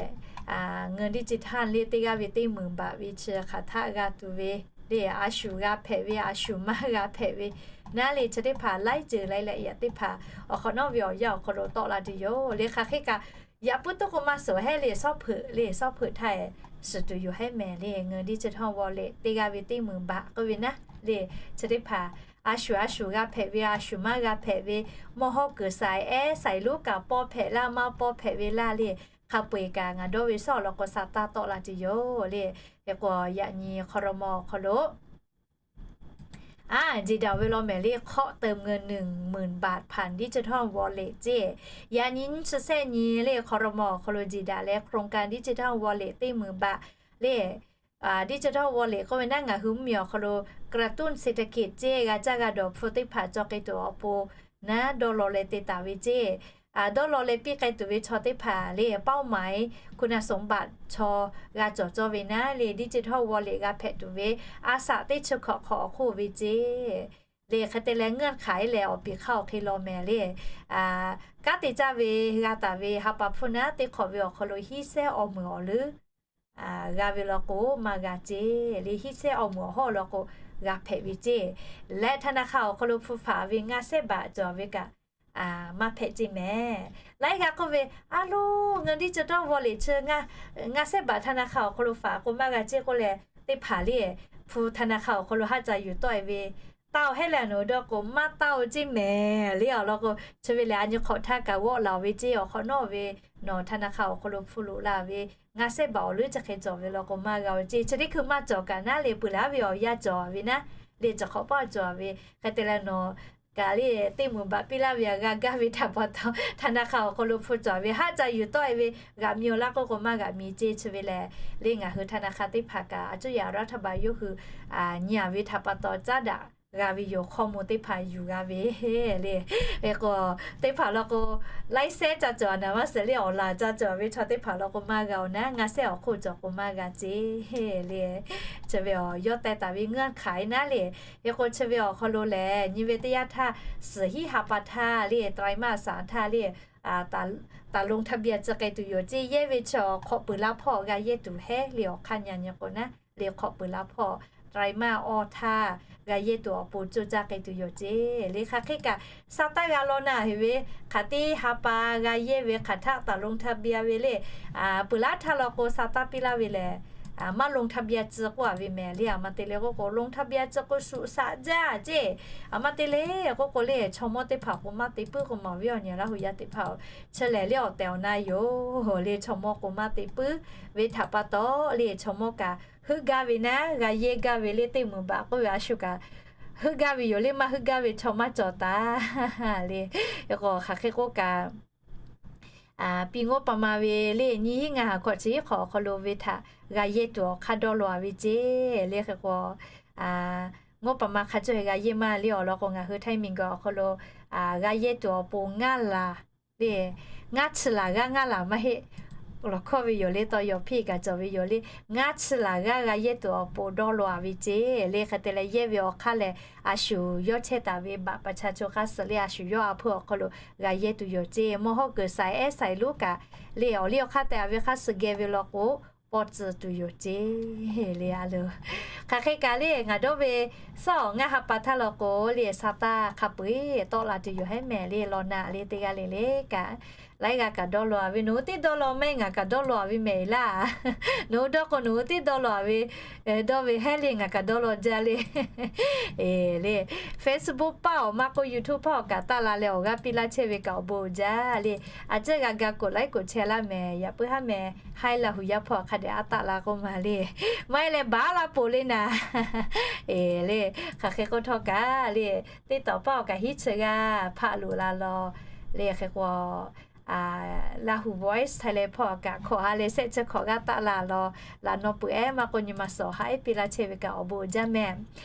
เงินดิจิทัล le teˇ g'aˇ ve teˇ meunˍ baꞈ ve chi hk'aˬ htaˆ g'a tuˬ ve le, a shuˍ g'a hpehꞈ ve, a shuˍ maˇ g'a hpehꞈ ve naˉ le, chi teˇ hpaˍ laiˉ ceuˬ laiˉ leh yaꞈ teˇ hpaˍ awˬ hk'awꞈ nawˉ ve awˬ yanˇ awˬ hk'aw lo tawˆ la tuˬ yoˬ le. Hk'aˬ hk'e kaꞈ, yaꞈ puiˉ tuˉ k'o maˇ suhˍ hehˉ le, shawˉ hpeuꞈ le, shawˉ hpeuꞈ htaˇ suhˍ tuˬ yoˬ hehˉ mehˍ le. เงินดิจิทัล wallet teˇ g'aˇ ve teˇ meunˍ baꞈ k'oˆ ve naˉ le, chi teˇ hpaˍ a shuˍ a shuˍ g'a hpehꞈ ve, a shuˍ maˇ g'a hpehꞈ ve, mawˇ hawˉ kuiˬ saiˍ ehˉ saiˍ lonˉ kaꞈ pawˇ hpehꞈ laˇ, maˇ pawˇ hpehꞈ ve laˇ le. Hk'a peu-eˬ kaꞈ ngaˬ dawˇ ve shawˉ awˬ lawn k'o, sa taˇ tawˆ la tuˬ yoˬ le. Hk'e k'o, yaꞈ nyi ครม. awˬ hk'aw lo a jeˬ daꞈ ve law mehˍ le, ขอเติมเงิน หนึ่งหมื่นบาท ผ่าน ดิจิทัล วอลเล็ต ceˇ. Yaꞈ nyi nyiˇ chi sehˆ nyi le, ครม. awˬ hk'aw lo jeˬ daꞈ leh โครงการ ดิจิทัล วอลเล็ต teˇ meunˍ baꞈ le, digital wallet k'oˆ ve naˉ, ngaˬ hui mvuhˇmiˬ awˬ hk'aw lo กระตุ้นเศรษฐกิจ ceˇ, g'a caˇ g'a dawˬ hpu teˇ hpaˍ cawˬ k'ai tuˬ awˬ pon naˉ dawˇ law leh te taˍ ve ceˇ. Dawˇ law leh piˇ k'ai tuˬ ve chaw teˇ hpaˍ le, เป้าหมาย คุณสมบัติ chaw g'a cawˬ cawˇ ve naˉ le, digital wallet g'a hpehꞈ tuˬ ve a shaꞈ teˇ chi hkawꞈ hk'awꞈ awˬ hk'oˆ ve ceˇ. Le hk'e te leh เงื่อนไข leh awˬ piˍ hk'aˇ awˬ hk'e law mehˍ le, kanˉ te caˇ ve g'a taˍ ve ha pa hpfuhˇ naˉ teˇ hk'awꞈ ve awˬ hk'aw lo hiˉ sehˉ awˬ meunˍ awˬ leuˉ g'a ve law k'o maˇ g'a ceˇ le, hiˉ sehˉ awˬ meunˍ awˬ hawˉ law k'o g'a hpehꞈ ve ceˇ. Leh ธนาคาร awˬ hk'aw lo hpu faˍ ve ngaˇ sehˉ baꞈ cawˬ ve kaꞈ maˇ hpehꞈ ceˇ mehˍ. Laiˉ g'aˇ k'oˆ ve, a lo, เงินดิจิทัล วอลเล็ต chi ngaˇ sehˉ baꞈ ธนาคาร awˬ hk'aw lo faˍ k'o maˇ g'a ceˇ k'oˆ leh, teˇ hpaˍ le hpu ธนาคาร awˬ hk'aw lo haˉ ca yuˬ tawˆ e ve, taˇ-oˬ hehˉ leh nawˬ dawˇ k'o maˇ taˇ-oˬ ceˇ mehˍ le. Awˬ lawn k'o, chi ve lehˬ a nyi hk'awꞈ htaˇ kaꞈ g'awˆ laˬ ve ceˇ, awˬ hk'awꞈ nawˉ ve nawˬ ธนาคาร awˬ hk'aw lo hpu loꞈ la ve ngaˇ sehˉ baꞈ awˬ leuˉ chi hk'e cawˬ ve law k'o maˇ g'a-oˬ ceˇ. Chi teˇ hkui maˇ cawˬ kaꞈ naˉ le, peuˬ leh a ve awˬ yanˇ cawˬ ve naˉ le, cawˬ hk'awꞈ paˆ cawˬ ve hk'e te leh nawˬ kaꞈ le teˇ meunˍ baꞈ piˇ laˇ ve a g'a gaˇ ve htaꞈ pa taw, ธนาคาร awˬ hk'aw lo hpu cawˬ ve haˉ ca yuˬ tawˆ e ve g'aꞈ mi-oˬ laˇ k'oˆ k'o maˇ g'aꞈ mi ceˇ. Chi ve lehˬ le ngaˬ hui ธนาคาร teˇ hpaˍ kaꞈ a cuˇ yaꞈ รัฐบาล yawˇ hui nyi-a ve htaꞈ pa taw caˉ daꞈ g'a ve yoˬ. ข้อมูล teˇ hpaˍ yuˬ g'a ve le. Hk'e k'o, teˇ hpaˍ law k'o, laiˉ sehˉ ca cawˬ naˍ maˇ suhˍ le, awˬ laˬ ca cawˬ ve chaw teˇ hpaˍ law k'o maˇ g'a-oˬ naˉ, ngaˇ sehˉ awˬ hk'oˆ cawˬ k'o maˇ g'a ceˇ le. Chi ve awˬ yawˇ teh taˍ ve เงื่อนไข naˉ le. Hk'e k'o chi ve awˬ hk'aw lo lehˬ nyi ve teˇ yanˇ htaˇ, suhˍ hiˉ ha pa htaˇ le, ไตรมาสสาม htaˇ le, ตัดลงทะเบียน tcuh k'ai tuˬ yoˬ ceˇ. Yehˇ ve chi awˬ hk'awꞈ peuˬ laˇ hpawˇ g'a yehˇ tuˬ hehˉ le, awˬ hk'aˇ nyi nyi k'o naˉ le, hk'awꞈ peuˬ laˇ hpawˇ ไตรมาส awˇ htaˇ g'a yehˇ tuˬ awˬ pon coˇ caˇ k'ai tuˬ yoˬ ceˇ. Le hk'aˬ hk'e kaꞈ sa taˇ g'a law naˉ heˆ ve, hk'aˬ teˇ ha pa g'a yehˇ ve hk'aˬ htaˆ ตัดลงทะเบียน ve le, peuˬ laˇ htaˇ law k'o sa taˇ piˇ laˇ ve lehˬ, maˇ ลงทะเบียน tcuh k'oˆ-a ve mehˍ le. A ma te le k'oˆ k'o ลงทะเบียน tcuh k'o shuˍ shaꞈ jaˇ ceˇ. A ma te le k'oˆ k'o le, chaw mawˇ teˇ hpaˍ k'o maˇ te puiˉ k'o, maˬ viˉ awˬ nyi Laˇ huˍ yaˇ teˇ hpaˍ-oˬ, chi lehˬ le awˬ tehˬ awˬ na yoˬ le, chaw mawˇ k'o maˇ te puiˉ ve htaꞈ pa taw le, chaw mawˇ kaꞈ heuˆ gaˇ ve naˉ, g'a yehˇ gaˇ ve le, teˇ meunˍ baꞈ k'oˆ ve a shu kaꞈ heuˆ gaˇ ve yoˬ le, maˇ heuˆ gaˇ ve chaw maˇ cawˬ taˍ le. K'o hk'aˬ hk'e k'oˆ kaꞈ, pi ngawˉ pa ma ve le nyiˇ hinˉ ngaˇ ha hkawꞈ chi hiˉ hk'awꞈ awˬ hk'aw lo ve htaꞈ g'a yehˇ tuˬ awˬ hk'aˇ dawˇ law-a ve ceˇ le. Hk'e k'o, ngawˉ pa ma hk'a cawˇ g'a yehˇ maˇ le awˬ lawn k'o, ngaˬ hui Htaiˇ miˬguiˬ awˬ hk'aw lo g'a yehˇ tuˬ awˬ pon ngaˇ laˬ le, ngaˇ chi laˬ g'aˇ ngaˇ laˬ maˇ heˆ. Lawˬ hkawˇ ve yoˬ le, tawˇ yaw hpiˇ kaꞈ cawˬ ve yoˬ le. Ngaˇ chi laˬ g'aˇ g'a yehˇ tuˬ awˬ pon dawˇ law-a ve ceˇ le. Hk'e te leh yehˇ ve awˬ hk'aˇ lehˬ, a shu yawˇ chehˇ taˍ ve บัตรประชาชน hk'aˇ suh le a shu yawˇ a hpfuhˇ awˬ hk'aw lo g'a yehˇ tuˬ yoˬ ceˇ. Mawˇ hawˉ kuiˬ saiˍ ehˉ saiˍ lonˉ kaꞈ le awˬ liˇ awˬ hk'aˇ te-a ve hk'aˇ suh geh ve law k'o, pawˇ tcuh tuˬ yoˬ ceˇ le a loˬ. Hk'aˬ hk'e kaꞈ le ngaˬ dawˇ ve saˉ awˬ ngaˇ ha pa htaˇ law k'o le sa taˇ hk'a peu-eˬ tawˆ la tuˬ yoˬ hehˉ mehˍ le. Law naꞈ le teˇ g'aˇ le le kaꞈ laiˉ g'aˇ kaꞈ dawˇ law-a ve, nawˬ hui teˇ dawˇ law maˇ heˆ ngaˬ kaꞈ dawˇ law-a ve mehˍ laˇ. Nawˬ hui dawˇ k'o nawˬ hui teˇ dawˇ law-a ve dawˇ ve hehˉ le ngaˬ kaꞈ dawˇ law jaˇ le. Le Facebook paˇ awˬ maˇ k'oˆ YouTube paˇ awˬ kaꞈ taˆ la leh awˬ g'aˇ piˇ laˇ chehˇ ve kaꞈ awˬ bon jaˇ le. A ciˉ g'a ga กดไลค์ กดแชร์ laˇ mehˍ. Yaꞈ puiˉ haˉ meh haiˉ Laˇ hu yaˇ hpawˇ hk'a dehꞈ a taˆ la k'oˆ ma le. Maˇ heˆ leh baˉ laˇ poˬ le naˍ. Le hk'aˬ hk'e k'oˆ htawˇ kaꞈ le, teˇ tawˍ paˇ awˬ kaꞈ hiˉ chi g'aˇ hpaˆ loꞈ la law le. Hk'e k'o Laˇ hu Voice Thailand hpawˇ kaꞈ hkawꞈ ha leh shehˆ chi hkawꞈ g'aˇ taˆ la law, laꞈ naw peuˬ ehˉ maˇ k'oˆ nyi ma suhˍ haꞈ ehˉ piˇ laˇ chehˇ ve kaꞈ awˬ bon jaˇ mehˍ.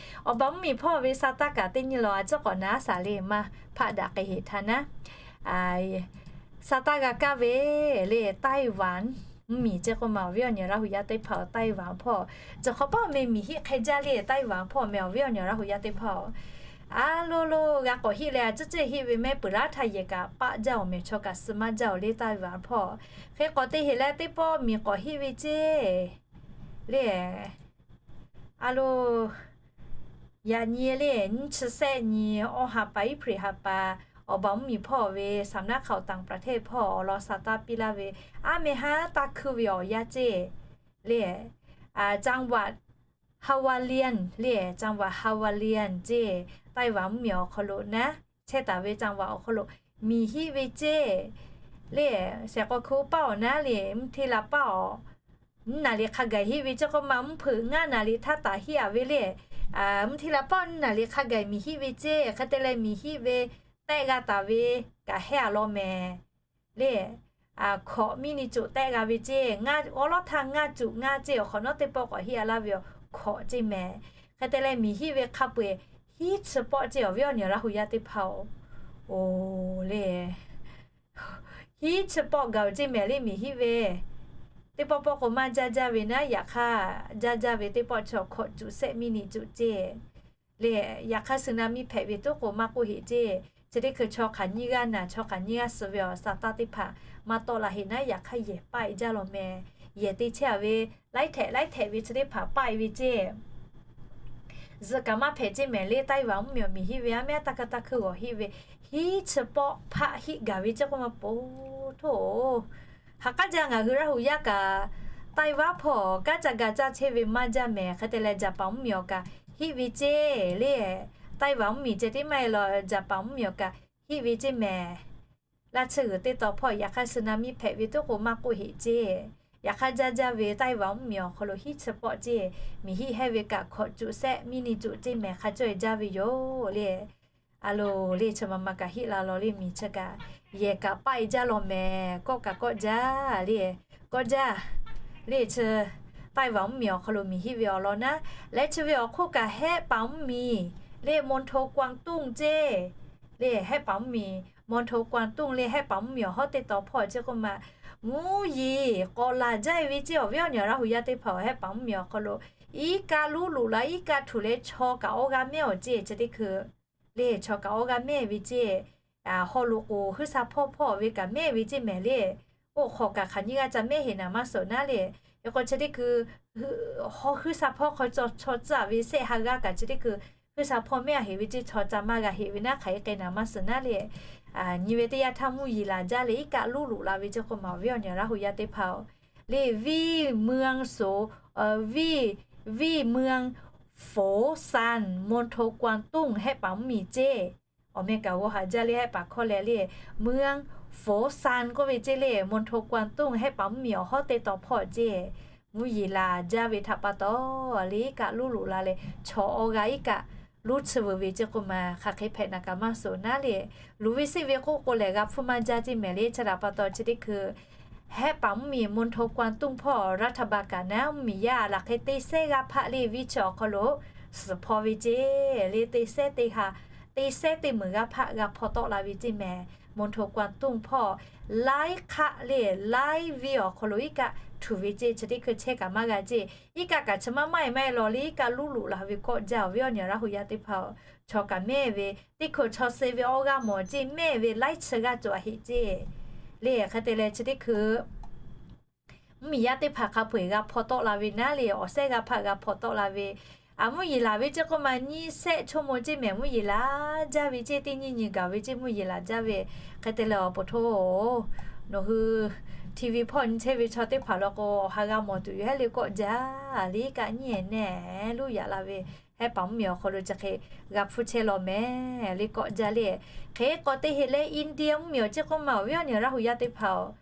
Awˬ baˬ mvuhˇmiˬ hpawˇ ve sa taˇ kaꞈ teˇ nyi law a ciˉ k'awꞈ naˉ shaˍ le maˇ hpaˆ daꞈ k'ai heˍ htaˇ naˉ, sa taˇ g'a kaˇ ve le Taiwan mvuhˇmiˬ ceˇ k'oˆ ma awˬ viˉ awˬ nyi Laˇ hu yaˇ teˇ hpaˍ-oˬ, Taiwan hpawˇ cawˬ hk'awꞈ paˆ awˬ meh miˬ hiˆ hk'e jaˇ le. Taiwan hpawˇ awˬ meh awˬ viˉ awˬ nyi Laˇ hu yaˇ teˇ hpaˍ-oˬ, a lo lo g'a k'awꞈ hiˆ leh a ciˉ ceˇ hiˆ ve mehˉ peuˬ laˇ htaˇ yehˬ kaꞈ paˆ jaˇ awˬ meh chaw kaꞈ suh maˇ jaˇ-oˬ le Taiwan hpawˇ. Hk'e k'awꞈ te heˍ leh teˇ pawˆ miˬ k'awꞈ hiˆ ve ceˇ le. A lo, yaꞈ nyi le nyiˇ chi shehˆ nyi awˇ ha pa Iˉhpriˍ ha pa, awˬ baˬ mvuhˇmiˬ hpawˇ ve สำนักข่าวต่างประเทศ hpawˇ awˬ lawn sa taˇ piˇ laˇ ve, aˉ meh haˉ taˇ hkuiˇ ve awˬ yanˇ ceˇ le, จังหวัดฮาวาเลียน le, จังหวัดฮาวาเลียน ceˇ, Taiwan mvuhˇmiˬ awˬ hk'aw lo naˉ chehˇ taˍ ve จังหวัด awˬ hk'aw lo miˬ hiˆ ve ceˇ le. Shehˍ k'aw hku paˇ awˬ naˉ le mvuhˇ hteˇ la paˇ awˬ nyiˇ naˍ riˍ hk'a gaˬ hiˆ ve ceˇ k'oˆ ma mvuhˇ hpeuꞈ ngaˇ naˍ riˍ htaˇ taˍ hiˆ-a ve le. Mvuhˇ hteˇ la paˇ awˬ nyiˇ naˍ riˍ hk'a gaˬ miˬ hiˆ ve ceˇ. Hk'e te leh miˬ hiˆ ve tehˆ g'a taˍ ve kaꞈ hehˉ-a law mehˍ le. Hkawꞈ miˇ ni cuꞈ tehˆ g'a ve ceˇ, awˉ lawˉ htaˇ ngaˇ cuꞈ ngaˇ ceˇ, awˬ hk'awꞈ nawˉ teˇ pawˆ k'awꞈ hiˆ-a laˇ ve awˬ hkawꞈ ceˇ mehˍ. Hk'e te leh miˬ hiˆ ve hk'a peu-eˬ hiˉ chi pawˆ ceˇ awˬ viˉ awˬ nyi Laˇ hu yaˇ teˇ hpaˍ-oˬ, le hiˉ chi pawˆ gaˬ-oˬ ceˇ mehˍ le miˬ hiˆ ve. Teˇ pawˆ pawˆ k'o maˇ jaˇ jaˇ ve naˉ, yaꞈ hk'aˇ jaˇ jaˇ ve teˇ pawˆ chi awˬ hkawꞈ cuꞈ shehˆ miˇ ni cuꞈ ceˇ le. Yaꞈ hk'aˇ สึนามิ hpehꞈ ve tuˉ k'o maˇ k'oˆ heˆ ceˇ. Chi teˇ hkui chaw hk'aˬ nyiˇ g'aˇ naˬ, chaw hk'aˬ nyiˇ g'aˇ suh ve awˬ sa taˇ teˇ hpaˍ maˇ tawˆ la heˆ naˉ, yaꞈ hk'aˇ yehˬ paˆ-e jaˇ law mehˍ. Yehˬ te chehˇ-a ve laiˉ htehꞈ laiˉ htehꞈ ve chi teˇ hpaˍ paˆ-e ve ceˇ. Zuhꞈ kaꞈ maˇ hpehꞈ ceˇ mehˍ le, Taiwan mvuhˇmiˬ awˬ miˬ hiˆ ve aˉ mehˉ taˇ kaˇ taˇ hkuiˇ g'awˬ hiˆ ve, hiˉ chi pawˆ hpaˆ hiˆ gaˬ ve ceˇ k'oˆ ma po htoˇ-oˬ. Ha k'aˉ jaˇ ngaˬ hui Laˇ hu yaˇ kaꞈ Taiwan hpawˇ kanˉ ca ga caˇ chehˇ ve maˇ jaˇ mehˍ. Hk'e te leh Japan mvuhˇmiˬ awˬ kaꞈ hiˆ ve ceˇ le. Taiwan mvuhˇmiˬ ceh tiˉ maˇ heˆ law, Japan mvuhˇmiˬ awˬ kaꞈ hiˆ ve ceˇ mehˍ. Laˇ chi g'uiˬ teˇ taw hpawˇ yaꞈ hk'aˇ สึนามิ hpehꞈ ve tuˉ k'o maˇ k'oˆ heˆ ceˇ. Yaꞈ hk'aˇ jaˇ jaˇ ve Taiwan mvuhˇmiˬ awˬ hk'aw lo hiˉ chi pawˆ ceˇ, miˬ hiˆ hehˇ ve kaꞈ hkawꞈ cuꞈ shehˆ miˇ ni cuꞈ ceˇ mehˍ hk'a cawˇ-e jaˇ ve yoˬ le. A loˬ le chi ma ma kaꞈ hiˆ la law le miˬ chi kaꞈ, yehˬ kaꞈ paˆ-e jaˇ law mehˍ. Kawˆ kaꞈ kawˆ jaˇ le, kawˆ jaˇ le chi Taiwan mvuhˇmiˬ awˬ hk'aw lo miˬ hiˆ ve awˬ lawn naˉ, leh chi ve awˬ hk'oˆ kaꞈ hehˆ paˍ mvuhˇmiˬ le มณฑลกวางตุ้ง ceˇ le, hehˆ paˍ mvuhˇmiˬ มณฑลกวางตุ้ง le hehˆ paˍ mvuhˇmiˬ awˬ hawˉ teˇ taw hpawˇ ceˇ k'oˆ ma, mvuhˇ yeˬ k'awꞈ laˬ jaˇ-e ve ceˇ awˬ viˉ awˬ nyi Laˇ hu yaˇ teˇ hpaˍ-oˬ, hehˆ paˍ mvuhˇmiˬ awˬ hk'aw lo iˉ kaˆ luˉ luꞈ la iˉ kaˆ htuꞈ leh chaw kaꞈ awˇ g'aˇ mehˇ-oˬ ceˇ. Chi teˇ hkui le chaw kaꞈ awˇ g'aˇ mehˇ ve ceˇ. Haw loꞈ k'oˍ huiˉ sha hpawˇ hpawˇ ve kaꞈ mehˇ ve ceˇ mehˍ le. Oˇ hk'awꞈ kaꞈ hk'aˬ nyiˇ g'aˇ ca mehˇ heˍ naˍ maˇ suhˍ naˉ le. Hk'e k'o chi teˇ hkui hawˉ huiˉ sha hpawˇ hk'aw chaw chaw tcuhˉ ve shehˆ ha g'aˇ kaꞈ chi teˇ hkui huiˉ sha hpawˇ mehˇ-a heˍ ve ceˇ, chaw ca maˇ g'a heˍ ve naˉ hk'aˬ hk'e k'ai naˍ maˇ suhˍ naˉ le. Nyi ve teˇ yanˇ htaˇ mvuhˇ yeˬ laˬ jaˇ leh iˉ kaˆ luˉ luꞈ la ve ceˇ k'oˆ ma awˬ viˉ awˬ nyi Laˇ hu yaˇ teˇ hpaˍ-oˬ, le วิเมืองโส วิ วิเมืองโฟซาน มณฑลกวางตุ้ง hehˆ paˍ mvuhˇmiˬ ceˇ. Awˬ meh kaꞈ g'aw haˍ jaˇ le hehˆ paˍ hkawˇ leh le, เมืองโฟซาน k'oˆ ve ceˇ le มณฑลกวางตุ้ง hehˆ paˍ mvuhˇmiˬ awˬ hawˉ teˇ taw hpawˇ ceˇ. Mvuhˇ yeˬ laˬ jaˇ ve htaꞈ pa taw le iˉ kaˆ luˉ luꞈ la leh chaw awˇ g'aˇ iˉ kaˆ luˇ chi vuiˬ ve ceˇ k'oˆ ma hk'aˬ hk'e hpehꞈ naˍ kaꞈ maˇ suhˍ naˉ le. Luˬ ve siˆ ve k'oˆ k'o lehˬ g'a hpfuhˇ maˇ jaˇ ceˇ mehˍ le. Chi htaꞈ pa taw chi teˇ hkui hehˆ paˍ mvuhˇmiˬ มณฑลกวางตุ้ง hpawˇ รัฐบาล kaꞈ naˉ mvuhˇmiˬ yaˇ laˬ hk'e te sehˉ g'aˇ hpaˆ le viˇ chi awˬ hk'aw lo suhˍ hpaw ve ceˇ le. Te sehˉ teˇ ha, te sehˉ teˇ meunˍ g'aˇ hpaˆ g'a hpaw tawˆ la ve ceˇ mehˍ. มณฑลกวางตุ้ง hpawˇ laiˉ hk'aˆ le laiˉ viˇ awˬ hk'aw lo iˉ kaˆ htuˬ ve ceˇ. Chi teˇ hkui chehˇ kaꞈ maˇ g'a ceˇ. Iˉ kaˆ kaꞈ chi maˇ maˇ e maˇ e law le iˉ kaˆ luˇ luꞈ la ve kawˆ jaˇ ve awˬ viˉ awˬ nyi Laˇ hu yaˇ teˇ hpaˍ-oˬ, chaw kaꞈ mehˆ ve teˇ hkui chaw suh ve awˇ g'aˇ mawˬ ceˇ mehˆ ve laiˉ chi g'aˇ cawˬ a heꞈ ceˇ le. Hk'e te leh chi teˇ hkui mvuhˇmiˬ yaˇ teˇ hpaˍ hk'a peu-eˬ g'a hpaw tawˆ la ve naˉ le awˬ sehˉ g'aˇ hpaˆ g'a hpaw tawˆ la ve. A mvuhˇ yeˬ laˬ ve ceˇ k'oˆ ma nyiˇ sehˆ chaw mawˬ ceˇ mehˍ mvuhˇ yeˬ laˬ jaˇ ve ceˇ. Teˇ nyiˇ nyi gaˬ ve ceˇ mvuhˇ yeˬ laˬ jaˇ ve. Hk'e te leh awˬ po htoˇ nawˬ hui TV hpawˇ nyi chehˇ ve chaw teˇ hpaˍ law k'o awˬ ha g'a mawˬ tuˬ yoˬ hehˉ le kawˆ jaˇ le. Kaꞈ nyiˇ e nehˬ luˇ yaꞈ la ve hehˉ paˍ mvuhˇmiˬ awˬ hk'aw lo chi hk'e g'a hpfuhˇ chehˇ law mehˍ le kawˆ jaˇ le. Hk'e k'o teˇ heˆ leh India mvuhˇmiˬ awˬ ceˇ k'oˆ ma awˬ viˉ awˬ nyi Laˇ hu yaˇ teˇ hpaˍ-oˬ,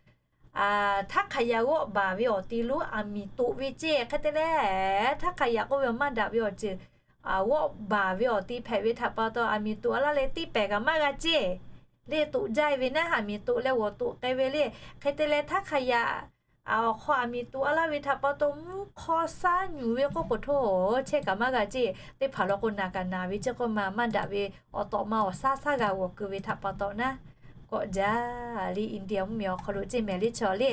htaˇ hk'aˬ yaꞈ g'awˆ baˬ ve awˬ ti lonˉ aˬ miˍ toꞈ ve ceˇ. Hk'e te leh htaˇ hk'aˬ yaꞈ k'oˆ ve maˇ daꞈ ve awˬ ceuˬ g'awˆ baˬ ve awˬ ti hpehꞈ ve htaꞈ pa taw aˬ miˍ toꞈ a laˇ leh tiˇ pehˍ kaꞈ maˇ g'a ceˇ le. Toꞈ jaˇ e ve naˉ aˬ miˍ toꞈ leh g'awˬ toꞈ k'ai ve le. Hk'e te leh htaˇ hk'aˬ yaꞈ awˬ hk'aw aˬ miˍ toꞈ a laˇ ve htaꞈ pa taw mvuhˇ hk'aw shaˉ nyuˬ ve k'oˆ k'o htoˇ chehˇ kaꞈ maˇ g'a ceˇ. Teˇ hpaˍ law k'o naˬ kaꞈ naˬ ve ceˇ k'oˆ ma maˇ daꞈ ve awˬ tawꞈ ma awˬ shaˉ shaˉ g'a g'awˬ keu ve htaꞈ pa taw naˉ kawˆ jaˇ le. India mvuhˇmiˬ awˬ hk'aw lo ceˇ mehˍ le chaw le.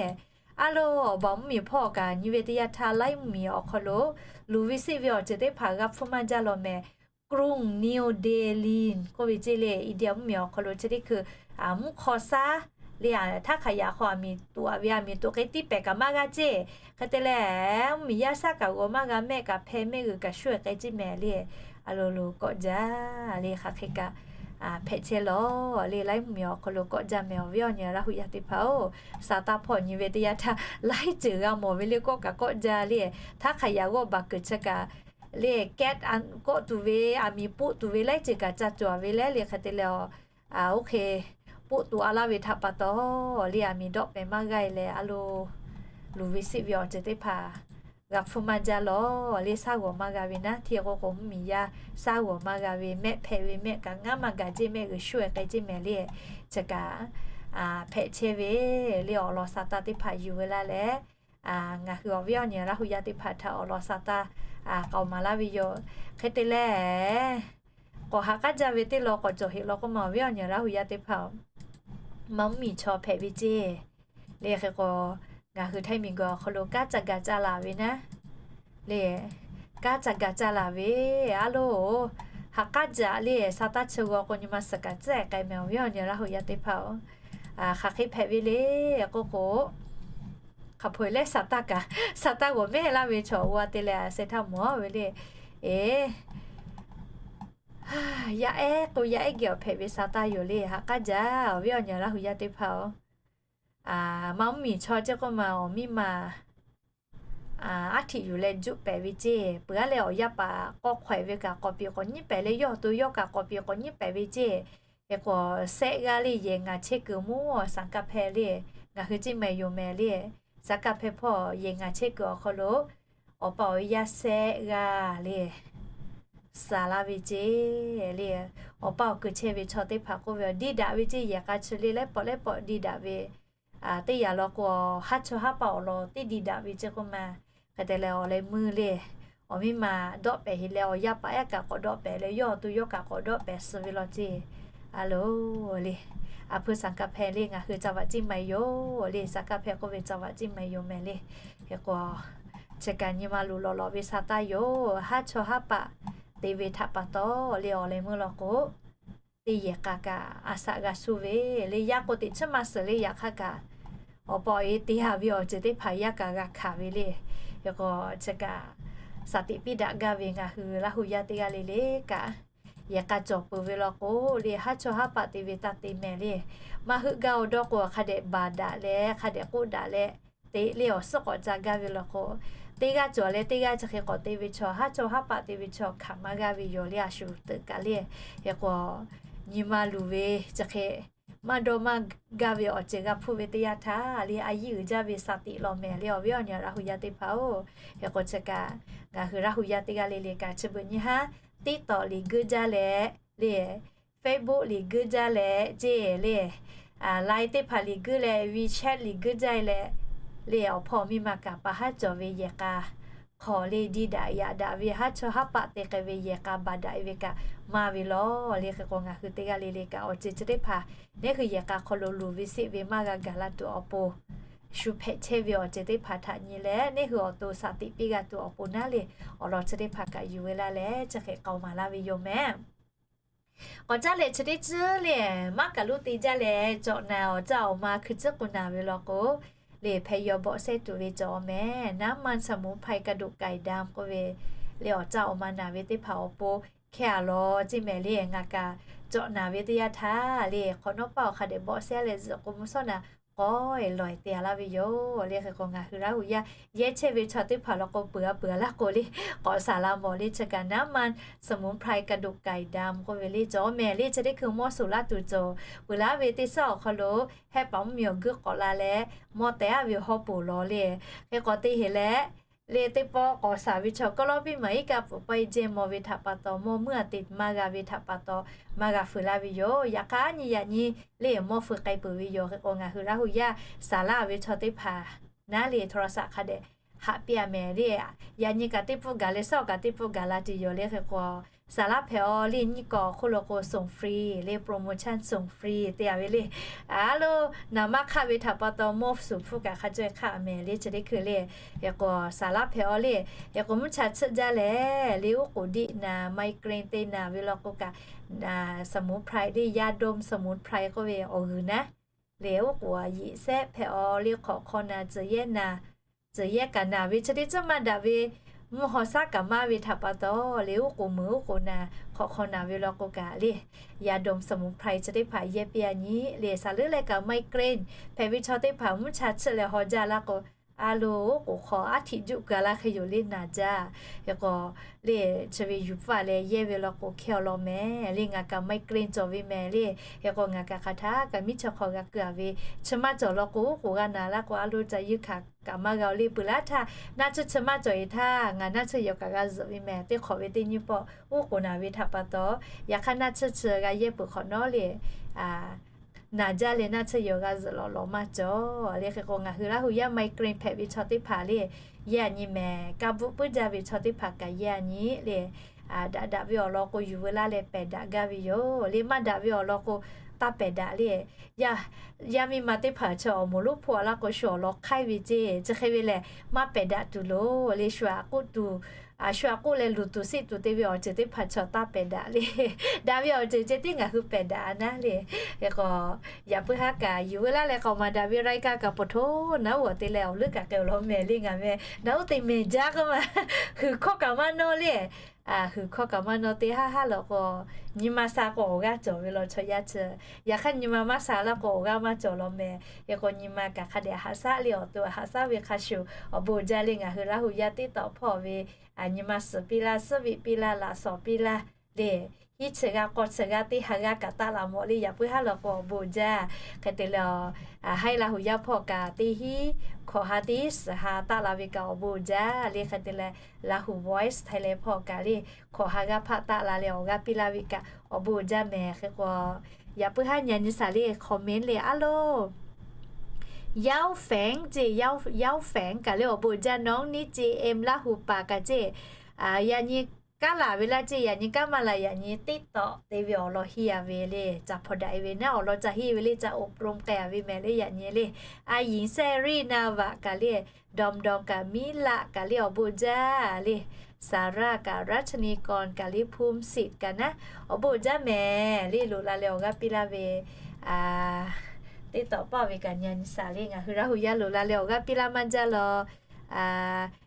A lo awˬ baˬ mvuhˇmiˬ hpawˇ kaꞈ nyi ve teˇ yanˇ htaˇ laiˉ mvuhˇmiˬ awˬ hk'aw lo luˬ ve siˆ ve awˬ ceuˬ teˇ hpaˍ g'a hpfuhˇ maˇ jaˇ law mehˍ. กรุงนิวเดลี k'oˆ ve ceˇ le. India mvuhˇmiˬ awˬ hk'aw lo chi teˇ hkui mvuhˇ hk'aw shaˉ le. Htaˇ hk'aˬ yaꞈ hk'aw aˬ miˍ toꞈ a ve aˬ miˍ toꞈ k'ai tiˇ pehˍ kaꞈ maˇ g'a ceˇ. Hk'e te leh mvuhˇmiˬ yaˇ shaˉ kaꞈ g'awˬ maˇ g'a mehˆ kaꞈ hpeh mehˆ g'uiˬ kaꞈ shuˉ e k'ai ceˇ mehˍ le. A lo lo kawˆ jaˇ le. Hk'aˬ hk'e kaꞈ hpehꞈ chehˇ law le. Laiˉ mvuhˇmiˬ awˬ hk'aw lo kawˆ jaˇ mehˍ awˬ viˉ awˬ nyi Laˇ hu yaˇ teˇ hpaˍ-oˬ, sa taˇ hpawˇ nyi ve teˇ yanˇ htaˇ laiˉ ceuˬ g'a mawˬ ve le kawˆ kaꞈ kawˆ jaˇ le. Htaˇ hk'aˬ yaꞈ g'awˆ baˬ kuiˬ chi kaꞈ le kehˉ kawˆ tuˬ ve aˬ miˍ poˆ tuˬ ve laiˉ ceuˬ kaꞈ ca cawˬ ve le. Le hk'e te leh oˇ hk'e poˆ tuˬ a laˇ ve htaꞈ pa taw le aˬ miˍ dawˆ pehˍ maˇ g'a e leh a lo luˬ ve siˆ ve awˬ ceuˬ teˇ hpaˍ g'a hpfuhˇ maˇ jaˇ law le. Shaˉ g'awˬ maˇ g'a ve naˉ hteˇ k'oˆ k'o mvuhˇmiˬ yaˇ shaˉ g'awˬ maˇ g'a ve mehˆ hpehꞈ ve mehˆ kaꞈ ngaˉ maˇ gaˬ ceˇ mehˆ g'uiˬ shuˉ e k'ai ceˇ mehˍ le. Chi kaꞈ hpehꞈ chehˇ ve le. Awˬ lawn sa taˇ teˇ hpaˍ yuˬ ve laˇ leh ngaˬ hui awˬ viˉ awˬ nyi Laˇ hu yaˇ teˇ hpaˍ htaꞈ awˬ lawn sa taˇ k'aoˍ maˍ laˇ ve yoˬ. Hk'e te leh k'awꞈ ha k'aˉ jaˇ ve teˇ lawn k'awꞈ cawˬ heꞈ law k'oˆ ma awˬ viˉ awˬ nyi Laˇ hu yaˇ teˇ hpaˍ-oˬ, maˇ mvuhˇmiˬ chaw hpehꞈ ve ceˇ le. Hk'e k'o ngaˬ hui htaiˇ miˬ guiˬ awˬ hk'aw lo kanˉ ca gaˬ ca laˬ ve naˉ le, kanˉ ca gaˬ ca laˬ ve a lo ha k'aˉ jaˇ le. Sa taˇ chi g'aw k'o nyi ma suhˍ kaꞈ tcuhˉ e k'ai mehˍ awˬ viˉ awˬ nyi Laˇ hu yaˇ teˇ hpaˍ-oˬ, hk'aˬ hk'e hpehꞈ ve le k'oˆ k'o, hk'a hpaw e leh sa taˇ kaꞈ sa taˇ g'awˬ mehˆ laˇ ve chaw g'aw te leh a seh htaˇ mawˬ ve le. Eˬ, yaˇ ehˉ k'o yaˇ ehˉ geh awˬ hpehꞈ ve sa taˇ yoˬ le. Ha k'aˉ jaˇ awˬ viˉ awˬ nyi Laˇ hu yaˇ teˇ hpaˍ-oˬ, maˇ mvuhˇmiˬ chaw ceˇ k'oˆ ma awˬ miˇ ma aˉ htiꞈ yuˬ leh juˆ pehˍ ve ceˇ. Peuˬ aˉ leh awˬ yaˇ paˍ k'awꞈ hk'awehꞈ ve kaꞈ k'awꞈ piˍ k'awꞈ nyiˉ pehˍ le. Yawˇ awˬ to yawˇ kaꞈ k'awꞈ piˍ k'awꞈ nyiˉ pehˍ ve ceˇ. Hk'e k'o sehˆ g'aˇ le yehˬ ngaˬ chehˇ kuiˬ mvuhˇ awˬ saˍ kaˇ hpehˇ le. Ngaˬ hui ceˇ mehˍ yoˬ mehˍ le. Saˍ kaˇ hpehˇ hpawˇ yehˬ ngaˬ chehˇ kuiˬ awˬ hk'aw lo awˬ pa awˬ e yaˇ sehˆ g'aˇ le suhˍ laˇ ve ceˇ le. Awˬ pa awˬ kuiˬ chehˇ ve chaw teˇ hpaˍ k'oˆ ve diˇ daꞈ ve ceˇ. Yehˬ k'a chi le laiˉ pawˆ laiˉ pawˆ diˇ daꞈ ve teˇ yanˇ law k'o, haˉ chawˇ haˉ paˆ awˬ lawn teˇ diˇ daꞈ ve ceˇ k'oˆ ma. Hk'e te leh awˬ leh meuˇ le, awˬ miˇ ma dawˆ pehˍ heˆ leh awˬ yaˇ paˍ ehˉ kaꞈ k'awꞈ dawˆ pehˍ leh yawˇ awˬ to yawˇ kaꞈ k'awꞈ dawˆ pehˍ suh ve law ceˇ. A lo le, a hpu saˍ kaˇ hpehˇ le ngaˬ hui ca vaꞈ ceˇ mehˍ yoˬ le. Saˍ kaˇ hpehˇ k'oˆ ve ca vaꞈ ceˇ mehˍ yoˬ mehˍ le. Hk'e k'o chi kaꞈ nyi ma luˬ lawꞈ lawꞈ ve sa taˇ yoˬ. Haˉ chawˇ haˉ paˆ te ve htaꞈ pa taw le awˬ leh meuˇ law k'o, teˇ yehˬ k'a kaꞈ a shaꞈ g'a shuˇ ve le. Yaˇ k'o teꞈ chiˉ maˇ suhˍ le. Yaꞈ hk'aˇ kaꞈ awˬ pa awˬ e te ha ve awˬ ceuˬ teˇ hpaˍ yaˇ kaꞈ g'a hkanˍ ve le. Hk'e k'o chi kaꞈ shaˍ tiꞈ piˇ daꞈ gaˇ ve ngaˬ hui Laˇ hu yaˇ teˇ g'aˇ le le kaꞈ, yehˬ k'a cawˬ peuˬ ve law k'o le haˉ chawˇ haˉ paˆ te ve taˇ te mehˍ le. Maˇ heuˆ gaˇ awˬ dawˇ k'o hk'a dehꞈ baˬ daꞈ leh hk'a dehꞈ k'oˆ daꞈ leh te le awˬ suhˉ k'awꞈ ca gaˇ ve law k'o, teˇ g'aˇ cawˬ leh teˇ g'aˇ chi hk'e k'awꞈ te ve chaw, haˉ chawˇ haˉ paˆ te ve chaw hkanˍ maˇ g'aˇ ve yoˬ le. A shu teuꞈ kaꞈ le. Hk'e k'o nyi ma luˬ ve chi hk'e maˇ dawˇ maˇ gaˇ ve awˬ ceuˬ g'a hpuˇ ve teˇ yanˇ htaˇ le a yiˇ uiˍ jaˇ ve shaˍ tiꞈ law mehˍ le awˬ viˉ awˬ nyi Laˇ hu yaˇ teˇ hpaˍ-oˬ. Hk'e k'o chi kaꞈ ngaˬ hui Laˇ hu yaˇ teˇ g'aˇ le le kaꞈ chi beuꞈ nyi haˉ TikTok liꞈ guiˇ jaˇ leh le, Facebook liꞈ guiˇ jaˇ leh ceˇ le, Line teˇ hpaˍ liꞈ guiˇ leh WeChat liꞈ guiˇ jaˇ leh le, awˬ hpawˇ miˇ ma kaꞈ pa haˉ cawˬ ve yehˬ k'a hk'aw le, diˇ daꞈ yaꞈ daꞈ ve haˉ chawˇ haˉ paˆ te k'ai ve yehˬ k'a baˬ daꞈ ve kaꞈ maˇ ve lawˬ le. Hk'e k'o ngaˬ hui teˇ g'aˇ le le kaꞈ awˬ ceuˬ chi teˇ hpaˍ neˇ hui yehˬ k'a hk'aw lo luˬ ve seˆ ve maˇ g'a gaˬ la tuˬ awˬ pon, shu hpehꞈ chehˇ ve awˬ ceuˬ teˇ hpaˍ htaꞈ nyi leh neˇ hui awˬ to shaˍ tiꞈ piˇ g'a tuˬ awˬ pon naˉ le, awˬ lawn chi teˇ hpaˍ kaꞈ yuˬ ve laˇ leh chi hk'e k'aoˍ maˍ laˇ ve yoˬ mehˍ. K'awꞈ caˇ leh chi teˇ ceuˬ le, maˇ kaꞈ loˇ te jaˇ leh cawꞈ naˍ awˬ caˇ awˬ ma hkui tcuhˉ k'oˍ naˍ ve law k'o le, hpeh yaw bawˆ sehˉ tuˬ ve cawˬ mehˍ. Naˉ maˇ สมุนไพร กระดูกไก่ดำ k'oˆ ve le, awˬ caˇ awˬ ma naˍ ve teˇ hpaˍ awˬ pon hkehˇ a law ceˇ mehˍ le. Ngaˬ kaꞈ cawꞈ naˍ ve teˇ yanˇ htaˇ le, hk'awꞈ nawˉ paˇ awˬ hk'a dehꞈ bawˆ sehˉ leh zuhꞈ k'o mvuhˇ shawˉ naˍ k'awehˬ lawehˬ te a laˇ ve yoˬ le. Hk'e k'o ngaˬ hui Laˇ huˍ yaˇ yehˇ chehˇ ve chaw teˇ hpaˍ law k'o peuˬ a peuˬ a laˇ k'o le, k'awꞈ saˍ la mawˬ le. Chi kaꞈ naˉ maˇ สมุนไพร กระดูกไก่ดำ k'oˆ ve le cawˬ mehˍ le. Chi teˇ hkui mawˇ suˍ laˇ tuˬ cawˬ peuˬ laˇ ve teˇ shaˉ awˬ hk'aw lo hehˆ paˍ mvuhˇ miˬ awˬ guiˇ k'awꞈ la leh mawˇ tehˬ a ve hawˉ poˍ law le. Hk'e k'awꞈ te heˍ leh le, teˇ pawˆ k'awꞈ saˍ ve chaw kawˇ lawˇ piˇ maˍ iˉ kaˆ pfuhˍ pawehˇ jehˇ maw ve htaꞈ pa taw, mawˇ muiˉ a te maˇ g'a ve htaꞈ pa taw maˇ g'a fuiˍ laˇ ve yoˬ. Yaꞈ hk'aˇ nyi yaꞈ nyi le mawˇ fuiˍ k'ai peuˬ ve yoˬ. Hk'e k'o ngaˬ hui Laˇ huˍ yaˇ saˍ laˇ ve chaw teˇ hpaˍ naˉ le โทรศัพท์ hk'a dehꞈ haꞈ piˇ a mehˍ le. Yaꞈ nyi kaꞈ teˇ pfuhˆ gaˬ leh shaˉ kaꞈ teˇ pfuhˆ gaˬ la tuˬ yoˬ le. Hk'e k'o saˍ laˇ hpehꞈ aw le, nyiˇ kawꞈ awˬ hk'oˆ lo k'o ส่งฟรี le, promotion ส่งฟรี te a ve le. A lo, naˍ maˇ hk'aˆ ve htaꞈ pa taw mawˇ suˍ hpfuhˆ kaꞈ hk'a caweh hk'aˆ a mehˍ le. Chi teˇ hkui le, hk'e k'o saˍ laˇ hpehꞈ aw le, hk'e k'o mvuhˇ cha tsuhˆ jaˇ leh le, uˉ k'oˍ diˆ naˍ, migraine te naˍ ve law k'o kaꞈ สมุนไพร le, ยาดมสมุนไพร k'oˆ ve awˬ g'uiˬ naˉ le, uˉ k'oˍ a yiꞈ sehˆ hpehꞈ aw le, hk'awꞈ hk'aw naˍ, tcuhˍ yehˇ naˍ, tcuhˍ yehˇ kaꞈ naˍ ve chi teˇ ceuˬ maˇ daꞈ ve, mvuhˇ haw shaˉ kaꞈ maˇ ve htaꞈ pa taw le, uˉ k'oˍ muiˬ uˉ k'oˍ naˍ, hk'awꞈ hk'aw naˍ ve law k'o kaꞈ le, ยาดมสมุนไพร chi teˇ hpaˍ yehˇ piˇ a nyi le. Saˍ leuˉ leh kaꞈ migraine hpehꞈ ve chaw teˇ hpaˍ mvuhˇ cha tsuhˆ leh haw jaˇ laˇ k'o, a lo, uˉ k'oˍ hk'aw aˉ htiꞈ juˆ ga laˇ hk'e yoˬ le naˍ jaˇ. Hk'e k'o le, chi ve yuˬ pfuhˆ leh yehˇ ve law k'o hkehˇ aw law mehˍ le. Ngaˬ kaꞈ migraine cawˬ ve mehˍ le. Hk'e k'o ngaˬ kaꞈ hk'aˬ htaˇ kaꞈ miˉ chaw hk'aw g'a keu a ve, chi maˇ cawˬ law k'o uˉ k'oˍ g'a naˍ laˇ k'o, a lo ca yeuˇ hkanˍ kaꞈ maˇ g'a oˬ le. Peuˬ laˇ htaˇ naˆ tsuhˇ chi maˇ cawˬ e htaˇ ngaˬ naˆ tsuhˇ yawˬ kaꞈ g'a zuhꞈ ve mehˍ. Teˇ hk'awꞈ ve teˇ nyiˇ pawˆ uˉ k'oˍ naˍ ve htaꞈ pa taw, yaꞈ hk'aˇ naˆ tsuhˇ chi g'a yehˇ peuˬ hk'awꞈ nawˉ le, naˍ jaˇ leh naˆ tsuhˇ yawˬ g'a zuhꞈ lawꞈ lawꞈ maˇ cawˬ le. Hk'e k'o ngaˬ hui Laˇ huˍ yaˇ migraine hpehꞈ ve chaw teˇ hpaˍ le, yehˇ a nyi mehˍ. Kaˇ bvuhˆ puiˉ jaˇ ve chaw teˇ hpaˍ kaꞈ yehˇ a nyi le. Daꞈ daꞈ ve awˬ lawn k'o yuˬ veu laˇ leh pehˬ daꞈ gaˇ ve yoˬ le. Maˇ daꞈ ve awˬ lawn k'o taˇ pehˬ daꞈ le. Yaˇ miˇ ma teˇ hpaˍ chi awˬ moˍ lonˉ hpawˇ a laˇ k'o shu awˬ lawn hk'aiˇ ve ceˇ. Chi hk'e ve lehˬ maˇ pehˬ daꞈ tuˬ loˬ le. Shu aꞈ k'oˆ tuˬ, shu aꞈ k'oˆ leh luˬ tuˬ siˆ tuˬ te ve awˬ ceuˬ teˇ hpaˍ chi taˇ pehˬ daꞈ le. Daꞈ ve awˬ ceuˬ ceh tiˉ ngaˬ hui pehˬ daꞈ a naˉ le. Hk'e k'o yaꞈ puiˉ haˉ kaꞈ yuˬ veu laˇ leh k'awꞈ maˍ daꞈ ve รายการ kaꞈ โพสต์ naˉ uˉ awˬ te leh awˬ leuˉ kaꞈ k'ai awˬ lawn mehˍ le. Ngaˬ meh naˉ uˉ te mehˍ jaˇ k'oˆ ma, huiˬ hkawˇ kaꞈ maˇ nawˇ le. Huiˬ hkawˇ kaꞈ maˇ nawˇ teˇ haˉ haˉ law k'o, nyi ma sha k'o awˬ g'aˇ cawˬ ve law chaw yaˇ chi. Yaꞈ hk'aˇ nyi ma maˇ sha laˇ k'o awˬ g'aˇ maˇ cawˬ law mehˍ. Hk'e k'o nyi ma kaꞈ hk'a dehꞈ haꞈ shaˉ le, awˬ to haꞈ shaˉ ve hk'a shuˍ awˬ bon jaˇ le. Ngaˬ hui Laˇ huˍ yaˇ teˇ tawꞈ hpawˇ ve nyi ma suhˍ piˇ laˇ, suhˉ viˆ piˇ laˇ, laꞈ shawˍ piˇ laˇ le. Hiˉ chi g'aˇ k'awˇ chi g'aˇ teˇ ha g'aˇ kaꞈ taˆ la mawˬ le. Yaꞈ puiˉ haˉ law k'o awˬ bon jaˇ. Hk'e te leh, haˉ Laˇ huˍ yaˇ hpawˇ kaꞈ teˇ hiˉ hkawꞈ ha teˇ hiˉ suhˍ ha taˆ la ve kaꞈ awˬ bon jaˇ le. Hk'e te leh Laˇ huˍ Voice Thailand hpawˇ kaꞈ le hkawꞈ ha g'aˇ hpaˆ taˆ la leh awˬ g'aˇ piˇ laˇ ve kaꞈ awˬ bon jaˇ mehˍ. Hk'e k'o yaꞈ puiˉ haˉ nyi nyi shaˍ le, comment le a lo. Yawˇ fenˉ ceˇ, Yawˇ fenˉ kaꞈ le awˬ bon jaˇ. Nawˉ niˇ ceˇ em Laˇ huˍ paˍ kaꞈ ceˇ, yaꞈ nyi kaˉ laˬ ve laˇ ceˇ, yaꞈ nyi kaˉ maˇ laˬ, yaꞈ nyi teˇ tawꞈ te ve awˬ lawn hiˇ a ve le. Ca hpaw daꞈ e ve naˉ awˬ lawn ca hiˇ ve le, ca อบรม k'ai a ve mehˍ le. Yaꞈ nyi le, a yinˍ sehˉ riˇ na vaꞈ kaꞈ le, dawˬ dawˬ kaꞈ miˉ laˆ kaꞈ le awˬ bon jaˇ le. Saˍraˆ kaꞈ Raˇchani kawn kaꞈ le ภูมิสิทธิ์ kaꞈ naˉ awˬ bon jaˇ mehˍ le. Loꞈ la leh awˬ g'aˇ piˇ laˇ ve teˇ tawꞈ paˆ ve kaꞈ nyi nyi shaˍ le. Ngaˬ hui Laˇ huˍ yaˇ loꞈ la leh awˬ g'aˇ piˇ laˇ maˇ jaˇ law.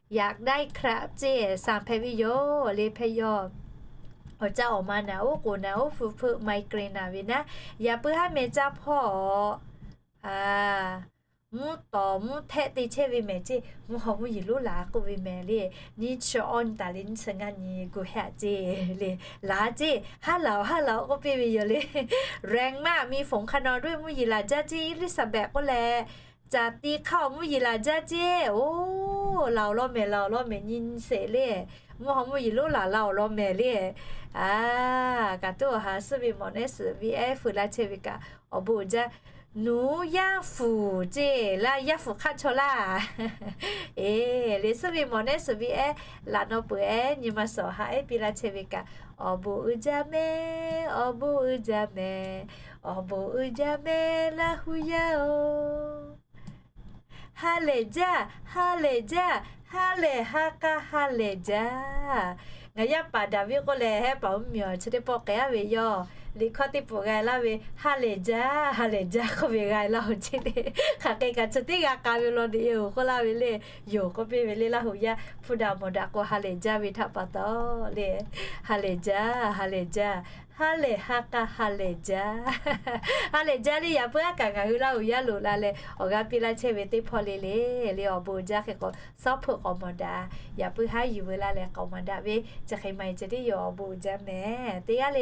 Yaꞈ daiˇ hk'aˆ ceˇ, saˍ hpehꞈ ve yoˬ le hpehꞈ yoˬ. Awˬ caˇ awˬ ma naˍ, oˉ k'oˍ naˍ, oˉ hpu hpeuˆ, migraine naˍ ve naˉ, yaꞈ puiˉ haˉ meh caˇ hpawˇ mvuhˇ tawˍ mvuhˇ htehˆ te chehˇ ve mehˍ ceˇ. Mvuhˇ haw mvuhˇ yeˬ lonˉ laˬ k'oˆ ve mehˍ le. Nyiˇ chi awˇ nyi taˍ le nyiˇ chi ngaˇ nyi gu hehˆ ceˇ le. Laˬ ceˇ, haˉ laˬ-oˬ, haˉ laˬ-oˬ k'oˆ piˇ ve yoˬ le. แรงมาก มีฝนขนองด้วย mvuhˇ yeˬ laˬ jaˇ ceˇ. Eˇliˇsaˍbehˍ k'oˆ leh, caˬ ti hk'aˇ-oˬ, mvuhˇ yeˬ laˬ jaˇ ceˇ. Oˬ, laˬ-oˬ law mehˍ, laˬ-oˬ law mehˍ nyi nyi sheˍ le. mvuhˇ haw mvuhˇ yiˍ lonˉ laˬ la awˬ lawn mehˍ le. A, kaꞈ tuˉ awˬ ha suhˉ ve mawˬ nehˉ suhˍ ve ehˉ feu la chehˇ ve kaꞈ awˬ bon uiˍ jaˇ. Nuˉ yaˇ fuˍ ceˇ laˇ, yaˇ fuˍ hk'aˆ chaw laˇ. Eˬ, le suhˉ ve mawˬ nehˉ suhˍ ve ehˉ laˬ naw peuˬ ehˉ nyi ma suhˍ awˬ ha ehˉ piˇ la chehˇ ve kaꞈ awˬ bon uiˍ jaˇ mehˍ, awˬ bon uiˍ jaˇ mehˍ, awˬ bon uiˍ jaˇ mehˍ Laˇ hu yaˇ-oˬ. Ha lehˬ jaˇ, ha lehˬ jaˇ, ha lehˬ ha k'a ha lehˬ jaˇ. Ngaˬ yaˇ paˍ Daˍviˆ k'oˆ leh, hehˉ paˍ mvuhˇmiˬ awˬ chi teˇ pawˆ k'ai-a ve yawˇ liꞈ hkawˇ teˇ pawˆ g'a laˇ ve, ha lehˬ jaˇ, ha lehˬ jaˇ k'oˆ ve g'a laˇ-oˬ ceˇ le. Hk'aˬ hk'e kaꞈ chi teˇ g'a k'a ve law le-oˬ k'oˆ laˇ ve le. Yoˬ k'oˆ piˇ ve le, Laˇ hu yaˇ hpu daꞈ mawˬ daꞈ k'o ha lehˬ jaˇ ve htaꞈ pa taw le. Ha lehˬ jaˇ, ha lehˬ jaˇ, ha lehˬ ha k'a ha lehˬ jaˇ. Ha lehˬ jaˇ le, yaꞈ puiˉ haˉ kaꞈ ngaˬ hui Laˇ hu yaˇ loꞈ la leh awˬ g'aˇ piˇ laˇ chehˇ ve teˇ hpawˇ le le. Le awˬ bon uiˍ jaˇ hk'e k'o, suhˉ hpeuꞈ k'awꞈ mawˬ daꞈ, yaꞈ puiˉ haˉ yuˬ veu la leh k'awꞈ mawˬ daꞈ ve, chi hk'e maˇ heˆ ceh tiˉ yoˬ, awˬ bon uiˍ jaˇ mehˍ. Teˇ g'aˇ le